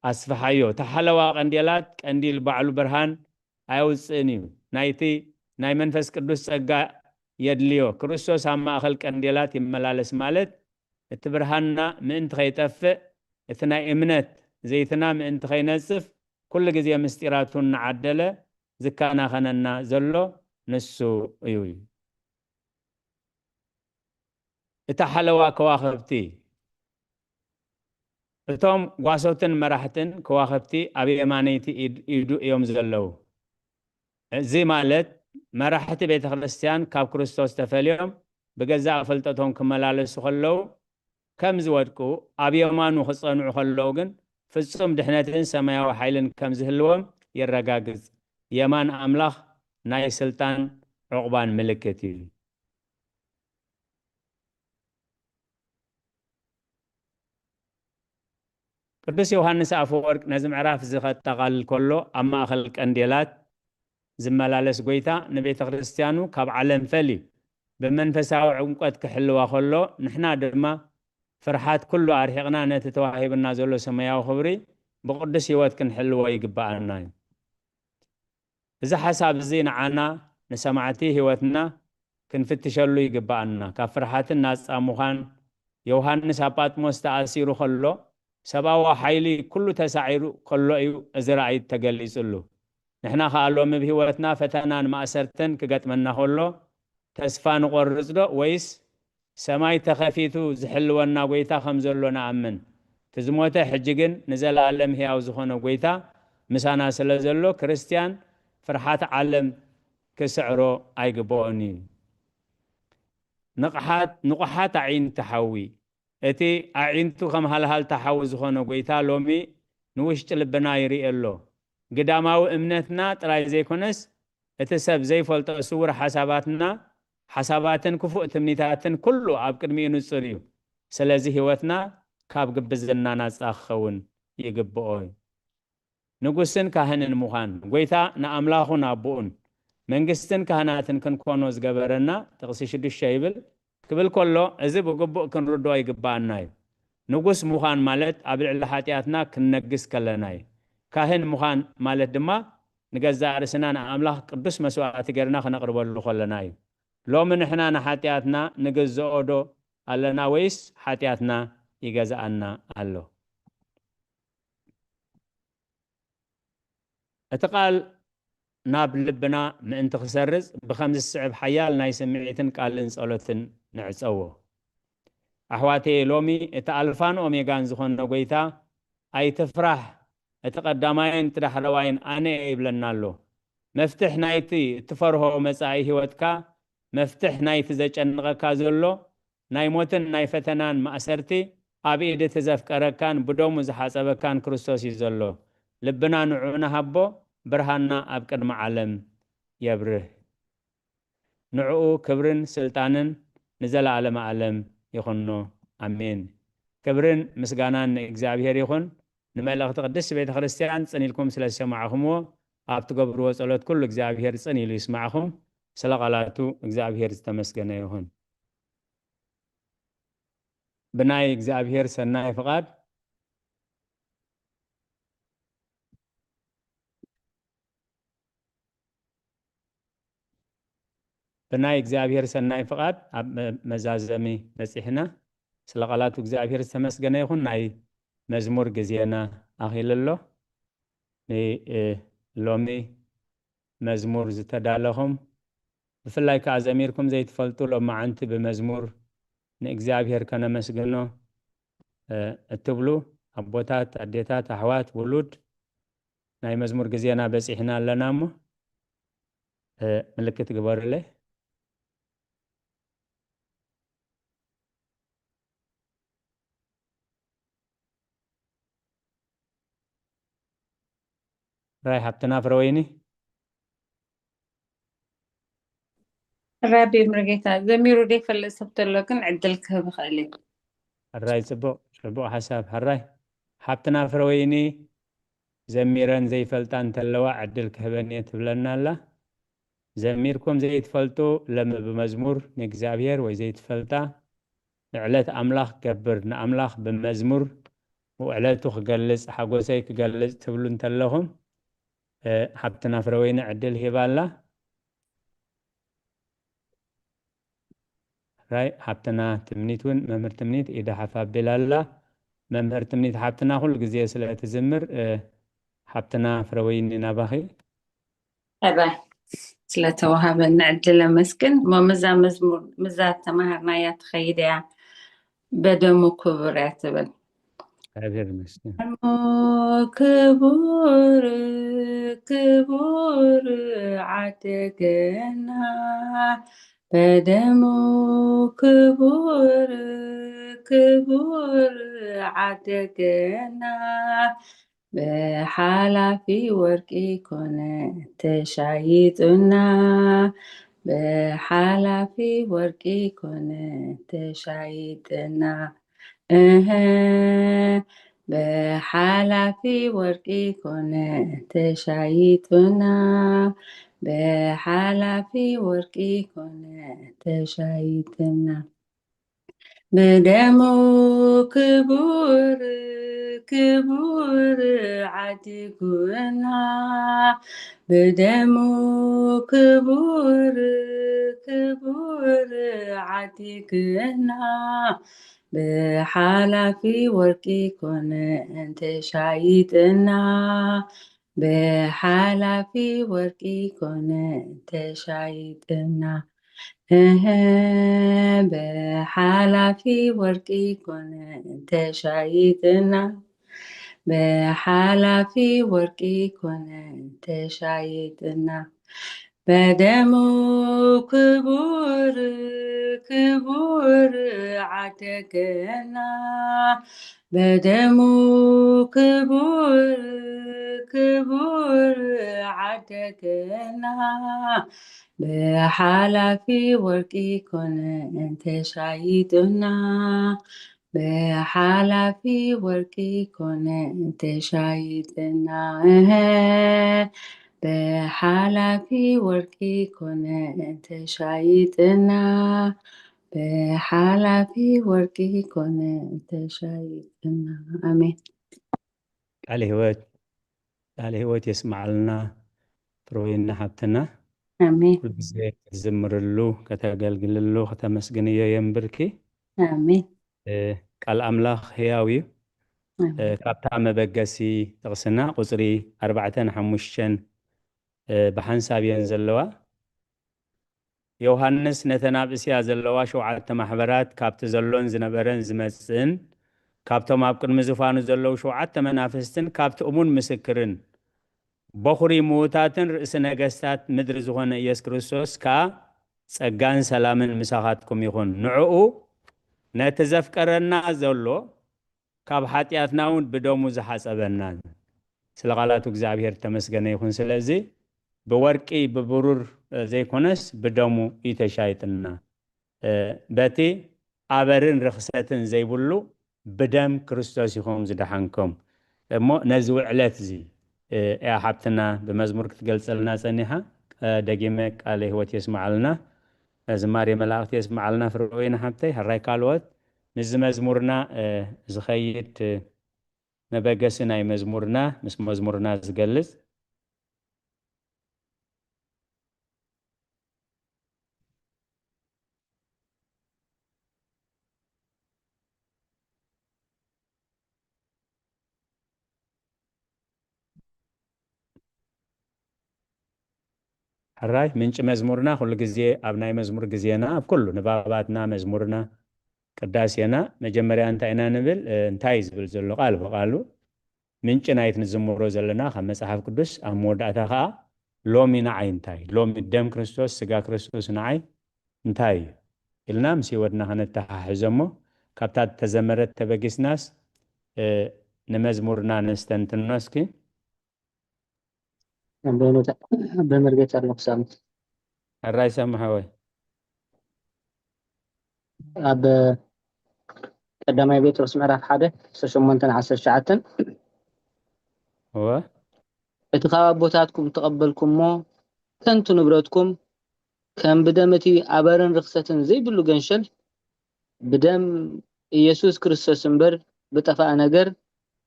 ኣስፍሓዮ። እታ ሓለዋ ቀንዴላት ቀንዲል ባዕሉ ብርሃን ኣየውጽእን እዩ። ናይቲ ናይ መንፈስ ቅዱስ ጸጋ የድልዮ። ክርስቶስ ኣብ ማእከል ቀንዴላት ይመላለስ ማለት፣ እቲ ብርሃንና ምእንቲ ከይጠፍእ፣ እቲ ናይ እምነት ዘይትና ምእንቲ ከይነጽፍ፣ ኩሉ ግዜ ምስጢራቱ እናዓደለ ዝከናኸነና ዘሎ ንሱ እዩ። እታ ሓለዋ ከዋኽብቲ፣ እቶም ጓሶትን መራሕትን ከዋኽብቲ ኣብ የማነይቲ ኢድ-፣ ኢዱ እዮም ዘለዉ። እዚ ማለት መራሕቲ ቤተ ክርስቲያን ካብ ክርስቶስ ተፈልዮም ብገዛእ ፍልጠቶም ክመላለሱ ከለዉ ከም ዝወድቁ፣ ኣብ የማኑ ክጸንዑ ከለዉ ግን ፍጹም ድሕነትን ሰማያዊ ሓይልን ከም ዝህልዎም የረጋግጽ። የማን ኣምላኽ ናይ ስልጣን ዕቑባን ምልክት እዩ። ቅዱስ ዮሃንስ ኣፈወርቅ ነዚ ምዕራፍ እዚ ከጠቓልል ከሎ፣ ኣብ ማእከል ቀንዴላት ዝመላለስ ጐይታ ንቤተ ክርስቲያኑ ካብ ዓለም ፈልዩ ብመንፈሳዊ ዕምቆት ክሕልዋ ከሎ፣ ንሕና ድማ ፍርሓት ኩሉ ኣርሒቕና ነቲ ተዋሂቡና ዘሎ ሰማያዊ ክብሪ ብቕዱስ ህይወት ክንሕልዎ ይግብኣና እዩ። እዚ ሓሳብ እዚ ንዓና ንሰማዕቲ ህይወትና ክንፍትሸሉ ይግብኣና። ካብ ፍርሓትን ናጻ ምዃን፣ ዮሃንስ ኣብ ጳጥሞስ ተኣሲሩ ከሎ ሰብኣዊ ሓይሊ ኩሉ ተሳዒሩ ከሎ እዩ እዚ ራእይ ተገሊጹሉ። ንሕና ኸኣ ሎሚ ብህይወትና ፈተናን ማእሰርትን ክገጥመና ከሎ ተስፋ ንቖርጽ ዶ ወይስ ሰማይ ተኸፊቱ ዝሕልወና ጐይታ ከም ዘሎ ንኣምን? እቲ ዝሞተ ሕጂ ግን ንዘለኣለም ሕያው ዝኾነ ጐይታ ምሳና ስለ ዘሎ ክርስትያን ፍርሓት ዓለም ክስዕሮ ኣይግብኦን እዩ። ንቕሓት-፣ ንቑሓት ኣዒንቲ ሓዊ። እቲ ኣዒንቱ ከም ሃልሃልታ ሓዊ ዝኾነ ጐይታ ሎሚ ንውሽጢ ልብና ይርኢ ኣሎ። ግዳማዊ እምነትና ጥራይ ዘይኮነስ እቲ ሰብ ዘይፈልጦ ስውር ሓሳባትና፣ ሓሳባትን ክፉእ ትምኒታትን ኩሉ ኣብ ቅድሚኡ ንጹር እዩ። ስለዚ ህይወትና ካብ ግብዝና ናጻ ክኸውን ይግብኦ እዩ። ንጉስን ካህንን ምዃን፣ ጐይታ ንኣምላኹን ኣቦኡን መንግስትን ካህናትን ክንኮኖ ዝገበረና ጥቕሲ ሽዱሽተ ይብል። ክብል ከሎ፣ እዚ ብግቡእ ክንርድኦ ይግብኣና እዩ። ንጉስ ምዃን ማለት ኣብ ልዕሊ ሓጢኣትና ክንነግስ ከለና እዩ። ካህን ምዃን ማለት ድማ ንገዛእ ርእስና ንኣምላኽ ቅዱስ መስዋዕቲ ጌርና ክነቕርበሉ ከለና እዩ። ሎሚ ንሕና ንሓጢኣትና ንግዝኦ ዶ ኣለና ወይስ ሓጢኣትና ይገዝኣና ኣሎ? እቲ ቃል ናብ ልብና ምእንቲ ክሰርጽ ብኸምዚ ዝስዕብ ሓያል ናይ ስምዒትን ቃልን ጸሎትን ንዕጸዎ። ኣሕዋተየ፣ ሎሚ እቲ ኣልፋን ኦሜጋን ዝኾነ ጐይታ፣ "ኣይትፍራህ፣ እቲ ቀዳማይን እቲ ዳሕረዋይን ኣነ እየ" ይብለና ኣሎ። መፍትሕ ናይቲ እትፈርሆ መጻኢ ህይወትካ፣ መፍትሕ ናይቲ ዘጨንቐካ ዘሎ ናይ ሞትን ናይ ፈተናን ማእሰርቲ ኣብ ኢድ እቲ ዘፍቀረካን ብደሙ ዝሓጸበካን ክርስቶስ እዩ ዘሎ። ልብና ንዕኡ ንሃቦ፣ ብርሃንና ኣብ ቅድሚ ዓለም የብርህ። ንዕኡ ክብርን ስልጣንን ንዘለኣለመ ዓለም ይኹኖ። ኣሜን። ክብርን ምስጋናን ንእግዚኣብሔር ይኹን። ንመልእኽቲ ቅድስቲ ቤተ ክርስቲያን ጽን ኢልኩም ስለ ዝሰማዕኹምዎ፣ ኣብ ትገብርዎ ጸሎት ኩሉ እግዚኣብሔር ጽን ኢሉ ይስማዕኹም። ስለ ቃላቱ እግዚኣብሔር ዝተመስገነ ይኹን። ብናይ እግዚኣብሔር ሰናይ ፍቓድ፣ ብናይ እግዚኣብሔር ሰናይ ፍቓድ ኣብ መ-፣ መዛዘሚ በጺሕና። ስለ ቃላቱ እግዚኣብሔር ዝተመስገነ ይኹን። ናይ መዝሙር ግዜና ኣኺሉ ኣሎ። ን-፣ እ፣ ሎሚ መዝሙር ዝተዳለኹም፣ ብፍላይ ከኣ ዘሚርኩም ዘይትፈልጡ፣ ሎማዓንቲ ብመዝሙር ንእግዚኣብሔር ከነመስግኖ፣ እ፣ እትብሉ ኣቦታት፣ ኣዴታት፣ ኣሕዋት፣ ውሉድ፣ ናይ መዝሙር ግዜና በጺሕና ኣለና እሞ፣ እ፣ ምልክት ግበሩለይ። ራይ ሓብትና ፍረወይኒ። ራቢ ምርጌታ ዘሚሩ ደይፈልጥ ሰብ ተሎ ግን ዕድል ክህብ ይኽእል እዩ። ሕራይ፣ ጽቡቕ፣ ጽቡቕ ሓሳብ። ሕራይ ሓብትና ፍረወይኒ ዘሚረን ዘይፈልጣ እንተለዋ ዕድል ክህበን እየ ትብለና ኣላ። ዘሚርኩም ዘይትፈልጡ ለሚ ብመዝሙር ንእግዚኣብሔር ወይ ዘይትፈልጣ ንዕለት ኣምላኽ ክገብር ንኣምላኽ ብመዝሙር ውዕለቱ ክገልጽ ሓጎሰይ ክገልጽ ትብሉ እንተለኹም፣ እ፣ ሓብትና ፍረወይኒ ዕድል ሂባ ኣላ። ራይ ሓብትና ትምኒት እውን መምህር ትምኒት ኢዳ ሓፍ ኣቢላ ኣላ። መምህር ትምኒት ሓብትና ኩሉ ግዜ ስለ ትዝምር፣ እ፣ ሓብትና ፍረወይኒ ናባኺ። ሕራይ ስለተዋሃበኒ ዕድል ኣመስግን። እሞ ምዛ መዝሙር፣ ምዛ ተማሃርናያ ትኸይድ እያ። በደሙ ክቡር እያ ትብል። እግዚኣብሔር ይመስገን። ደሙ ክቡር ክቡር ዓደገና፣ በደሙ ክቡር ክቡር ዓደገና፣ ብሓላፊ ወርቂ ኮነ ተሻይጡና፣ ብሓላፊ ወርቂ ኮነ ተሻይጥና። እህ፣ ብሓላፊ ወርቂ ኮነ ተሻይጥና፣ ብሓላፊ ወርቂ ኮነ ተሻይጥና። ብደሙ ክቡር ክቡር ዓዲጉና፣ ብደሙ ክቡር ክቡር ዓዲግና፣ ብሓላፊ ወርቂ ኮነ እንተሻይጥና፣ ብሓላፊ ወርቂ ኮነ እንተሻይጥና። እህ፣ ብሓላፊ ወርቂ ኮነ እንተሻይጥና፣ ብሓላፊ ወርቂ ኮነ እንተሻይጥና። በደሙ ክቡር ክቡር ዓደገና፣ በደሙ ክቡር ክቡር ዓደገና፣ ብሓላፊ ወርቂ ኮነ እንተሻይጥና፣ ብሓላፊ ወርቂ ኮነ እንተሻይጥና። እህ፣ ብሓላፊ ወርቂ ኮነ እንተሻይጥና፣ ብሓላፊ ወርቂ ኮነ እንተሻይጥና። ኣሜን። ቃለ ህይወት፣ ቃለ ህይወት የስማዓልና ፍሮይና ሓብትና። ኣሜን። ኩሉ ግዜ ክትዝምርሉ፣ ከተገልግልሉ፣ ከተመስግንዮ የንብርኪ። ኣሜን። እ፣ ቃል ኣምላኽ ህያው እዩ። እ፣ ኣሜን። ካብታ መበገሲ ጥቕስና ቁጽሪ ኣርባዕተን ሓሙሽተን፣ እ፣ ብሓንሳብ እየን ዘለዋ። ዮሃንስ ነተን ኣብ እስያ ዘለዋ ሸውዓተ ማሕበራት ካብቲ ዘሎን ዝነበረን ዝመጽእን ካብቶም ኣብ ቅድሚ ዝፋኑ ዘለዉ ሸውዓተ መናፍስትን ካብቲ እሙን ምስክርን በኹሪ ምዉታትን ርእሲ ነገስታት ምድሪ ዝኾነ ኢየሱስ ክርስቶስ ከኣ ጸጋን ሰላምን ምሳኻትኩም ይኹን። ንዕኡ ነቲ ዘፍቀረና ዘሎ ካብ ሓጢኣትና እውን ብደሙ ዝሓጸበናን ስለ ቃላቱ እግዚኣብሔር ተመስገነ ይኹን። ስለዚ ብወርቂ ብብሩር፣ እ፣ ዘይኮነስ ብደሙ እዩ ተሻይጥና። እ፣ በቲ ኣበርን ርኽሰትን ዘይብሉ ብደም ክርስቶስ ኢኹም ዝደሓንኩም። እሞ ነዚ ውዕለት እዚ፣ እ፣ እያ ሓብትና ብመዝሙር ክትገልጸልና ጸኒሓ። እ፣ ደጊመ ቃለ ህይወት የስምዓልና፣ ዝማሬ መላእክት የስምዓልና። ፍርወይና ሓብተይ፣ ሕራይ ካልኦት ምስዚ መዝሙርና፣ እ፣ ዝኸይድ፣ እ፣ መበገሲ ናይ መዝሙርና፣ ምስ መዝሙርና ዝገልጽ። ሕራይ ምንጪ መዝሙርና ኩሉ ግዜ ኣብ ናይ መዝሙር ግዜና፣ ኣብ ኩሉ ንባባትና፣ መዝሙርና፣ ቅዳሴና መጀመርያ እንታይ ኢና ንብል? እ፣ እንታይ እዩ ዝብል ዘሎ ቃል ብቃሉ ምንጪ ናይቲ ንዝምሮ ዘለና ካብ መጽሓፍ ቅዱስ፣ ኣብ መወዳእታ ከኣ ሎሚ ንዓይ እንታይ? ሎሚ ደም ክርስቶስ፣ ስጋ ክርስቶስ ንዓይ እንታይ እዩ? ኢልና ምስ ህይወትና ከነተሓሕዞ እሞ ካብታ ተዘመረት ተበጊስናስ፣ እ፣ ንመዝሙርና ነስተንትኖ እስኪ። በመርገጽ ኣለኩ ሳሚ። ሕራይ ሳሚ ሓወይ። ኣብ ቀዳማይ ጴጥሮስ ምዕራፍ ሓደ፣ ዓሰርተ ሸሞንተን ዓሰርተ ትሽዓተን፣ እወ። እቲ ካብ ኣቦታትኩም እተቐበልኩሞ ከንቱ ንብረትኩም፣ ከም ብደም እቲ ኣበርን ርኽሰትን ዘይብሉ ገንሸል፣ ብደም ኢየሱስ ክርስቶስ እምበር ብጠፍኣ ነገር፣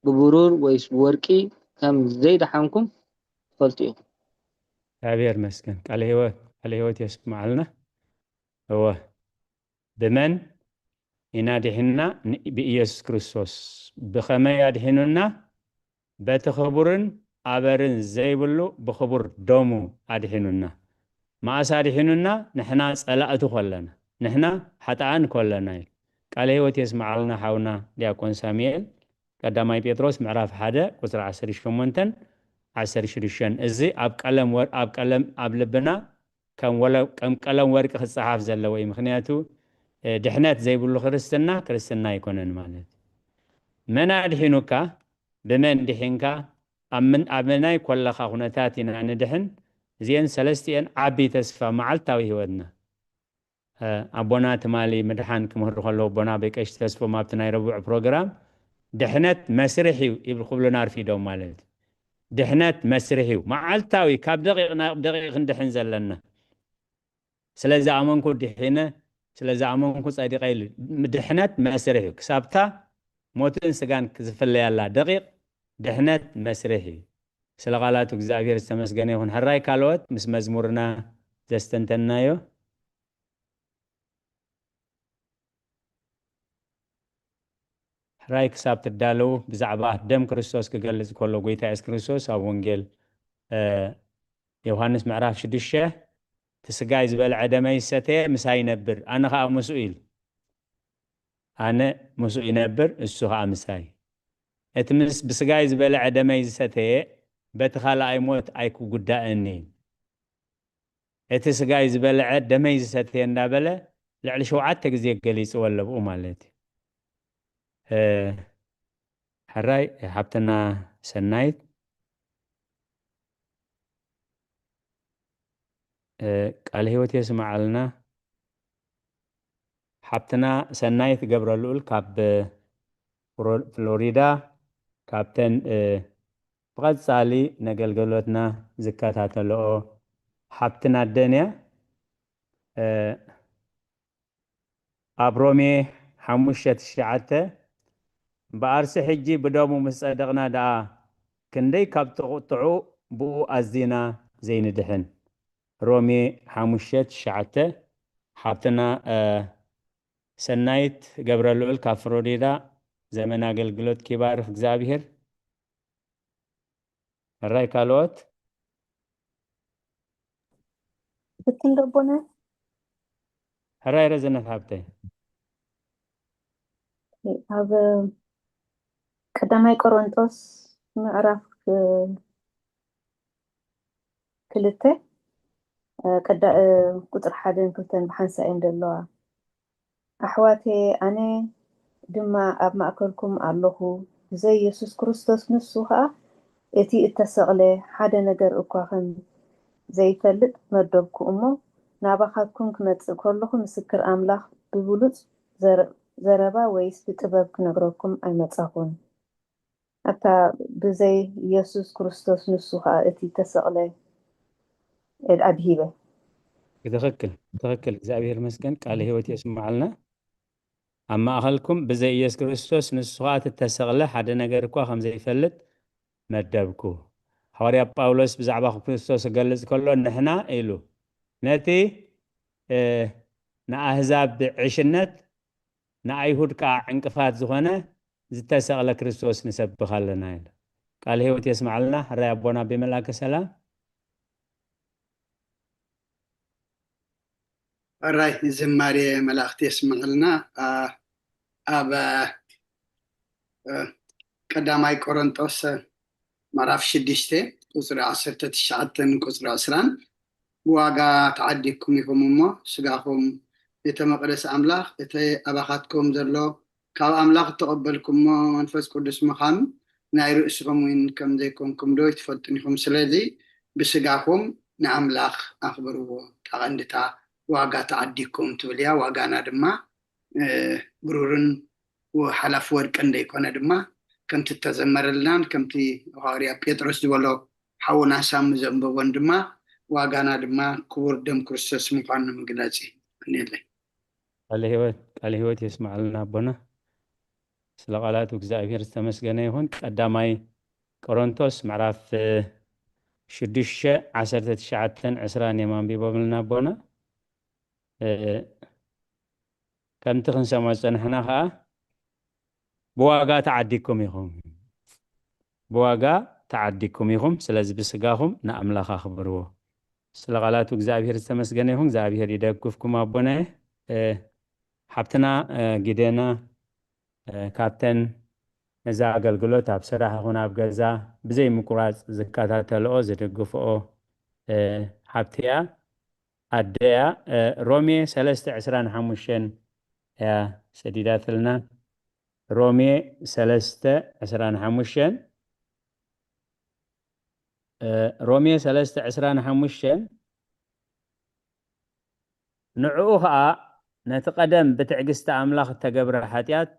ብብሩር ወይስ ብወርቂ ከም ዘይደሓንኩም ትፈልጡ ኢኹም። እግዚኣብሔር ይመስገን። ቃለ ህይወት፣ ቃለ ህይወት የስምዓልና። እወ። ብመን ኢና ድሒንና? ን-፣ ብኢየሱስ ክርስቶስ። ብኸመይ ኣድሒኑና? በቲ ክቡርን ኣበርን ዘይብሉ ብኽቡር ደሙ ኣድሒኑና። መኣስ ኣድሒኑና? ንሕና ጸላእቱ ከለና፣ ንሕና ሓጥኣን ከለና እዩ። ቃለ ህይወት የስምዓልና ሓውና ዲያቆን ሳሙኤል። ቀዳማይ ጴጥሮስ ምዕራፍ ሓደ ቁጽሪ ዓሰርተ ሸሞንተን ዓሰርተ ሽዱሽተን። እዚ ኣብ ቀለም ወር-፣ ኣብ ቀለም ኣብ ልብና ከም ወለ-፣ ከም ቀለም ወርቂ ክጸሓፍ ዘለዎ እዩ። ምኽንያቱ፣ እ፣ ድሕነት ዘይብሉ ክርስትና፣ ክርስትና ኣይኮነን ማለት እዩ። መን ኣድሒኑካ? ብመን ድሒንካ? ኣብ ምን-፣ ኣብ መናይ ኮለኻ ኩነታት ኢና ንድሕን? እዚኤን ሰለስቲኤን ዓቢ ተስፋ መዓልታዊ ህይወትና። እ፣ ኣቦና ትማሊ ምድሓን ክምህሩ ከለዉ፣ ኣቦና ኣቦይ ቀሺ ተስፎም ኣብቲ ናይ ረቡዕ ፕሮግራም፣ "ድሕነት መስርሕ እዩ" ይብል፣ ክብሉና ኣርፊዶም ማለት እዩ። ድሕነት መስርሕ እዩ። መዓልታዊ ካብ ደቂቕ ናብ ደቂቕ ክንድሕን ዘለና። "ስለ ዝኣመንኩ ድሒነ፣ ስለ ዝኣመንኩ ጸዲቐ" ኢሉ። ድሕነት መስርሕ እዩ። ክሳብታ ሞትን ስጋን ዝፍለያላ ደቂቕ ድሕነት መስርሕ እዩ። ስለ ቃላቱ እግዚኣብሔር ዝተመስገነ ይኹን። ሕራይ ካልኦት ምስ መዝሙርና ዘስተንተናዮ። ሕራይ ክሳብ ትዳለዉ ብዛዕባ ደም ክርስቶስ ክገልጽ ከሎ፣ ጎይታ የሱስ ክርስቶስ ኣብ ወንጌል፣ እ፣ ዮሃንስ ምዕራፍ ሽዱሽተ፣ "እቲ ስጋይ ዝበልዐ ደመይ ዝሰተየ ምሳይ ይነብር፣ ኣነ ኸኣ ምስኡ" ኢሉ። "ኣነ ምስኡ ይነብር፣ እሱ ኸኣ ምሳይ። እቲ ምስ ብስጋይ ዝበልዐ ደመይ ዝሰተየ በቲ ካልኣይ ሞት ኣይክጉዳእን እዩ። እቲ ስጋይ ዝበልዐ ደመይ ዝሰተየ" እንዳበለ ልዕሊ ሸውዓተ ግዜ ገሊጽዎ ኣለብኡ ማለት እዩ። እ፣ ሕራይ ሓብትና ሰናይት፣ እ፣ ቃለ ህይወት የስምዓልና። ሓብትና ሰናይት ገብረልኡል ካብ ፍሮ-፣ ፍሎሪዳ፣ ካብተን፣ እ፣ ብቐጻሊ ነገልገሎትና ዝከታተልኦ ሓብትና ኣደን እያ። እ፣ ኣብ ሮሜ ሓሙሽተ ትሽዓተ፣ "እምበኣርሲ ሕጂ ብደሙ ምስ ጸደቕና ደኣ፣ ክንደይ ካብ ትቕጥዑ ብኡ ኣዚና ዘይንድሕን?" ሮሜ ሓሙሽተ ትሽዓተ። ሓብትና፣ እ፣ ሰናይት ገብረልኡል ካብ ፍሎሪዳ፣ ዘመን ኣገልግሎት ኪባርኽ እግዚኣብሔር። ሕራይ ካልኦት? ብትን ደቦነ? ሕራይ ረዘነት ሓብተይ። ኣብ ቀዳማይ ቆሮንጦስ ምዕራፍ፣ እ፣ ክልተ፣ እ፣ ቀዳ-፣ እ፣ ቁጽሪ ሓደን ክልተን ብሓንሳእ እየን ዘለዋ። ኣሕዋተየ፣ ኣነ ድማ ኣብ ማእከልኩም ኣለኹ፣ ብዘይ የሱስ ክርስቶስ፣ ንሱ ኸኣ እቲ እተሰቕለ፣ ሓደ ነገር እኳ ኸም ዘይፈልጥ መደብኩ እሞ፣ ናባኻትኩም ክመጽእ ከለኹ፣ ምስክር ኣምላኽ ብብሉጽ ዘረ-፣ ዘረባ ወይስ ብጥበብ ክነግረኩም ኣይመጻኹን። ኣታ ብዘይ የሱስ ክርስቶስ፣ ንሱ ኸኣ እቲ እተሰቕለ፣ ኣድሂበ። ትኽክል፣ ትኽክል። እግዚኣብሔር ይመስገን፣ ቃለ ህይወት የስምዓልና። ኣብ ማእኸልኩም ብዘይ ኢየሱስ ክርስቶስ፣ ንሱ ኸኣ እቲ እተሰቕለ፣ ሓደ ነገር እኳ ከም ዘይፈልጥ መደብኩ። ሃዋርያ ጳውሎስ ብዛዕባ ክርስቶስ ክገልጽ ከሎ፣ ንሕና ኢሉ፣ ነቲ፣ እ፣ ንኣህዛብ ዕሽነት፣ ንኣይሁድ ከኣ ዕንቅፋት ዝኾነ ዝተሰቕለ ክርስቶስ ንሰብኽ ኣለና ኢሉ። ቃል ህይወት የስምዓልና። ሕራይ ኣቦና ኣቤ መልኣከ ሰላም። ሕራይ ዝማሬ መላእክት የስምዓልና። ኣ-፣ ኣብ፣ እ፣ ቀዳማይ ቆሮንጦስ ምዕራፍ ሽዱሽተ ቁጽሪ ዓሰርተ ትሽዓተን ቁጽሪ ዕስራን፣ "ብዋጋ ተዓዲግኩም ኢኹም እሞ፣ ስጋኹም ቤተ መቕደስ ኣምላኽ፣ እቲ ኣባኻትኩም ዘሎ ካብ ኣምላኽ እተቐበልኩሞ መንፈስ ቅዱስ ምዃኑ ናይ ርእስኹም እውን ከም ዘይኮንኩም ዶ ኣይትፈልጡን ኢኹም? ስለዚ ብስጋኹም ንኣምላኽ ኣኽብርዎ። እታ ቀንዲ እታ ዋጋ ተዓዲግኩም ትብል እያ። ዋጋና ድማ፣ እ፣ ብሩርን ወ-፣ ሓላፊ ወርቅን ዘይኮነ ድማ፣ ከምቲ እተዘመረልናን ከምቲ ሃዋርያ ጴጥሮስ ዝበሎ ሓውና ሳሚ ዘንበቦን ድማ፣ ዋጋና ድማ ክቡር ደም ክርስቶስ ምዃኑ ንምግላጽ እዩ። የቐንየለይ። ቃለ ህይወት፣ ቃለ ህይወት የስምዓልና ኣቦና። ስለ ቃላቱ እግዚኣብሔር ዝተመስገነ ይኹን። ቀዳማይ ቆሮንቶስ ምዕራፍ፣ እ፣ ሽዱሽተ ዓሰርተ ትሽዓተን ዕስራን እዮም ኣንቢቦምልና ኣቦና። እ፣ ከምቲ ክንሰምዖ ዝጸናሕና ኸኣ፣ "ብዋጋ ተዓዲግኩም ኢኹም፣ ብዋጋ ተዓዲግኩም ኢኹም፣ ስለዚ ብስጋኹም ንኣምላኽ ኣኽብርዎ።" ስለ ቃላቱ እግዚኣብሔር ዝተመስገነ ይኹን። እግዚኣብሔር ይደግፍኩም ኣቦናየ። እ፣ ሓብትና እ፣ ጊደና እ፣ ካብተን ነዚ ኣገልግሎት ኣብ ስራሕ ይኹን ኣብ ገዛ ብዘይ ምቁራጽ ዝከታተልኦ ዝድግፍኦ እ፣ ሓብቲ እያ። ኣደያ እ፣ ሮሜ ሰለስተ ዕስራን ሓሙሽተን እያ ሰዲዳትልና። ሮሜ ሰለስተ ዕስራን ሓሙሽተን እ፣ ሮሜ ሰለስተ ዕስራን ሓሙሽተን ንዕኡ ኸኣ ነቲ ቀደም ብትዕግስቲ ኣምላኽ እተገብረ ሓጢኣት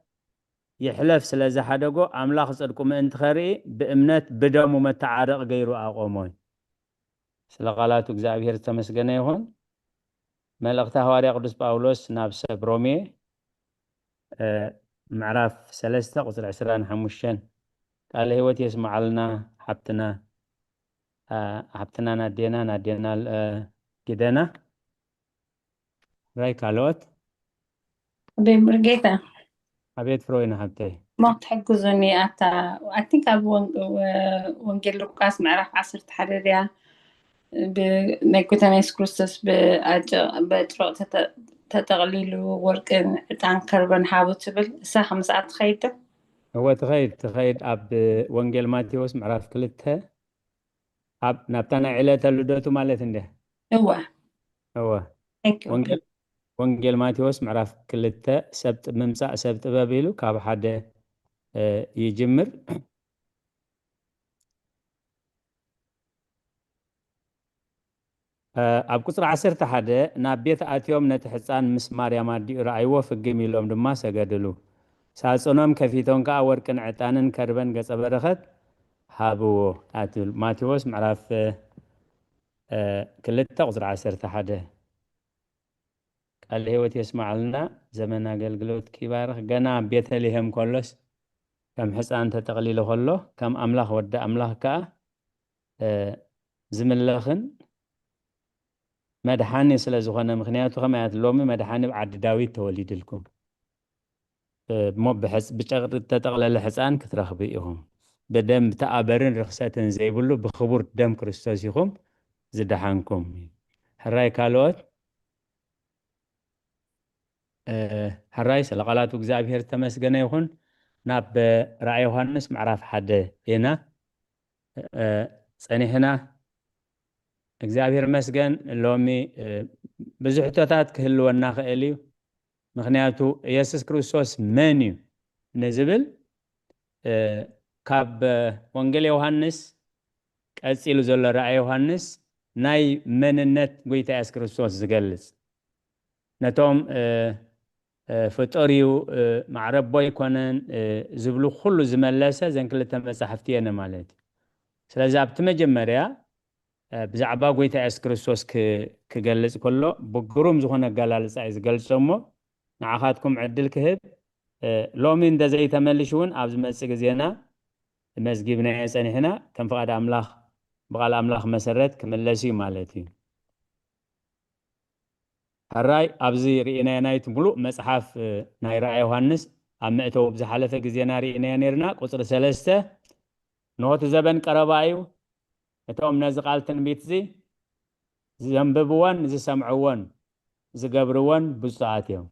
ይሕለፍ ስለ ዝሓደጎ ኣምላኽ ጽድቁ ምእንቲ ኸርኢ ብእምነት ብደሙ መተዓረቕ ገይሩ ኣቖሞ። ስለ ቃላቱ እግዚኣብሔር ዝተመስገነ ይኹን። መልእኽቲ ሃዋርያ ቅዱስ ጳውሎስ ናብ ሰብ ሮሜ እ፣ ምዕራፍ ሰለስተ ቁጽሪ ዕስራን ሓሙሽተን ቃለ ህይወት የስምዓልና። ሓብትና እ፣ ሓብትና ናዴና ናዴና እ፣ ጊደና ራይ ካልኦት ቤምርጌታ ኣቤት ፍሮይና ሓብተይ ሞ ክትሕግዙኒ ኣታ ኣቲንክ ኣብ ወን- ወ- ወንጌል ሉቃስ ምዕራፍ ዓሰርተ ሓደ ድያ ብ- ናይ ጎይታና የሱስ ክርስቶስ ብኣጭ- በጭሮቕ ተተ- ተጠቕሊሉ ወርቅን ዕጣን ከርበን ሃቡ ትብል እሳ ከምስኣ ትኸይድ ዶ? እወ ትኸይድ ትኸይድ ኣብ ወንጌል ማቴዎስ ምዕራፍ ክልተ ኣብ ናብታ ናይ ዕለተ ልደቱ ማለት እንደ እወ እወ Thank you. ወንጌል ወንጌል ማቴዎስ ምዕራፍ ክልተ ሰብ ጥ- ምምጻእ ሰብ ጥበብ ኢሉ ካብ ሓደ እ፣ ይጅምር። እ፣ ኣብ ቁጽሪ ዓሰርተ ሓደ ናብ ቤት ኣትዮም ነቲ ሕጻን ምስ ማርያም ኣዲኡ ረኣይዎ ፍግም ኢሎም ድማ ሰገድሉ። ሳጽኖም ከፊቶም ከኣ ወርቅን ዕጣንን ከርበን ገጸ በረኸት ሃብዎ። ኣትብል ማቴዎስ ምዕራፍ እ፣ ክልተ ቁጽሪ ዓሰርተ ሓደ። ቃለ ህይወት የስማዓልና። ዘመን ኣገልግሎት ይባርኽ። ገና ኣብ ቤተልሔም ከሎስ ከም ሕፃን ተጠቕሊሉ ከሎ ከም ኣምላኽ ወዲ ኣምላኽ ከኣ እ፣ ዝምለኽን መድሓኒ ስለ ዝኾነ፣ ምክንያቱ ከመያት ሎሚ መድሓኒ ኣብ ዓዲ ዳዊት ተወሊድልኩም እ፣ እሞ ብሕፅ- ብጨርቂ እተጠቕለለ ሕፃን ክትረኽቡ ኢኹም። ብደም ተኣበርን ርኽሰትን ዘይብሉ ብክቡር ደም ክርስቶስ ኢኹም ዝደሓንኩም። ሕራይ ካልኦት እ፣ ሕራይ ስለ ቃላቱ እግዚኣብሔር ዝተመስገነ ይኹን። ናብ ራእይ ዮሃንስ ምዕራፍ ሓደ ኢና እ፣ ጸኒሕና። እግዚኣብሔር መስገን ሎሚ እ፣ ብዙሕ ሕቶታት ክህልወና ክእል እዩ። ምክንያቱ ኢየሱስ ክርስቶስ መን እዩ ንዝብል እ፣ ካብ እ፣ ወንጌል ዮሃንስ ቀጺሉ ዘሎ ራእይ ዮሃንስ ናይ መንነት ጎይታ ኢየሱስ ክርስቶስ ዝገልጽ ነቶም እ፣ እ፣ ፍጡር እዩ እ፣ ማዕረ ኣቦ ኣይኮነን እ፣ ዝብሉ ኩሉ ዝመለሰ ዘን ክልተ መጻሕፍቲ እየን ማለት እዩ። ስለዚ ኣብቲ መጀመርያ እ፣ ብዛዕባ ጎይታ የሱስ ክርስቶስ ክ- ክገልጽ ከሎ ብግሩም ዝኾነ ኣገላልጻ እዩ ዝገልጾ እሞ ንዓኻትኩም ዕድል ክህብ እ፣ ሎሚ እንተዘይተመልሽ እውን ኣብ ዝመጽእ ግዜና መዝጊብናዮ ጸኒሕና ከም ፍቓድ ኣምላኽ ብቓል ኣምላኽ መሰረት ክምለስ እዩ ማለት እዩ። ሕራይ ኣብዚ ርኢናዮ ናይቲ ሙሉእ መጽሓፍ እ፣ ናይ ራእይ ዮሃንስ ኣብ መእተዊ ብዝሓለፈ ግዜና ርኢናዮ ነርና። ቁጽሪ ሰለስተ ንሆ እቲ ዘበን ቀረባ እዩ፣ እቶም ነዚ ቃል ትንቢት እዚ ዘንብብዎን ዝሰምዕዎን ዝገብርዎን ብፁዓት እዮም።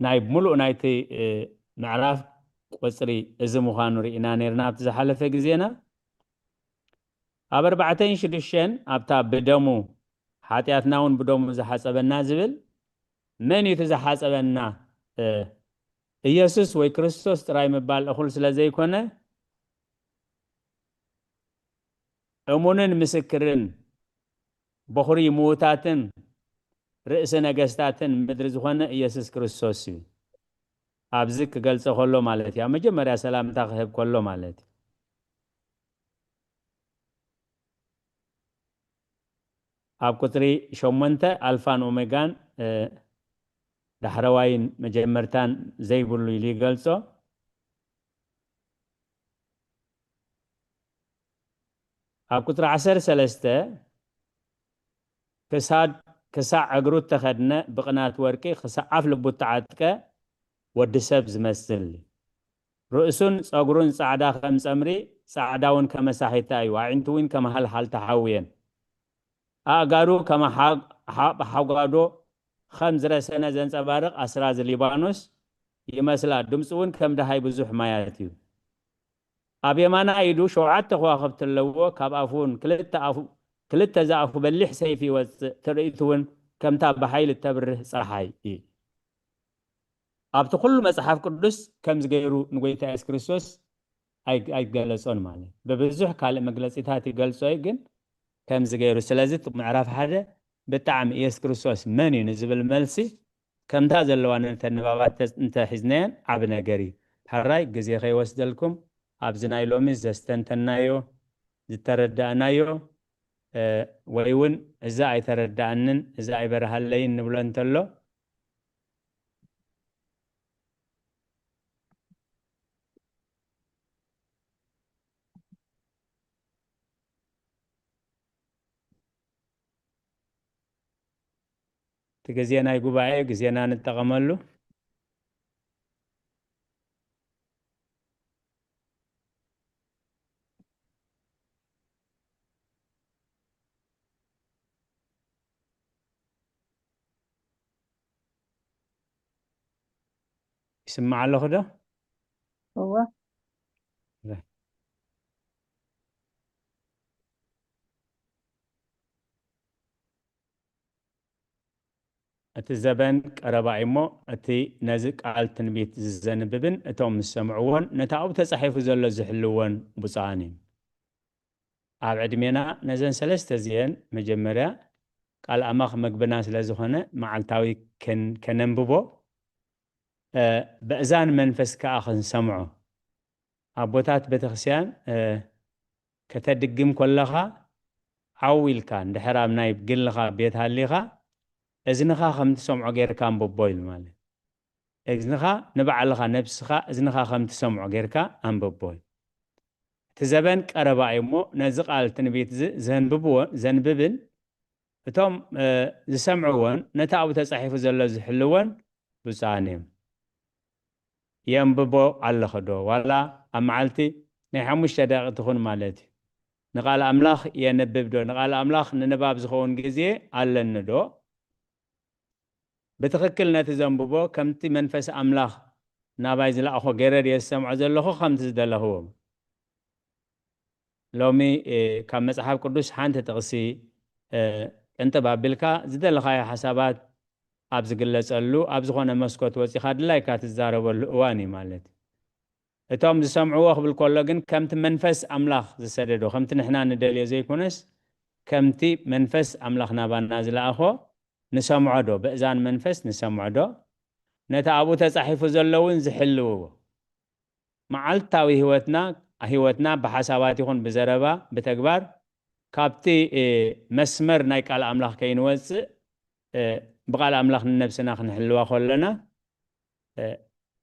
ናይ ሙሉእ ናይቲ እ፣ ምዕራፍ ቁጽሪ እዚ ምዃኑ ርኢና ነርና ኣብቲ ዝሓለፈ ግዜና። ኣብ ኣርባዕተን ሽዱሽተን ኣብታ ብደሙ ሓጢኣትና እውን ብደሙ ዝሓጸበና ዝብል መን እዩ እቲ ዝሓጸበና? እ፣ ኢየሱስ ወይ ክርስቶስ ጥራይ ምባል እኹል ስለ ዘይኮነ እሙንን ምስክርን በኹሪ ምዉታትን ርእሲ ነገስታትን ምድሪ ዝኾነ ኢየሱስ ክርስቶስ እዩ። ኣብዚ ክገልጾ ከሎ ማለት እዩ። ኣብ መጀመርያ ሰላምታ ክህብ ከሎ ማለት እዩ። ኣብ ቁጽሪ ሸሞንተ ኣልፋን ኦሜጋን እ፣ ዳሕረዋይን መጀመርታን ዘይብሉ ኢሉ ይገልጾ። ኣብ ቁጽሪ ዓሰርተ ሰለስተ ክሳድ ክሳዕ እግሩ እተኸድነ ብቕናት ወርቂ ክሳዕ ኣፍ ልቡ እተዓጥቀ ወዲ ሰብ ዝመስል ርእሱን ጸጉሩን ጻዕዳ ከም ጸምሪ ጻዕዳ እውን ከመ ሳሒታ እዩ ኣዒንቱ እውን ከመ ሃልሃልታ ሓዊ እየን ኣእጋሩ ከመ ሓ- ሓ- ሓጓዶ ከም ዝረሰነ ዘንጸባርቕ ኣስራዚ ሊባኖስ ይመስላ። ድምፁ እውን ከም ደሃይ ብዙሕ ማያት እዩ። ኣብ የማናይ ኢዱ ሸውዓተ ከዋኽብቲ ኣለዎ። ካብ ኣፉ እውን ክልተ ኣፉ፣ ክልተ ዝኣፉ በሊሕ ሰይፊ ይወፅእ። ትርኢቱ እውን ከምታ ብሓይሊ እተብርህ ፀሓይ እዩ። ኣብቲ ኩሉ መጽሓፍ ቅዱስ ከምዚ ገይሩ ንጎይታ የሱስ ክርስቶስ ኣይ-፣ ኣይገለጾን ማለት እዩ። ብብዙሕ ካልእ መግለጺታት ይገልጾ እዩ፣ ግን ከምዚ ገይሩ። ስለዚ እቲ ምዕራፍ ሓደ ብጣዕሚ ኢየሱስ ክርስቶስ መን እዩ ንዝብል መልሲ ከምታ ዘለዋ ነተን ንባባት እንተ-፣ እንተ ሒዝናየን ዓቢ ነገር እዩ። ሕራይ ግዜ ከይወስደልኩም ኣብዚ ናይ ሎሚ ዘስተንተናዮ፣ ዝተረዳእናዮ፣ እ፣ ወይ እውን እዚ ኣይተረዳእንን፣ እዚ ኣይበርሃለይን ንብሎ እንተሎ፣ እቲ ግዜ ናይ ጉባኤ ግዜና ንጠቐመሉ። ይስማዕ ኣለኹ ዶ? እወ። እቲ ዘበን ቀረባ እዩ እሞ፣ እቲ ነዚ ቃል ትንቢት ዝዘንብብን እቶም ዝሰምዕዎን ነቲ ኣብኡ ተጻሒፉ ዘሎ ዝሕልዎን ብፁዓን እዮም። ኣብ ዕድሜና ነዘን ሰለስተ እዚአን፣ መጀመርያ ቃል ኣምላኽ መግብና ስለ ዝኾነ መዓልታዊ ከን-፣ ከነንብቦ፣ እ፣ በእዛን መንፈስ ከኣ ክንሰምዖ። ኣቦታት ቤተክርስትያን፣ እ፣ ከተድግም ከለኻ ዓው ኢልካ፣ እንድሕር ኣብ ናይ ግልኻ ቤት ሃሊኻ፣ እዝንኻ ከም ትሰምዖ ጌርካ ኣንብቦ ኢሉ ማለት። እዝንኻ ንባዕልኻ፣ ነብስኻ፣ እዝንኻ ከም ትሰምዖ ጌርካ ኣንብቦ። እቲ ዘበን ቀረባ እዩ እሞ፣ ነዚ ቃል ትንቢት እዚ ዘንብብዎ-፣ ዘንብብን፣ እቶም፣ እ፣ ዝሰምዕዎን፣ ነቲ ኣብኡ ተጻሒፉ ዘሎ ዝሕልዎን ብፁዓን እዮም። የንብቦ ኣለኹ ዶ? ዋላ ኣብ መዓልቲ ናይ ሓሙሽተ ደቂቕ ትኹን ማለት እዩ። ንቃል ኣምላኽ የንብብ ዶ? ንቃል ኣምላኽ ንንባብ ዝኸውን ግዜ ኣለኒ ዶ? ብትኽክል ነቲ ዘንብቦ ከምቲ መንፈስ ኣምላኽ ናባይ ዝለኣኾ ገይረ ድየ ዝሰምዖ ዘለኹ ከምቲ ዝደለኽዎ? ሎሚ፣ እ፣ ካብ መጽሓፍ ቅዱስ ሓንቲ ጥቕሲ፣ እ፣ ቅንጥብ ኣቢልካ ዝደለኻዮ ሓሳባት ኣብ ዝግለጸሉ፣ ኣብ ዝኾነ መስኮት ወጺኻ ድላይካ ትዛረበሉ እዋን እዩ ማለት እዩ። እቶም ዝሰምዕዎ ክብል ከሎ ግን ከምቲ መንፈስ ኣምላኽ ዝሰደዶ፣ ከምቲ ንሕና ንደልዮ ዘይኮነስ፣ ከምቲ መንፈስ ኣምላኽ ናባና ዝለኣኾ ንሰምዖ ዶ? በእዛን መንፈስ ንሰምዖ ዶ? ነቲ ኣብኡ ተጻሒፉ ዘሎ እውን ዝሕልውዎ። መዓልታዊ ህይወትና፣ ህይወትና ብሓሳባት ይኹን ብዘረባ፣ ብተግባር ካብቲ፣ እ፣ መስመር ናይ ቃል ኣምላኽ ከይንወጽእ፣ እ፣ ብቃል ኣምላኽ ንነብስና ክንሕልዋ ከለና፣ እ፣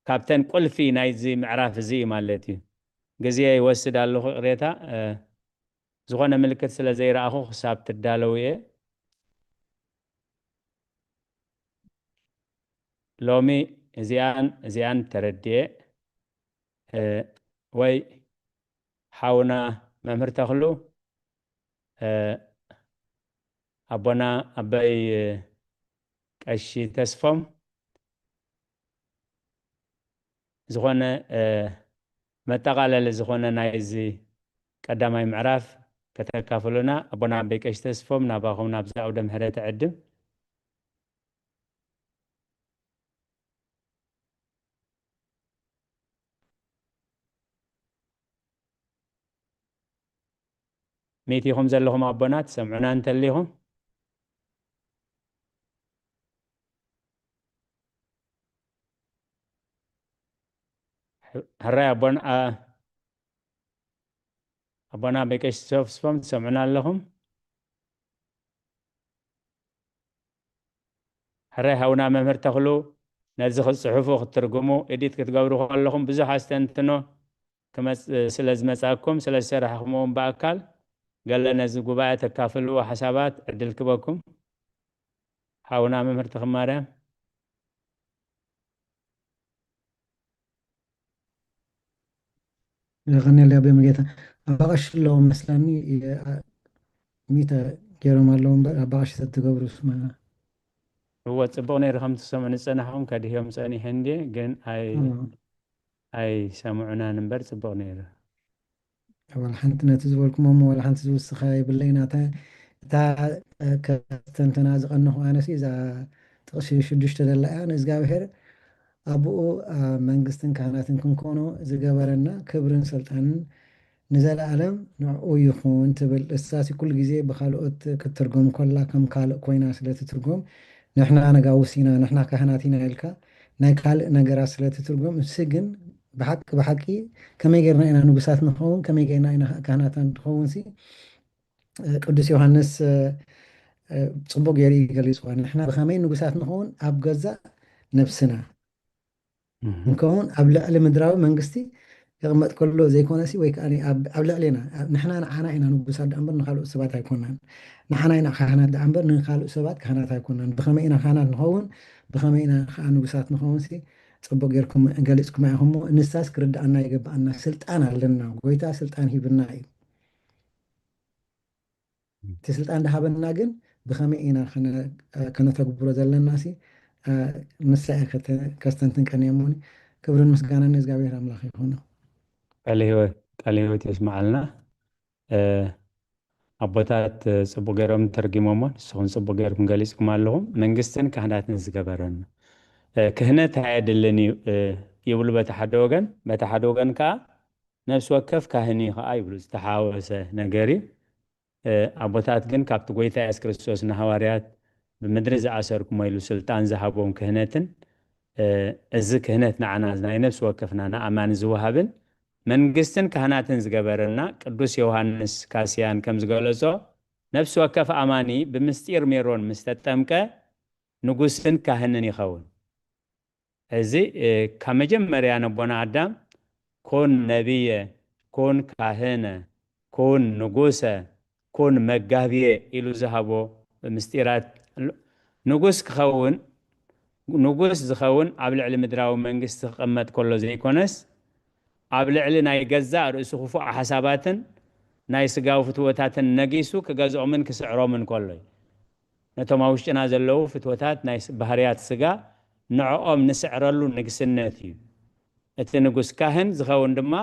ካብተን ቁልፊ ናይዚ ምዕራፍ እዚ እዩ ማለት እዩ። ግዜ ይወስድ ኣለኹ፣ ይቕሬታ። እ፣ ዝኾነ ምልክት ስለ ዘይረኣኹ ክሳብ ትዳለዉ እየ። ሎሚ እዚኣን፣ እዚኣን ተረድኤ፣ እ፣ ወይ ሓውና መምህር ተኽሉ፣ እ፣ ኣቦና ኣባይ ቀሺ ተስፎም፣ ዝኾነ፣ እ፣ መጠቓለሊ ዝኾነ ናይዚ ቀዳማይ ምዕራፍ ከተካፍሉና፣ ኣቦና ኣባይ ቀሺ ተስፎም፣ ናባኹም ናብዚ ኣውደ ምሕረት እዕድም። ሚእቲ ኢኹም ዘለኹም ኣቦና፣ ትሰምዑና እንተሊኹም። ሕራይ ኣቦና፣ ኣ-፣ ኣቦና ኣባይ ቀሺ ተስፎም፣ ትሰምዑና ኣለኹም? ሕራይ ሓውና መምህር ተኽሉ፣ ነዚ ክትጽሕፉ፣ ክትትርጉሙ፣ ኤዲት ክትገብሩ ከለኹም ብዙሕ ኣስተንትኖ ክመጽ-፣ ስለ ዝመጻኩም፣ ስለ ዝሰራሕኹም እውን ብኣካል ገለ ነዚ ጉባኤ ተካፍልዎ ሓሳባት ዕድል ክበኩም። ሓውና መምህር ተኽማርያም። የቐንየለይ ኣቦይ መጌታ። ኣባቐሽ ኣለዎም መስለኒ፣ የ-፣ ኣ-፣ ሚተ ገይሮም ኣለዉ እምበር ኣባቐሽ ተትገብሩ ስማ። እወ፣ ጽቡቕ ነይሩ። ከምቲ ሰምዑ ዝጸናሕኩም ከድህዮም ጸኒሐ እንድየ፣ ግን ኣይ-፣ እም። ኣይሰምዑናን እምበር ጽቡቕ ነይሩ። ዋላ ሓንቲ ነቲ ዝበልኩሞ እሞ ዋላ ሓንቲ ዝውስኻ የብለይን። እታ እታ፣ እ፣ ከስተንትና ዝቐነኹ ኣነሲ እዛ ጥቕሲ ሽዱሽተ ደላ እያ። ንእግዚኣብሔር ኣቦኡ፣ እ፣ መንግስትን ካህናትን ክንኮኖ ዝገበረና ክብርን ስልጣንን ንዘለኣለም ንዕኡ ይኹን ትብል። እሳሲ ኩሉ ግዜ ብኻልኦት ክትትርጎም ኮላ ከም ካልእ ኮይና ስለ ትትርጎም ንሕና ነጋውስ ኢና፣ ንሕና ካህናት ኢና ኢልካ ናይ ካልእ ነገራት ስለ ትትርጎም፣ እሱ ግን ብሓቂ ብሓቂ ከመይ ጌርና ኢና ንጉሳት ንኸውን፣ ከመይ ጌርና ኢና ካህናት ንኸውን ሲ ቅዱስ ዮሃንስ፣ እ፣ እ፣ ጽቡቕ ገይሩ እዩ ገሊጽዋ። ንሕና ብኸመይ ንጉሳት ንኸውን? ኣብ ገዛእ ነብስና እህ። እንከውን ኣብ ልዕሊ ምድራዊ መንግስቲ ይቕመጥ ከሎ ዘይኮነሲ ወይ ከዓ ኣብ ኣብ ልዕሌና ኣብ- ንሕና ንዓና ኢና ንጉሳት ደኣ እምበር ንካልኦት ሰባት ኣይኮናን። ንዓና ኢና ካህናት ደኣ እምበር ንካልእ ሰባት ካህናት ኣይኮናን። ብኸመይ ኢና ካህናት ንኸውን? ብኸመይ ኢና ከዓ ንጉሳት ንኸውን ሲ ጽቡቕ ጌርኩም ገሊጽኩም ኢኹሞ። ንሳስ ክርድኣና ይግብኣና። ስልጣን ኣለና። ጎይታ ስልጣን ሂብና እዩ። እቲ ስልጣን ዝሃበና ግን ብኸመይ ኢና ከነ- ከነተግብሮ ዘለና ሲ ንሳ እያ ከተ- ከስተንትን ቀንያ እሞኒ። ክብርን ምስጋናን ንእግዚኣብሔር ኣምላኽ ይኹኑ። ቃለ ህይወት ቃለ ህይወት የስምዓልና። እ፣ ኣቦታት ጽቡቅ ገይሮም ተርጊሞሞ፣ ንስኹም ጽቡቅ ገይርኩም ገሊጽኩም ኣለኹም። መንግስትን ካህናትን ዝገበረና፣ እ፣ ክህነት ኣየድልን እዩ፣ እ፣ ይብሉ በቲ ሓደ ወገን፣ በቲ ሓደ ወገን ከዓ ነፍሲ ወከፍ ካህን እዩ ከዓ ይብሉ። ዝተሓወሰ ነገር እዩ። እ፣ ኣቦታት ግን ካብቲ ጎይታ የሱስ ክርስቶስ ንሃዋርያት ብምድሪ ዝኣሰርኩሞ ኢሉ ስልጣን ዝሃቦም ክህነትን፣ እ፣ እዚ ክህነት ንዓና ናይ ነፍሲ ወከፍና ንኣማኒ ዝወሃብን መንግስትን ካህናትን ዝገበረና ቅዱስ ዮሃንስ ካስያን ከም ዝገለጾ፣ ነፍሲ ወከፍ ኣማኒ ብምስጢር ሜሮን ምስ ተጠምቀ ንጉስን ካህንን ይኸውን። እዚ፣ እ፣ ካብ መጀመርያ ነቦና ኣዳም "ኩን ነቢየ፣ ኩን ካህነ፣ ኩን ንጉሰ፣ ኩን መጋብየ" ኢሉ ዝሃቦ ምስጢራት ኣሎ። ንጉስ ክኸውን፣ ንጉስ ዝኸውን ኣብ ልዕሊ ምድራዊ መንግስቲ ክቕመጥ ከሎ ዘይኮነስ፣ ኣብ ልዕሊ ናይ ገዛእ ርእሱ ክፉእ ሓሳባትን ናይ ስጋዊ ፍትወታትን ነጊሱ ክገዝኦምን ክስዕሮምን ከሎ እዩ። ነቶም ኣብ ውሽጥና ዘለዉ ፍትወታት ናይ ስ-፣ ባህርያት ስጋ ንዕኦም ንስዕረሉ ንግስነት እዩ። እቲ ንጉስ ካህን ዝኸውን ድማ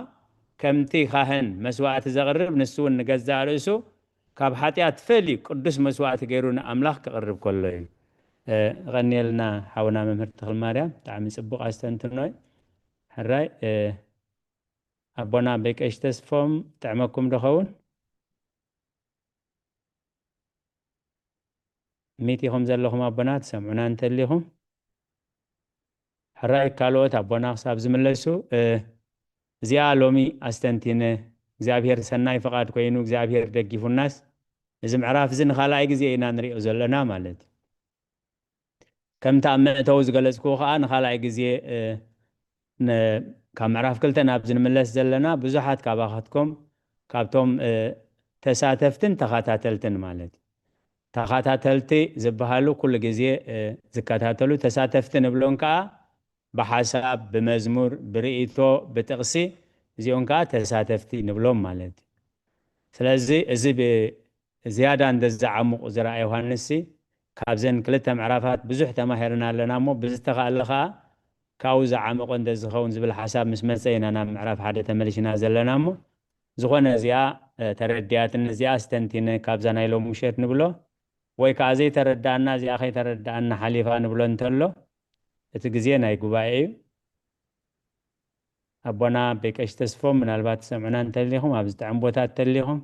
ከምቲ ካህን መስዋእቲ ዘቕርብ፣ ንሱ እውን ንገዛእ ርእሱ ካብ ሓጢኣት ፈልዩ ቅዱስ መስዋእቲ ገይሩ ንኣምላኽ ክቕርብ ከሎ እዩ። እ፣ የቐንየልና ሓውና መምህር ተኽለማርያም፣ ብጣዕሚ ጽቡቕ ኣስተንትኖ እዩ። ሕራይ፣ እ፣ ኣቦና ኣቦይ ቀሺ ተስፎም ጥዕመኩም ዶ ኸውን? ሚት ኢኹም ዘለኹም ኣቦና፣ ትሰምዑና እንተሊኹም። ሕራይ ካልኦት ኣቦና ክሳብ ዝምለሱ፣ እ፣ እዚኣ ሎሚ ኣስተንቲነ፣ እግዚኣብሔር ሰናይ ፍቓድ ኮይኑ፣ እግዚኣብሔር ደጊፉናስ፣ እዚ ምዕራፍ እዚ ንኻልኣይ ግዜ ኢና ንሪኦ ዘለና ማለት እዩ። ከምቲ ኣብ መእተዊ ዝገለጽክዎ ከኣ ንኻልኣይ ግዜ፣ እ፣ ን-፣ ካብ ምዕራፍ ክልተ ናብዚ ንምለስ ዘለና ብዙሓት ካባኻትኩም፣ ካብቶም፣ እ፣ ተሳተፍትን ተኸታተልትን ማለት እዩ። ተኸታተልቲ ዝበሃሉ ኩሉ ግዜ፣ እ፣ ዝከታተሉ፣ ተሳተፍቲ ንብሎም ከኣ ብሓሳብ፣ ብመዝሙር፣ ብርእይቶ፣ ብጥቕሲ፣ እዚኦም ከኣ ተሳተፍቲ ንብሎም ማለት እዩ። ስለዚ እዚ ብ-፣ ዝያዳ እንተዘዓሙቑ ዝረኣ ዮሃንስሲ፣ ካብዘን ክልተ ምዕራፋት ብዙሕ ተማሂርና ኣለና እሞ፣ ብዝተኻእለ ኸኣ ካብኡ ዝዓመቖ እንተዝኸውን ዝብል ሓሳብ ምስ መጸ ኢና ናብ ምዕራፍ ሓደ ተመሊስና ዘለና እሞ፣ ዝኾነ እዚኣ፣ እ፣ ተረዲኣትኒ፣ እዚኣ ኣስተንቲነ ካብዛ ናይ ሎሚ ምሸት ንብሎ፣ ወይ ከኣ ዘይተረድኣና፣ እዚኣ ከይተረድኣና ሓሊፋ ንብሎ እንተሎ፣ እቲ ግዜ ናይ ጉባኤ እዩ። ኣቦና ኣቦይ ቀሺ ተስፎም፣ ምናልባት ትሰምዑና እንተሊኹም፣ ኣብ ዝጥዕም ቦታ እንተሊኹም።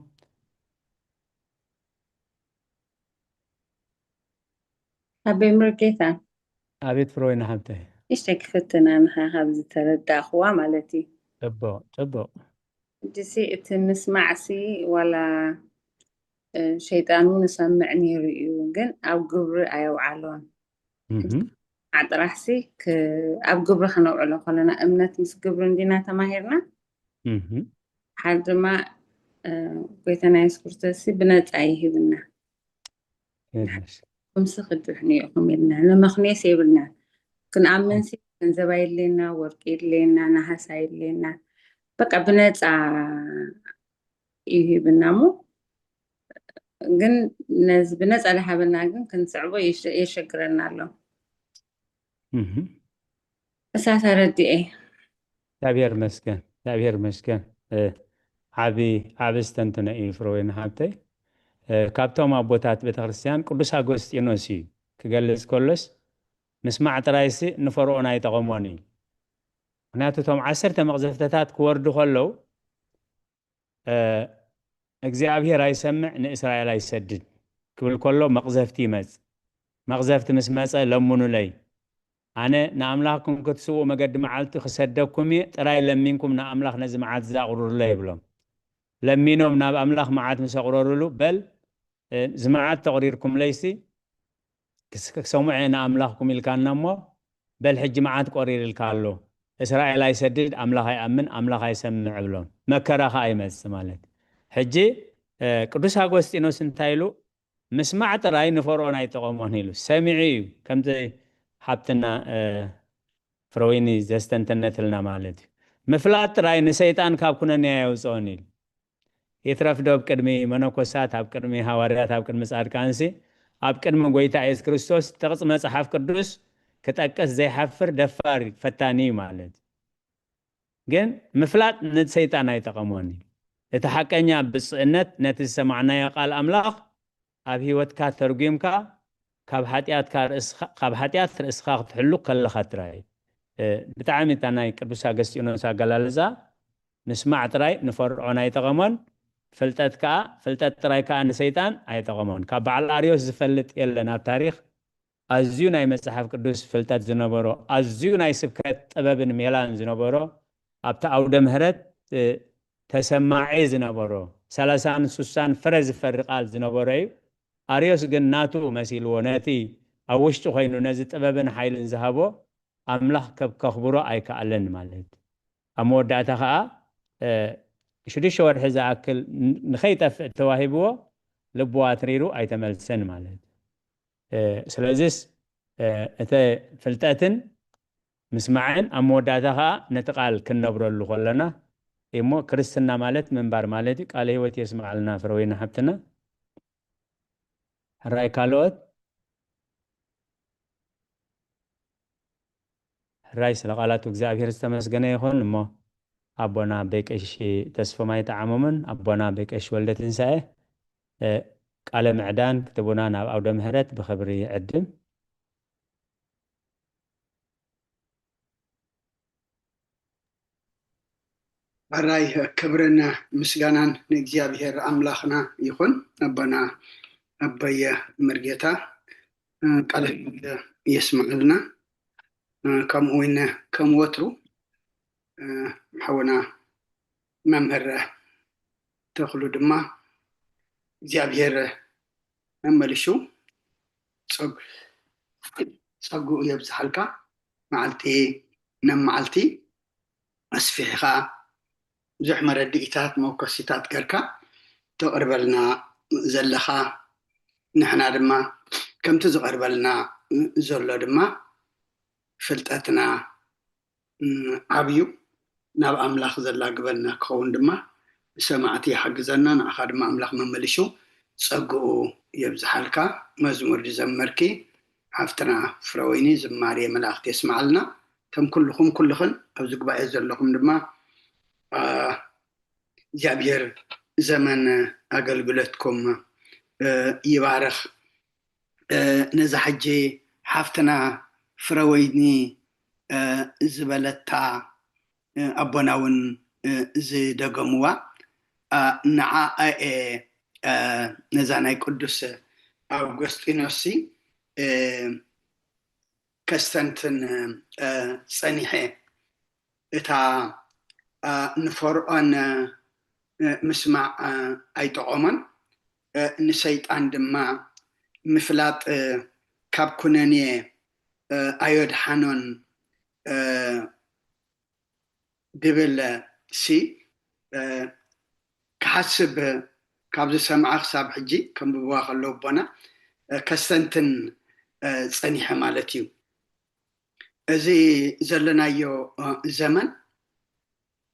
ኣቦይ ሙሉጌታ። ኣቤት ፍሮይና ሓብተይ። እሽተይ ክፍትና ንኻ ካብ ዝተረዳእኽዋ ማለት እዩ። ጽቡቕ፣ ጽቡቕ። ሕጂሲ እቲ ምስማዕሲ ዋላ፣ እ፣ ሸይጣን እውን ይሰምዕ ነይሩ እዩ፣ ግን ኣብ ግብሪ ኣየውዓሎን። እቲ እህም፣ ምስማዕ ጥራሕሲ ክ-፣ ኣብ ግብሪ ከነውዕሎ ከለና እምነት ምስ ግብሪ እንዲና ተማሂርና። እህም። ሓደ ድማ፣ እ፣ ጎይታና የሱስ ክርስቶስሲ ብነጻ ይሂብና። የስ። ንስኹምሲ ክትድሕኑ ኢኹም ኢልና። ነመኽንዮስ የብልናን። ክንኣምንሲ ገንዘብ ኣየድልየና፣ ወርቂ የድልየና፣ ነሃስ ኣየድልየና። በቃ ብነጻ እዩ ሂብና እሞ፣ ግን ነዚ ብነጻ ዝሃበና ግን ክንስዕቦ የሸ-፣ የሸግረና ኣሎ። እህ። እሳ ተረዲኤ። እግዚኣብሔር ይመስገን፣ እግዚኣብሔር ይመስገን። እ፣ ዓቢ ዓቢ ዝተንትነ እዩ ፍረወይኒ ሓብተይ። እ፣ ካብቶም ኣቦታት ቤተክርስትያን ቅዱስ ኣጎስጢኖስ እዩ ክገልጽ ከሎስ፣ ምስማዕ ጥራይሲ ንፈርዖን ኣይጠቐሞን እዩ። ምክንያቱ እቶም ዓሰርተ መቕዘፍተታት ክወርዱ ከለዉ፣ እ፣ እግዚኣብሔር ኣይሰምዕ ንእስራኤል ኣይሰድድ ክብል ከሎ መቕዘፍቲ ይመጽእ። መቕዘፍቲ ምስ መጸ ለምኑለይ፣ ኣነ ንኣምላኽኩም ክትስውኡ መገዲ መዓልቲ ክሰደኩም እየ፣ ጥራይ ለሚንኩም ንኣምላኽ ነዚ መዓት እዚ ኣቕርሩለይ ይብሎም። ለሚኖም ናብ ኣምላኽ መዓት ምስ ኣቕረሩሉ፣ በል እ፣ እዚ መዓት ተቕሪርኩምለይሲ ክስ- ክሰምዖ እየ ንኣምላኽኩም ኢልካና እሞ፣ በል ሕጂ መዓት ቆሪር ኢልካ ኣሎ። እስራኤል ኣይሰድድ፣ ኣምላኽ ኣይኣምን፣ ኣምላኽ ኣይሰምዕ ብሎም። መከራ ኸዓ ይመጽእ ማለት። ሕጂ እ፣ ቅዱስ ኣጎስጢኖስ እንታይ ኢሉ? ምስማዕ ጥራይ ንፈርዖን ኣይጠቐሞን ኢሉ። ሰሚዑ እዩ። ከምቲ ሓብትና እ፣ ፍረወይኒ ዘስተንተነትልና ማለት እዩ። ምፍላጥ ጥራይ ንሰይጣን ካብ ኩነኔ ኣየውፅኦን ኢሉ። ይትረፍ ዶ ኣብ ቅድሚ መነኮሳት፣ ኣብ ቅድሚ ሃዋርያት፣ ኣብ ቅድሚ ጻድቃንሲ፣ ኣብ ቅድሚ ጎይታ የሱስ ክርስቶስ ጥቕሲ መጽሓፍ ቅዱስ ክጠቅስ ዘይሓፍር ደፋር ፈታኒ እዩ ማለት። ግን ምፍላጥ ንሰይጣን ኣይጠቐሞን እዩ። እቲ ሓቀኛ ብፅዕነት ነቲ ዝሰማዕናዮ ቃል ኣምላኽ ኣብ ህይወትካ ተርጒምካ ካብ ሓጢኣትካ ርእስኻ፣ ካብ ሓጢኣት ርእስኻ ክትሕሉ ከለኻ ጥራይ እዩ። እ፣ ብጣዕሚ እታ ናይ ቅዱስ ኣገስጢኖስ ኣገላልጻ ምስማዕ ጥራይ ንፈርዖን ኣይጠቐሞን፣ ፍልጠት ከኣ፣ ፍልጠት ጥራይ ከኣ ንሰይጣን ኣይጠቐሞን። ካብ በዓል ኣርዮስ ዝፈልጥ የለን ኣብ ታሪኽ። ኣዝዩ ናይ መጽሓፍ ቅዱስ ፍልጠት ዝነበሮ፣ ኣዝዩ ናይ ስብከት ጥበብን ሜላን ዝነበሮ፣ ኣብቲ ኣውደ ምህረት እ፣ ተሰማዒ ዝነበሮ፣ ሰላሳን ሱሳን ፍረ ዝፈሪ ቃል ዝነበሮ እዩ። ኣርዮስ ግን ናቱ መሲልዎ፣ ነቲ ኣብ ውሽጡ ኮይኑ ነዚ ጥበብን ሓይልን ዝሃቦ ኣምላኽ ከብ-፣ ከኽብሮ ኣይከኣለን ማለት። ኣብ መወዳእታ ኸኣ እ፣ ሽዱሽተ ወርሒ ዝኣክል ን-፣ ንኸይጠፍእ ተዋሂብዎ ልቡ ኣትሪሩ ኣይተመልሰን ማለት። እ፣ ስለዚስ እ፣ እቲ ፍልጠትን ምስማዕን ኣብ መወዳእታ ኸኣ ነቲ ቃል ክንነብረሉ ከለና እሞ ክርስትና ማለት ምንባር ማለት እዩ። ቃለ ህይወት የስምዓልና ፍረወይኒ ሓብትና። ሕራይ ካልኦት? ሕራይ ስለ ቃላቱ እግዚኣብሔር ዝተመስገነ ይኹን። እሞ ኣቦና ኣበይ ቀሺ ተስፎም ኣይጠዓሞምን፣ ኣቦና ኣበይ ቀሺ ወልደ ትንሳኤ፣ እ፣ ቃለ ምዕዳን ክትቡና ናብ ኣውደ ምህረት ብኽብሪ ይዕድም። ሕራይ ክብርን ምስጋናን ንእግዚኣብሔር ኣምላኽና ይኹን። ኣቦና ኣበየ መርጌታ፣ እ፣ ቃለ ሕይወት የስምዓልና። እ፣ ከምኡ እውን ከም ወትሩ፣ እ፣ ሓውና መምህር ተኽሉ ድማ እግዚኣብሔር መመሊሹ ጸግ-፣ ጸግኡ የብዝሓልካ። መዓልቲ ናብ መዓልቲ ኣስፊሕኻ ብዙሕ መረድኢታት፣ መወከሲታት ጌርካ ተቕርበልና ዘለኻ፣ ንሕና ድማ ከምቲ ዝቐርበልና ዘሎ ድማ ፍልጠትና፣ ም፣ ዓብዩ ናብ ኣምላኽ ዘላግበና ክኸውን ድማ ብሰማዕቲ ይሓግዘና። ንዓኻ ድማ ኣምላኽ መመሊሹ ጸግኡ የብዝሓልካ። መዝሙር ዝዘመርኪ ሓፍትና ፍረወይኒ ዝማሬ መላእኽቲ የስምዓልና። ከም ኩልኹም ኩልኽን ኣብዚ ጉባኤ ዘለኹም ድማ፣ ኣ፣ እግዚኣብሔር ዘመን ኣገልግሎትኩም፣ እ፣ ይባርኽ። እ፣ ነዛ ሕጂ ሓፍትና ፍረወይኒ፣ እ፣ ዝበለታ፣ እ፣ ኣቦና እውን፣ እ፣ ዝደገምዋ፣ ኣ፣ ንዓኣ እየ፣ እ፣ ነዛ ናይ ቅዱስ ኣውገስጢኖስሲ፣ እ፣ ከስተንትን፣ እ፣ ጸኒሐ። እታ፣ እ፣ ንፈርዖን፣ እ፣ ምስማዕ፣ እ፣ ኣይጠቐሞን፣ እ፣ ንሰይጣን ድማ ምፍላጥ፣ እ፣ ካብ ኩነኔ፣ እ፣ ኣዮድሓኖን፣ እ፣ ድብል ሲ፣ እ፣ ክሓስብ ካብ ዝሰምዓ ክሳብ ሕጂ ከንብብዋ ከለዉ ኣቦና፣ እ፣ ከስተንትን፣ እ፣ ጸኒሐ ማለት እዩ። እዚ ዘለናዮ፣ እ፣ ዘመን፣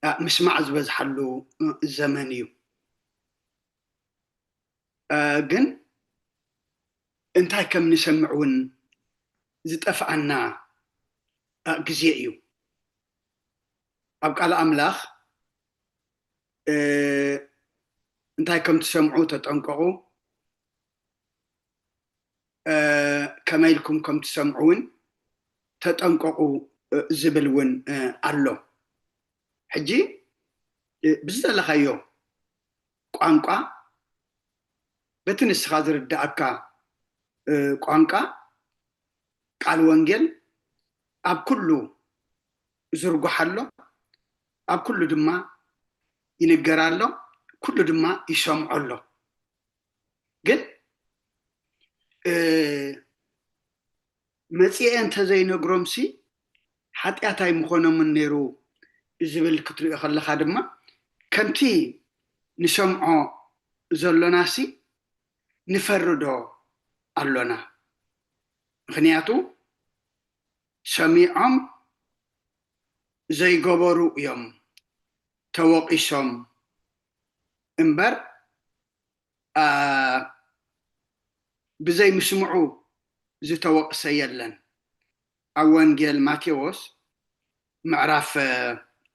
እ፣ ምስማዕ ዝበዝሓሉ፣ እ፣ ዘመን እዩ። እ፣ ግን እንታይ ከም ንሰምዕ እውን ዝጠፍኣና ግዜ እዩ። ኣብ ቃል ኣምላኽ እንታይ ከም ትሰምዑ ተጠንቀቑ፣ ከመይ ኢልኩም ከም ትሰምዑ እውን ተጠንቀቑ ዝብል እውን ኣሎ። ሕጂ ብዝደለኻዮ ቋንቋ፣ በቲ ንስኻ ዝርድኣካ ቋንቋ ቃል ወንጌል ኣብ ኩሉ ዝርጓሕ ኣሎ፣ ኣብ ኩሉ ድማ ይንገር ኣሎ፣ ኩሉ ድማ ይሰምዖ ኣሎ። ግን መፂኤ እንተዘይነግሮምሲ ሓጢኣት ኣይምኾኖምን ነይሩ ዝብል ክትሪኦ ከለኻ ድማ ከምቲ ንሰምዖ ዘሎናሲ ንፈርዶ ኣሎና። ምኽንያቱ ሰሚዖም ዘይገበሩ እዮም ተወቒሶም እምበር ብዘይ ምስምዑ ዝተወቕሰ የለን። ኣብ ወንጌል ማቴዎስ ምዕራፍ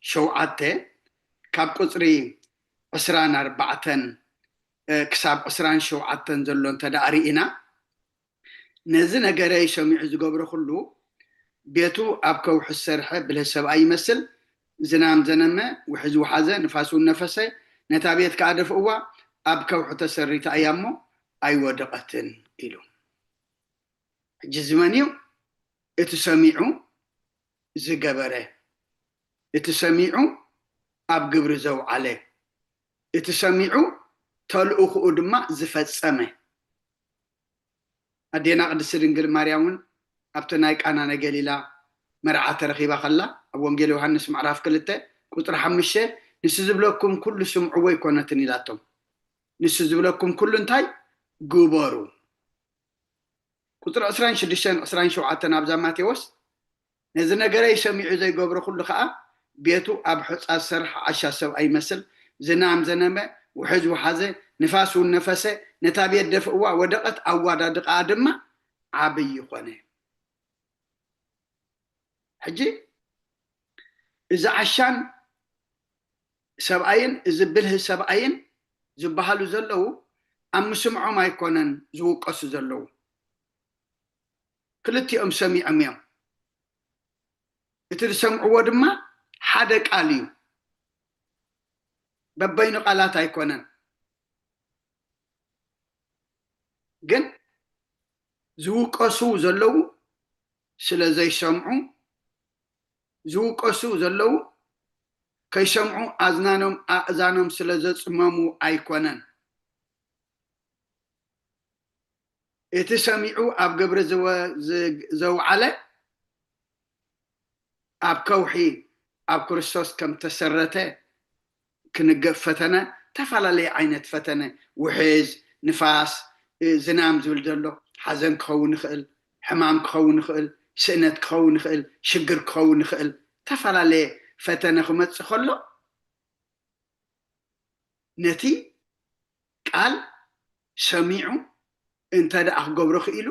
ሸውዓተ ካብ ቁፅሪ ዕስራን ኣርባዕተን ክሳብ ዕስራን ሸውዓተን ዘሎ እንተ ደኣ ርኢና፣ ነዚ ነገረይ ሰሚዑ ዝገብሮ ኩሉ ቤቱ ኣብ ከውሒ ዝሰርሐ ብልህ ሰብኣይ ይመስል። ዝናም ዘነመ፣ ውሒ ዝወሓዘ፣ ንፋስ እውን ነፈሰ፣ ነታ ቤት ከኣ ደፍእዋ፣ ኣብ ከውሒ ተሰሪታ እያ እሞ ኣይወደቐትን ኢሉ። ሕጂ እዚ መን እዩ? እቲ ሰሚዑ ዝገበረ፣ እቲ ሰሚዑ ኣብ ግብሪ ዘውዓለ፣ እቲ ሰሚዑ ተልእኹኡ ድማ ዝፈጸመ። ኣዴና ቅድስቲ ድንግል ማርያም እውን ኣብቲ ናይ ቃና ናይ ገሊላ መርዓ ተረኺባ ከላ ኣብ ወንጌል ዮሃንስ ምዕራፍ ክልተ ቁፅሪ ሓሙሽተ ንሱ ዝብለኩም ኩሉ ስምዕዎ ኣይኮነትን ኢላቶም። ንሱ ዝብለኩም ኩሉ እንታይ ግበሩ። ቁፅሪ ዕስራን ሽዱሽተን ዕስራን ሸውዓተን ኣብዛ ማቴዎስ ነዚ ነገረይ ሰሚዑ ዘይገብሮ ኩሉ ከዓ ቤቱ ኣብ ሑፃ ዝሰርሐ ዓሻ ሰብኣይ ይመስል። ዝናም ዘነመ፣ ውሕጅ ወሓዘ፣ ንፋስ እውን ነፈሰ፣ ነታ ቤት ደፍእዋ፣ ወደቐት፣ ኣዋዳድቓኣ ድማ ዓብዪ ኾነ። ሕጂ እዚ ዓሻን ሰብኣይን እዚ ብልህ ሰብኣይን ዝበሃሉ ዘለዉ ኣብ ምስምዖም ኣይኮነን ዝውቀሱ ዘለዉ። ክልቲኦም ሰሚዖም እዮም። እቲ ዝሰምዕዎ ድማ ሓደ ቃል እዩ። በበይኑ ቃላት ኣይኮነን። ግን ዝውቀሱ ዘለዉ ስለ ዘይሰምዑ፣ ዝውቀሱ ዘለዉ ከይሰምዑ ኣዝናኖም ኣእዛኖም ስለ ዘጽመሙ ኣይኮነን። እቲ ሰሚዑ ኣብ ግብሪ ዘውዓለ ኣብ ከውሒ ኣብ ክርስቶስ ከም ተሰረተ ክንገፍ ፈተነ፣ ተፈላለየ ዓይነት ፈተነ፣ ውሕዝ፣ ንፋስ፣ ዝናም ዝብል ዘሎ ሓዘን ክኸውን ይኽእል፣ ሕማም ክኸውን ይኽእል፣ ስእነት ክኸውን ይኽእል፣ ሽግር ክኸውን ይኽእል፣ ተፈላለየ ፈተነ ክመፅእ ከሎ ነቲ ቃል ሰሚዑ እንተ ደኣ ክገብሮ ክኢሉ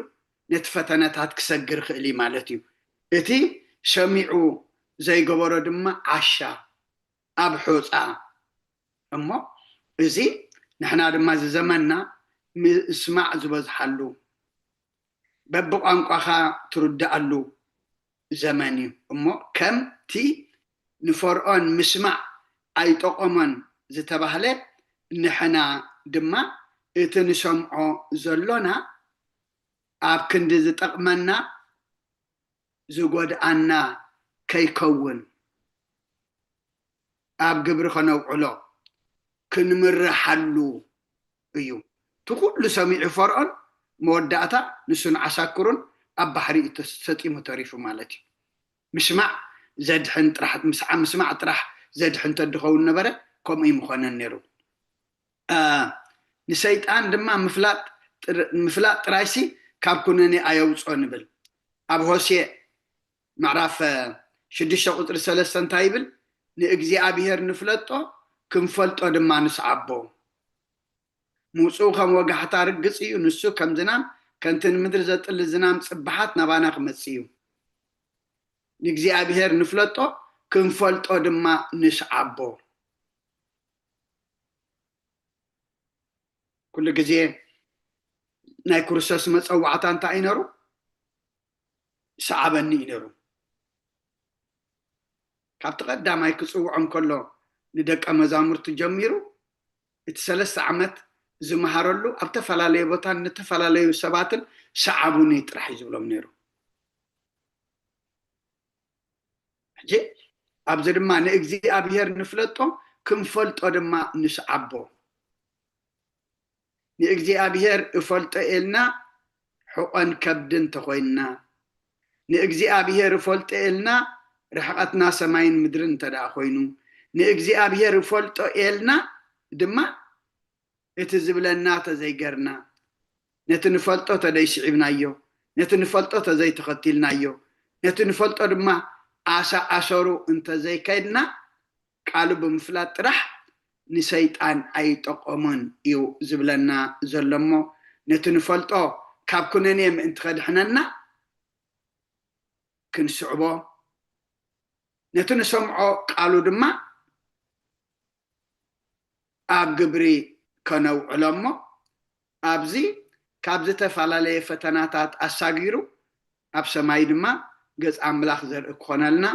ነቲ ፈተነታት ክሰግር ክእል እዩ ማለት እዩ። እቲ ሰሚዑ ዘይገበሮ ድማ ዓሻ ኣብ ሑፃ እሞ እዚ ንሕና ድማ እዚ ዘመንና ምስማዕ ዝበዝሓሉ በብቋንቋኻ ትርድኣሉ ዘመን እዩ እሞ ከምቲ ንፈርዖን ምስማዕ ኣይጠቐሞን ዝተባህለ ንሕና ድማ እቲ ንሰምዖ ዘሎና ኣብ ክንዲ ዝጠቕመና ዝጎድኣና ከይከውን ኣብ ግብሪ ከነውዕሎ ክንምርሓሉ እዩ። እቲ ኩሉ ሰሚዑ ፈርዖን መወዳእታ ንሱን ዓሳክሩን ኣብ ባሕሪ እዩ ተስ- ሰጢሙ ተሪፉ ማለት እዩ። ምስማዕ ዘድሕን ጥራሕ ምስዓ ምስማዕ ጥራሕ ዘድሕን ተድኸውን ነበረ ከምኡ ይምኾነን ነይሩ። ንሰይጣን ድማ ምፍላጥ ጥራይሲ ካብ ኩነኔ ኣየውፅኦ ንብል። ኣብ ሆሴ ምዕራፍ ሽዱሽተ ቁፅሪ ሰለስተ እንታይ ይብል? ንእግዚኣብሔር ንፍለጦ ክንፈልጦ ድማ ንስዓቦ። ምውፅኡ ከም ወጋሕታ ርግፅ እዩ፣ ንሱ ከም ዝናም ከምቲ ንምድሪ ዘጥሊ ዝናም ፅባሓት ናባና ክመፅእ እዩ። ንእግዚኣብሔር ንፍለጦ፣ ክንፈልጦ ድማ ንስዓቦ። ኩሉ ግዜ ናይ ክርስቶስ መጸዋዕታ እንታይ እዩ ነሩ? ሰዓበኒ እዩ ነሩ። ካብቲ ቀዳማይ ክጽውዖም ከሎ ንደቀ መዛሙርቱ ጀሚሩ እቲ ሰለስተ ዓመት ዝመሃረሉ ኣብ ተፈላለየ ቦታን ንተፈላለዩ ሰባትን ሰዓቡኒ ጥራሕ እዩ ዝብሎም ነይሩ። ሕጂ ኣብዚ ድማ ንእግዚኣብሔር ንፍለጦ፣ ክንፈልጦ ድማ ንስዓቦ። ንእግዚኣብሔር እፈልጦ ኤልና ሕቆን ከብድን ተኾይንና፣ ንእግዚኣብሔር እፈልጦ ኤልና ርሕቐትና ሰማይን ምድርን እንተ ደኣ ኮይኑ፣ ንእግዚኣብሔር እፈልጦ ኤልና ድማ እቲ ዝብለና ተዘይገርና፣ ነቲ ንፈልጦ ተደይስዒብናዮ፣ ነቲ ንፈልጦ ተዘይተኸቲልናዮ፣ ነቲ ንፈልጦ ድማ ኣሳ ኣሰሩ እንተዘይከድና፣ ቃሉ ብምፍላጥ ጥራሕ ንሰይጣን ኣይጠቆሞን እዩ ዝብለና ዘሎ እሞ፣ ነቲ ንፈልጦ ካብ ኩነኔ ምእንቲ ከድሕነና ክንስዕቦ፣ ነቲ ንሰምዖ ቃሉ ድማ ኣብ ግብሪ ከነውዕሎ እሞ፣ ኣብዚ ካብ ዝተፈላለየ ፈተናታት ኣሳጊሩ ኣብ ሰማይ ድማ ገጽ ኣምላኽ ዘርኢ ክኾነልና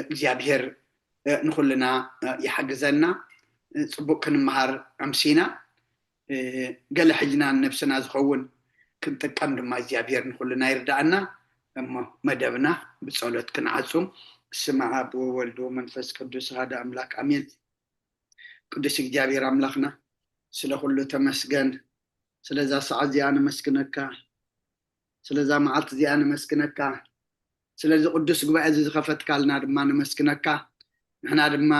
እግዚኣብሔር ንኹልና ይሓግዘና። ጽቡቅ ክንመሃር ኣምሲና፣ ገለ ሕጅና ንነብስና ዝኸውን ክንጥቀም ድማ እግዚኣብሔር ንኹልና ይርዳእና። እሞ መደብና ብጸሎት ክንዓጹ። ስመ ኣብ ወወልድ ወመንፈስ ቅዱስ ሓደ ኣምላክ ኣሜን። ቅዱስ እግዚኣብሔር ኣምላኽና፣ ስለ ኩሉ ተመስገን። ስለዛ ሰዓት እዚኣ ነመስግነካ፣ ስለዛ መዓልቲ እዚኣ ነመስግነካ፣ ስለዚ ቅዱስ ጉባኤ እዚ ዝኸፈትካልና ድማ ነመስግነካ። ንሕና ድማ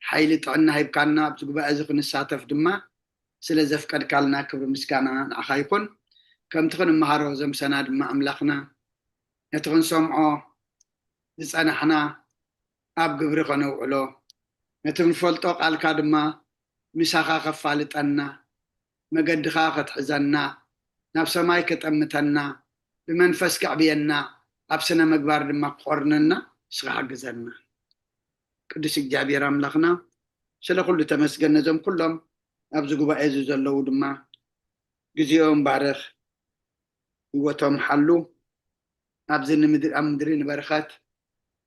ሓይሊ ጥዕና ሂብካና ኣብዚ ጉባኤ እዚ ክንሳተፍ ድማ ስለ ዘፍቀድካልና ክብሪ ምስጋና ንዓኻ ይኹን። ከምቲ ክንመሃሮ ዘምሰና ድማ ኣምላኽና፣ ነቲ ክንሰምዖ ዝጸናሕና ኣብ ግብሪ ከነውዕሎ፣ ነቲ ንፈልጦ ቃልካ ድማ ምሳኻ ከፋልጠና፣ መገድኻ ከትሕዘና፣ ናብ ሰማይ ከጠምተና፣ ብመንፈስ ከዕብየና፣ ኣብ ስነ ምግባር ድማ ክኾርነና ንስኻ ሓግዘና። ቅዱስ እግዚኣብሔር ኣምላኽና፣ ስለ ኩሉ ተመስገን። ነዞም ኩሎም ኣብዚ ጉባኤ እዚ ዘለዉ ድማ ግዜኦም ባርኽ፣ ህይወቶም ሓሉ። ኣብዚ ንምድሪ፣ ኣብ ምድሪ ንበረኸት፣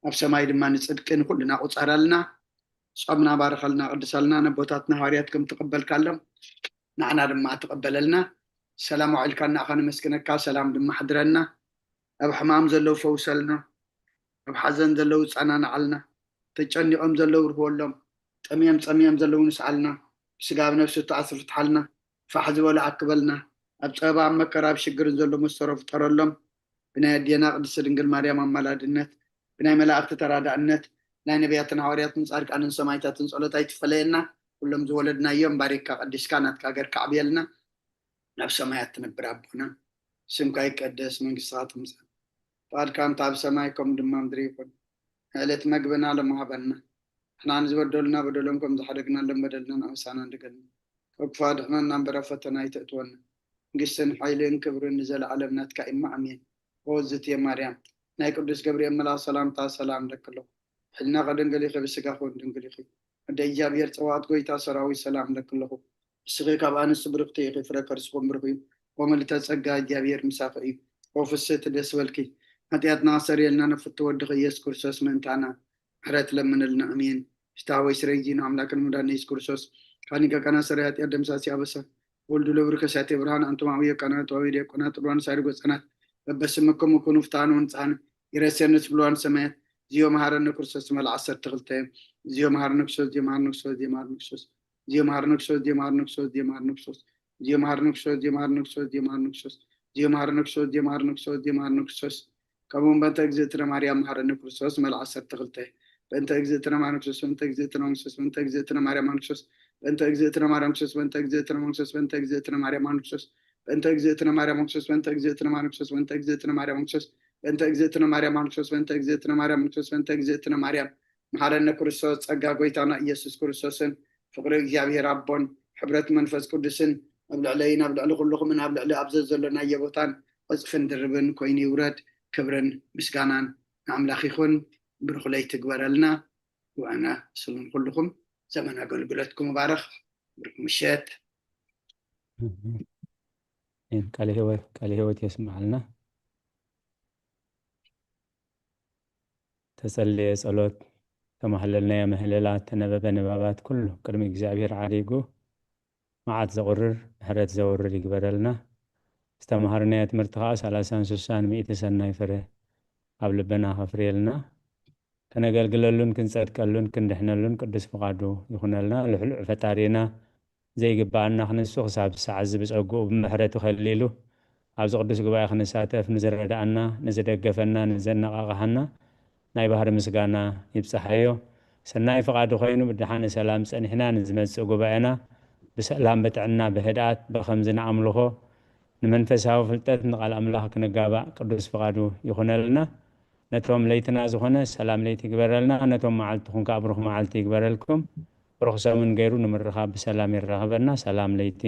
ኣብ ሰማይ ድማ ንጽድቂ ንኹልና ቁጸረልና። ጾምና ባርኸልና፣ ቅድሰልና። ነቦታትና ሃዋርያት ከም ተቐበልካሎም ንዓና ድማ ተቐበለልና። ሰላም ኣውዒልካና ኣኻ ነመስግነካ፣ ሰላም ድማ ኣሕድረና። ኣብ ሕማም ዘለዉ ፈውሰልና፣ ኣብ ሓዘን ዘለዉ ጸናንዓልና፣ ተጨኒቖም ዘለዉ ርህወሎም፣ ጠምዮም ጸምዮም ዘለዉ ንስዓልና፣ ብስጋ ኣብ ነፍሲ ተኣስሩ ፍትሓልና፣ ፋሕ ዝበሉ ኣክበልና፣ ኣብ ጸበባ ኣብ መከራ ኣብ ሽግርን ዘሎ መሰሮ ፍጠረሎም። ብናይ ኣዴና ቅድስቲ ድንግል ማርያም ኣማላድነት፣ ብናይ መላእክቲ ተራዳእነት፣ ናይ ነቢያትን ሃዋርያትን ጻድቃንን ሰማይታትን ጸሎት ኣይትፈለየና። ኩሎም ዝወለድናዮም ባሪካ ቀዲስካ ናትካ ገርካ ኣዕብየልና። ናብ ሰማያት ትነብር ኣቦና፣ ስምካ ይቀደስ፣ መንግስትኻ ትምጻእ፣ ፍቓድካ እንተ ኣብ ሰማይ ከም ድማ ምድሪ ይኹን። ዕለት መግብና ሎም ሃበና፣ ንሕና ንዝበደሉና በደሎም ከም ዝሓደግና ሎም በደልና ንኣምሳና ንደገልና፣ ካብ ክፉ ኣድሕነና እምበር ኣብ ፈተና ኣይተእትወና፣ መንግስትን ሓይልን ክብርን ንዘለዓለም ናትካ እማ ኣሜን። ኦ ዝትየ ማርያም፣ ናይ ቅዱስ ገብርኤል መልኣኽ ሰላምታ ሰላም ለኪ ኣለኹ። ሕልና ከደንገል ኢኺ፣ ብስጋ ኹን ድንግል ኢኺ። ወደ እግዚኣብሔር ጸዋት ጎይታ ሰራዊት ሰላም ለኪ ኣለኹ። ንስኺ ካብ ኣንስቲ ብርኽቲ ኢኺ፣ ፍረ ከርስኹም ብሩኽ እዩ። ኦ ምልዕተ ጸጋ፣ እግዚኣብሔር ምሳኺ እዩ። ኦ ፍስሕቲ ደስ በልኪ፣ ሓጢኣትና ኣሰርየልና፣ ንፍትወ ወድኺ ኢየሱስ ክርስቶስ ምእንታና ምሕረት ለምንልና። ኣሜን። ሽታ ወይ ስረይ ዚና ኣምላክን ሙዳን ኢየሱስ ክርስቶስ፣ ካኒ ቀቀና ሰረይ ሓጢኣት ደምሳሲ ኣበሳ፣ ወልዱ ለብሩ ከሳቴ ብርሃን፣ ኣንቱም ኣውየ ቀናት፣ ኣውየ ዲያቆናት፣ ጥልዋን ሳሪ ጎጸናት፣ በበስምኩም ኩኑ ፍታኑ ንጻን፣ ይረሴንስ ብልዋን ሰማያት፣ ዚዮ መሃረነ ክርስቶስ መልዓ ዓሰርተ ክልተ፣ ዚዮ መሃረነ ክርስቶስ፣ ዚዮ መሃረነ ክርስቶስ፣ ዚዮ መሃረነ ክርስቶስ፣ ዚዮ መሃረነ ክርስቶስ፣ ዚዮ መሃረነ ክርስቶስ፣ ዚዮ መሃረነ ክርስቶስ፣ ዚዮ መሃረነ ክርስቶስ፣ ዚዮ መሃረነ ክርስቶስ፣ ዚዮ መሃረነ ክርስቶስ፣ ዚዮ መሃረነ ክርስቶስ፣ ዚዮ መሃረነ ክርስቶስ፣ ከምኡ እውን በእንተ እግዝእትነ ማርያም መሃረነ ክርስቶስ መልዓ ዓሰርተ ክልተ፣ በእንተ እግዝእትነ ማርያም ክርስቶስ፣ በእንተ እግዝእትነ ማርያም ክርስቶስ፣ በእንተ እግዝእትነ ማርያም ክርስቶስ፣ በእንተ እግዝእትነ ማርያም ክርስቶስ፣ በእንተ እግዝእትነ ማርያም ክርስቶስ፣ በእንተ እግዝእትነ ማርያም ክርስቶስ፣ በእንተ እግዝእትነ ማርያም ክርስቶስ፣ በእንተ እግዝእትነ ማርያም ክርስቶስ፣ በእንተ እግዝእትነ ማርያም ክርስቶስ፣ በእንተ እግዝእትነ ማርያም ክርስቶስ፣ በእንተ እግዝእትነ ማርያም መሓረነ ክርስቶስ፣ ጸጋ ጎይታና ኢየሱስ ክርስቶስን ፍቕሪ እግዚኣብሔር ኣቦን ሕብረት መንፈስ ቅዱስን ኣብ ልዕለይን ኣብ ልዕሊ ኩልኹምን ኣብ ልዕሊ ኣብ ዘዘሎናዮ ቦታን ዕጽፍን ድርብን ኮይኑ ይውረድ። ክብርን ምስጋናን ንኣምላኽ ይኹን። ብሩኽ ለይቲ ግበረልና። ዋና ስሙን ኩልኹም ዘመን ኣገልግሎትኩም ይባረኽ። ብሩኽ ምሸት። ቃለ ህይወት ቃለ ህይወት የስምዓልና። ተጸለየ ጸሎት፣ ተማህለልናዮ ምህለላት፣ ተነበበ ንባባት ኩሉ ቅድሚ እግዚኣብሔር ዓዲጉ መዓት ዘቑርር ምሕረት ዘውርድ ይግበረልና። ዝተማሃርናዮ ትምህርቲ ከዓ ሰላሳን ስሳን ሚእቲ ሰናይ ፍረ ኣብ ልብና ከፍርየልና። ከነገልግለሉን ክንጸድቀሉን ክንድሕነሉን ቅዱስ ፍቓዱ ይኹነልና። ልሕሉዕ ፈጣሪና ዘይግብኣና ክንሱ ክሳብ ሰዓት እዚ ብጸግኡ ብምሕረቱ ከሊሉ ኣብዚ ቅዱስ ጉባኤ ክንሳተፍ ንዝረዳኣና፣ ንዝደገፈና፣ ንዘነቓቕሓና ናይ ባህሪ ምስጋና ይብጽሓዮ። ሰናይ ፍቓዱ ኮይኑ ብድሓን ሰላም ጸኒሕና ንዝመጽእ ጉባኤና ብሰላም፣ ብጥዕና፣ ብህድኣት፣ ብኸምዚ ንኣምልኾ፣ ንመንፈሳዊ ፍልጠት፣ ንቓል ኣምላኽ ክንጋባእ ቅዱስ ፍቓዱ ይኹነልና። ነቶም ለይትና ዝኾነ ሰላም ለይቲ ይግበረልና። ነቶም መዓልትኹም ከዓ ብሩኽ መዓልቲ ይግበረልኩም። ብሩኽ ሰሙን ገይሩ ንምርኻብ ብሰላም የራኽበና። ሰላም ለይቲ።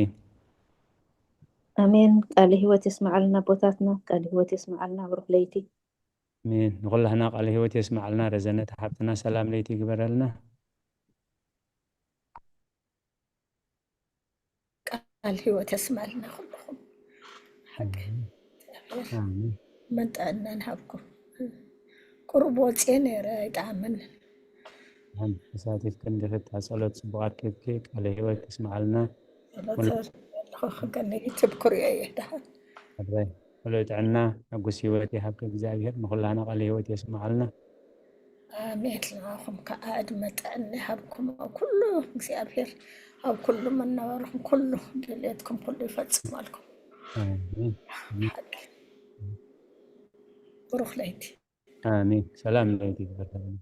ኣሜን። ቃለ ህይወት የስምዓልና ኣቦታትና፣ ቃለ ህይወት የስምዓልና። ብሩኽ ለይቲ። ኣሜን። ንኹላህና ቃለ ህይወት የስምዓልና። ረዘነት ሓብትና ሰላም ለይቲ ይግበረልና። ቃል ህይወት የስማልና ኩልኹም። ሓቂ ኣሜን። እግዚኣብሔር ኣሜን። መን ጥዕናን ሃብኩም። ቁሩብ ወፅየ ነይረ ኣይጠዓመንን። ሓንቲ ተሳቲፍ ክንዲ ክታ ጸሎት ጽቡቓት ኬድኪ ቃለ ህይወት ተስምዓልና። ጸሎት ኣለኹ ክገኒ ዩቱብ ክሪኦ እየ ደሓን። ሕራይ ሙሉእ ጥዕና ሕጉስ ህይወት ይሃብኪ እግዚኣብሔር። ንኹላና ቃለ ህይወት የስምዓልና። ኣሜን። ንዓኹም ከዓ ዕድመ ጥዕና ይሃብኩም። ኣብ ኩሉ እግዚኣብሔር ኣብ ኩሉ መናባርኹም ኩሉ ድልየትኩም ኩሉ ይፈጽመልኩም። ኣሜን። ሓቂ ብሩኽ ለይቲ። ኣሜን። ሰላም ለይቲ ይግበረልና።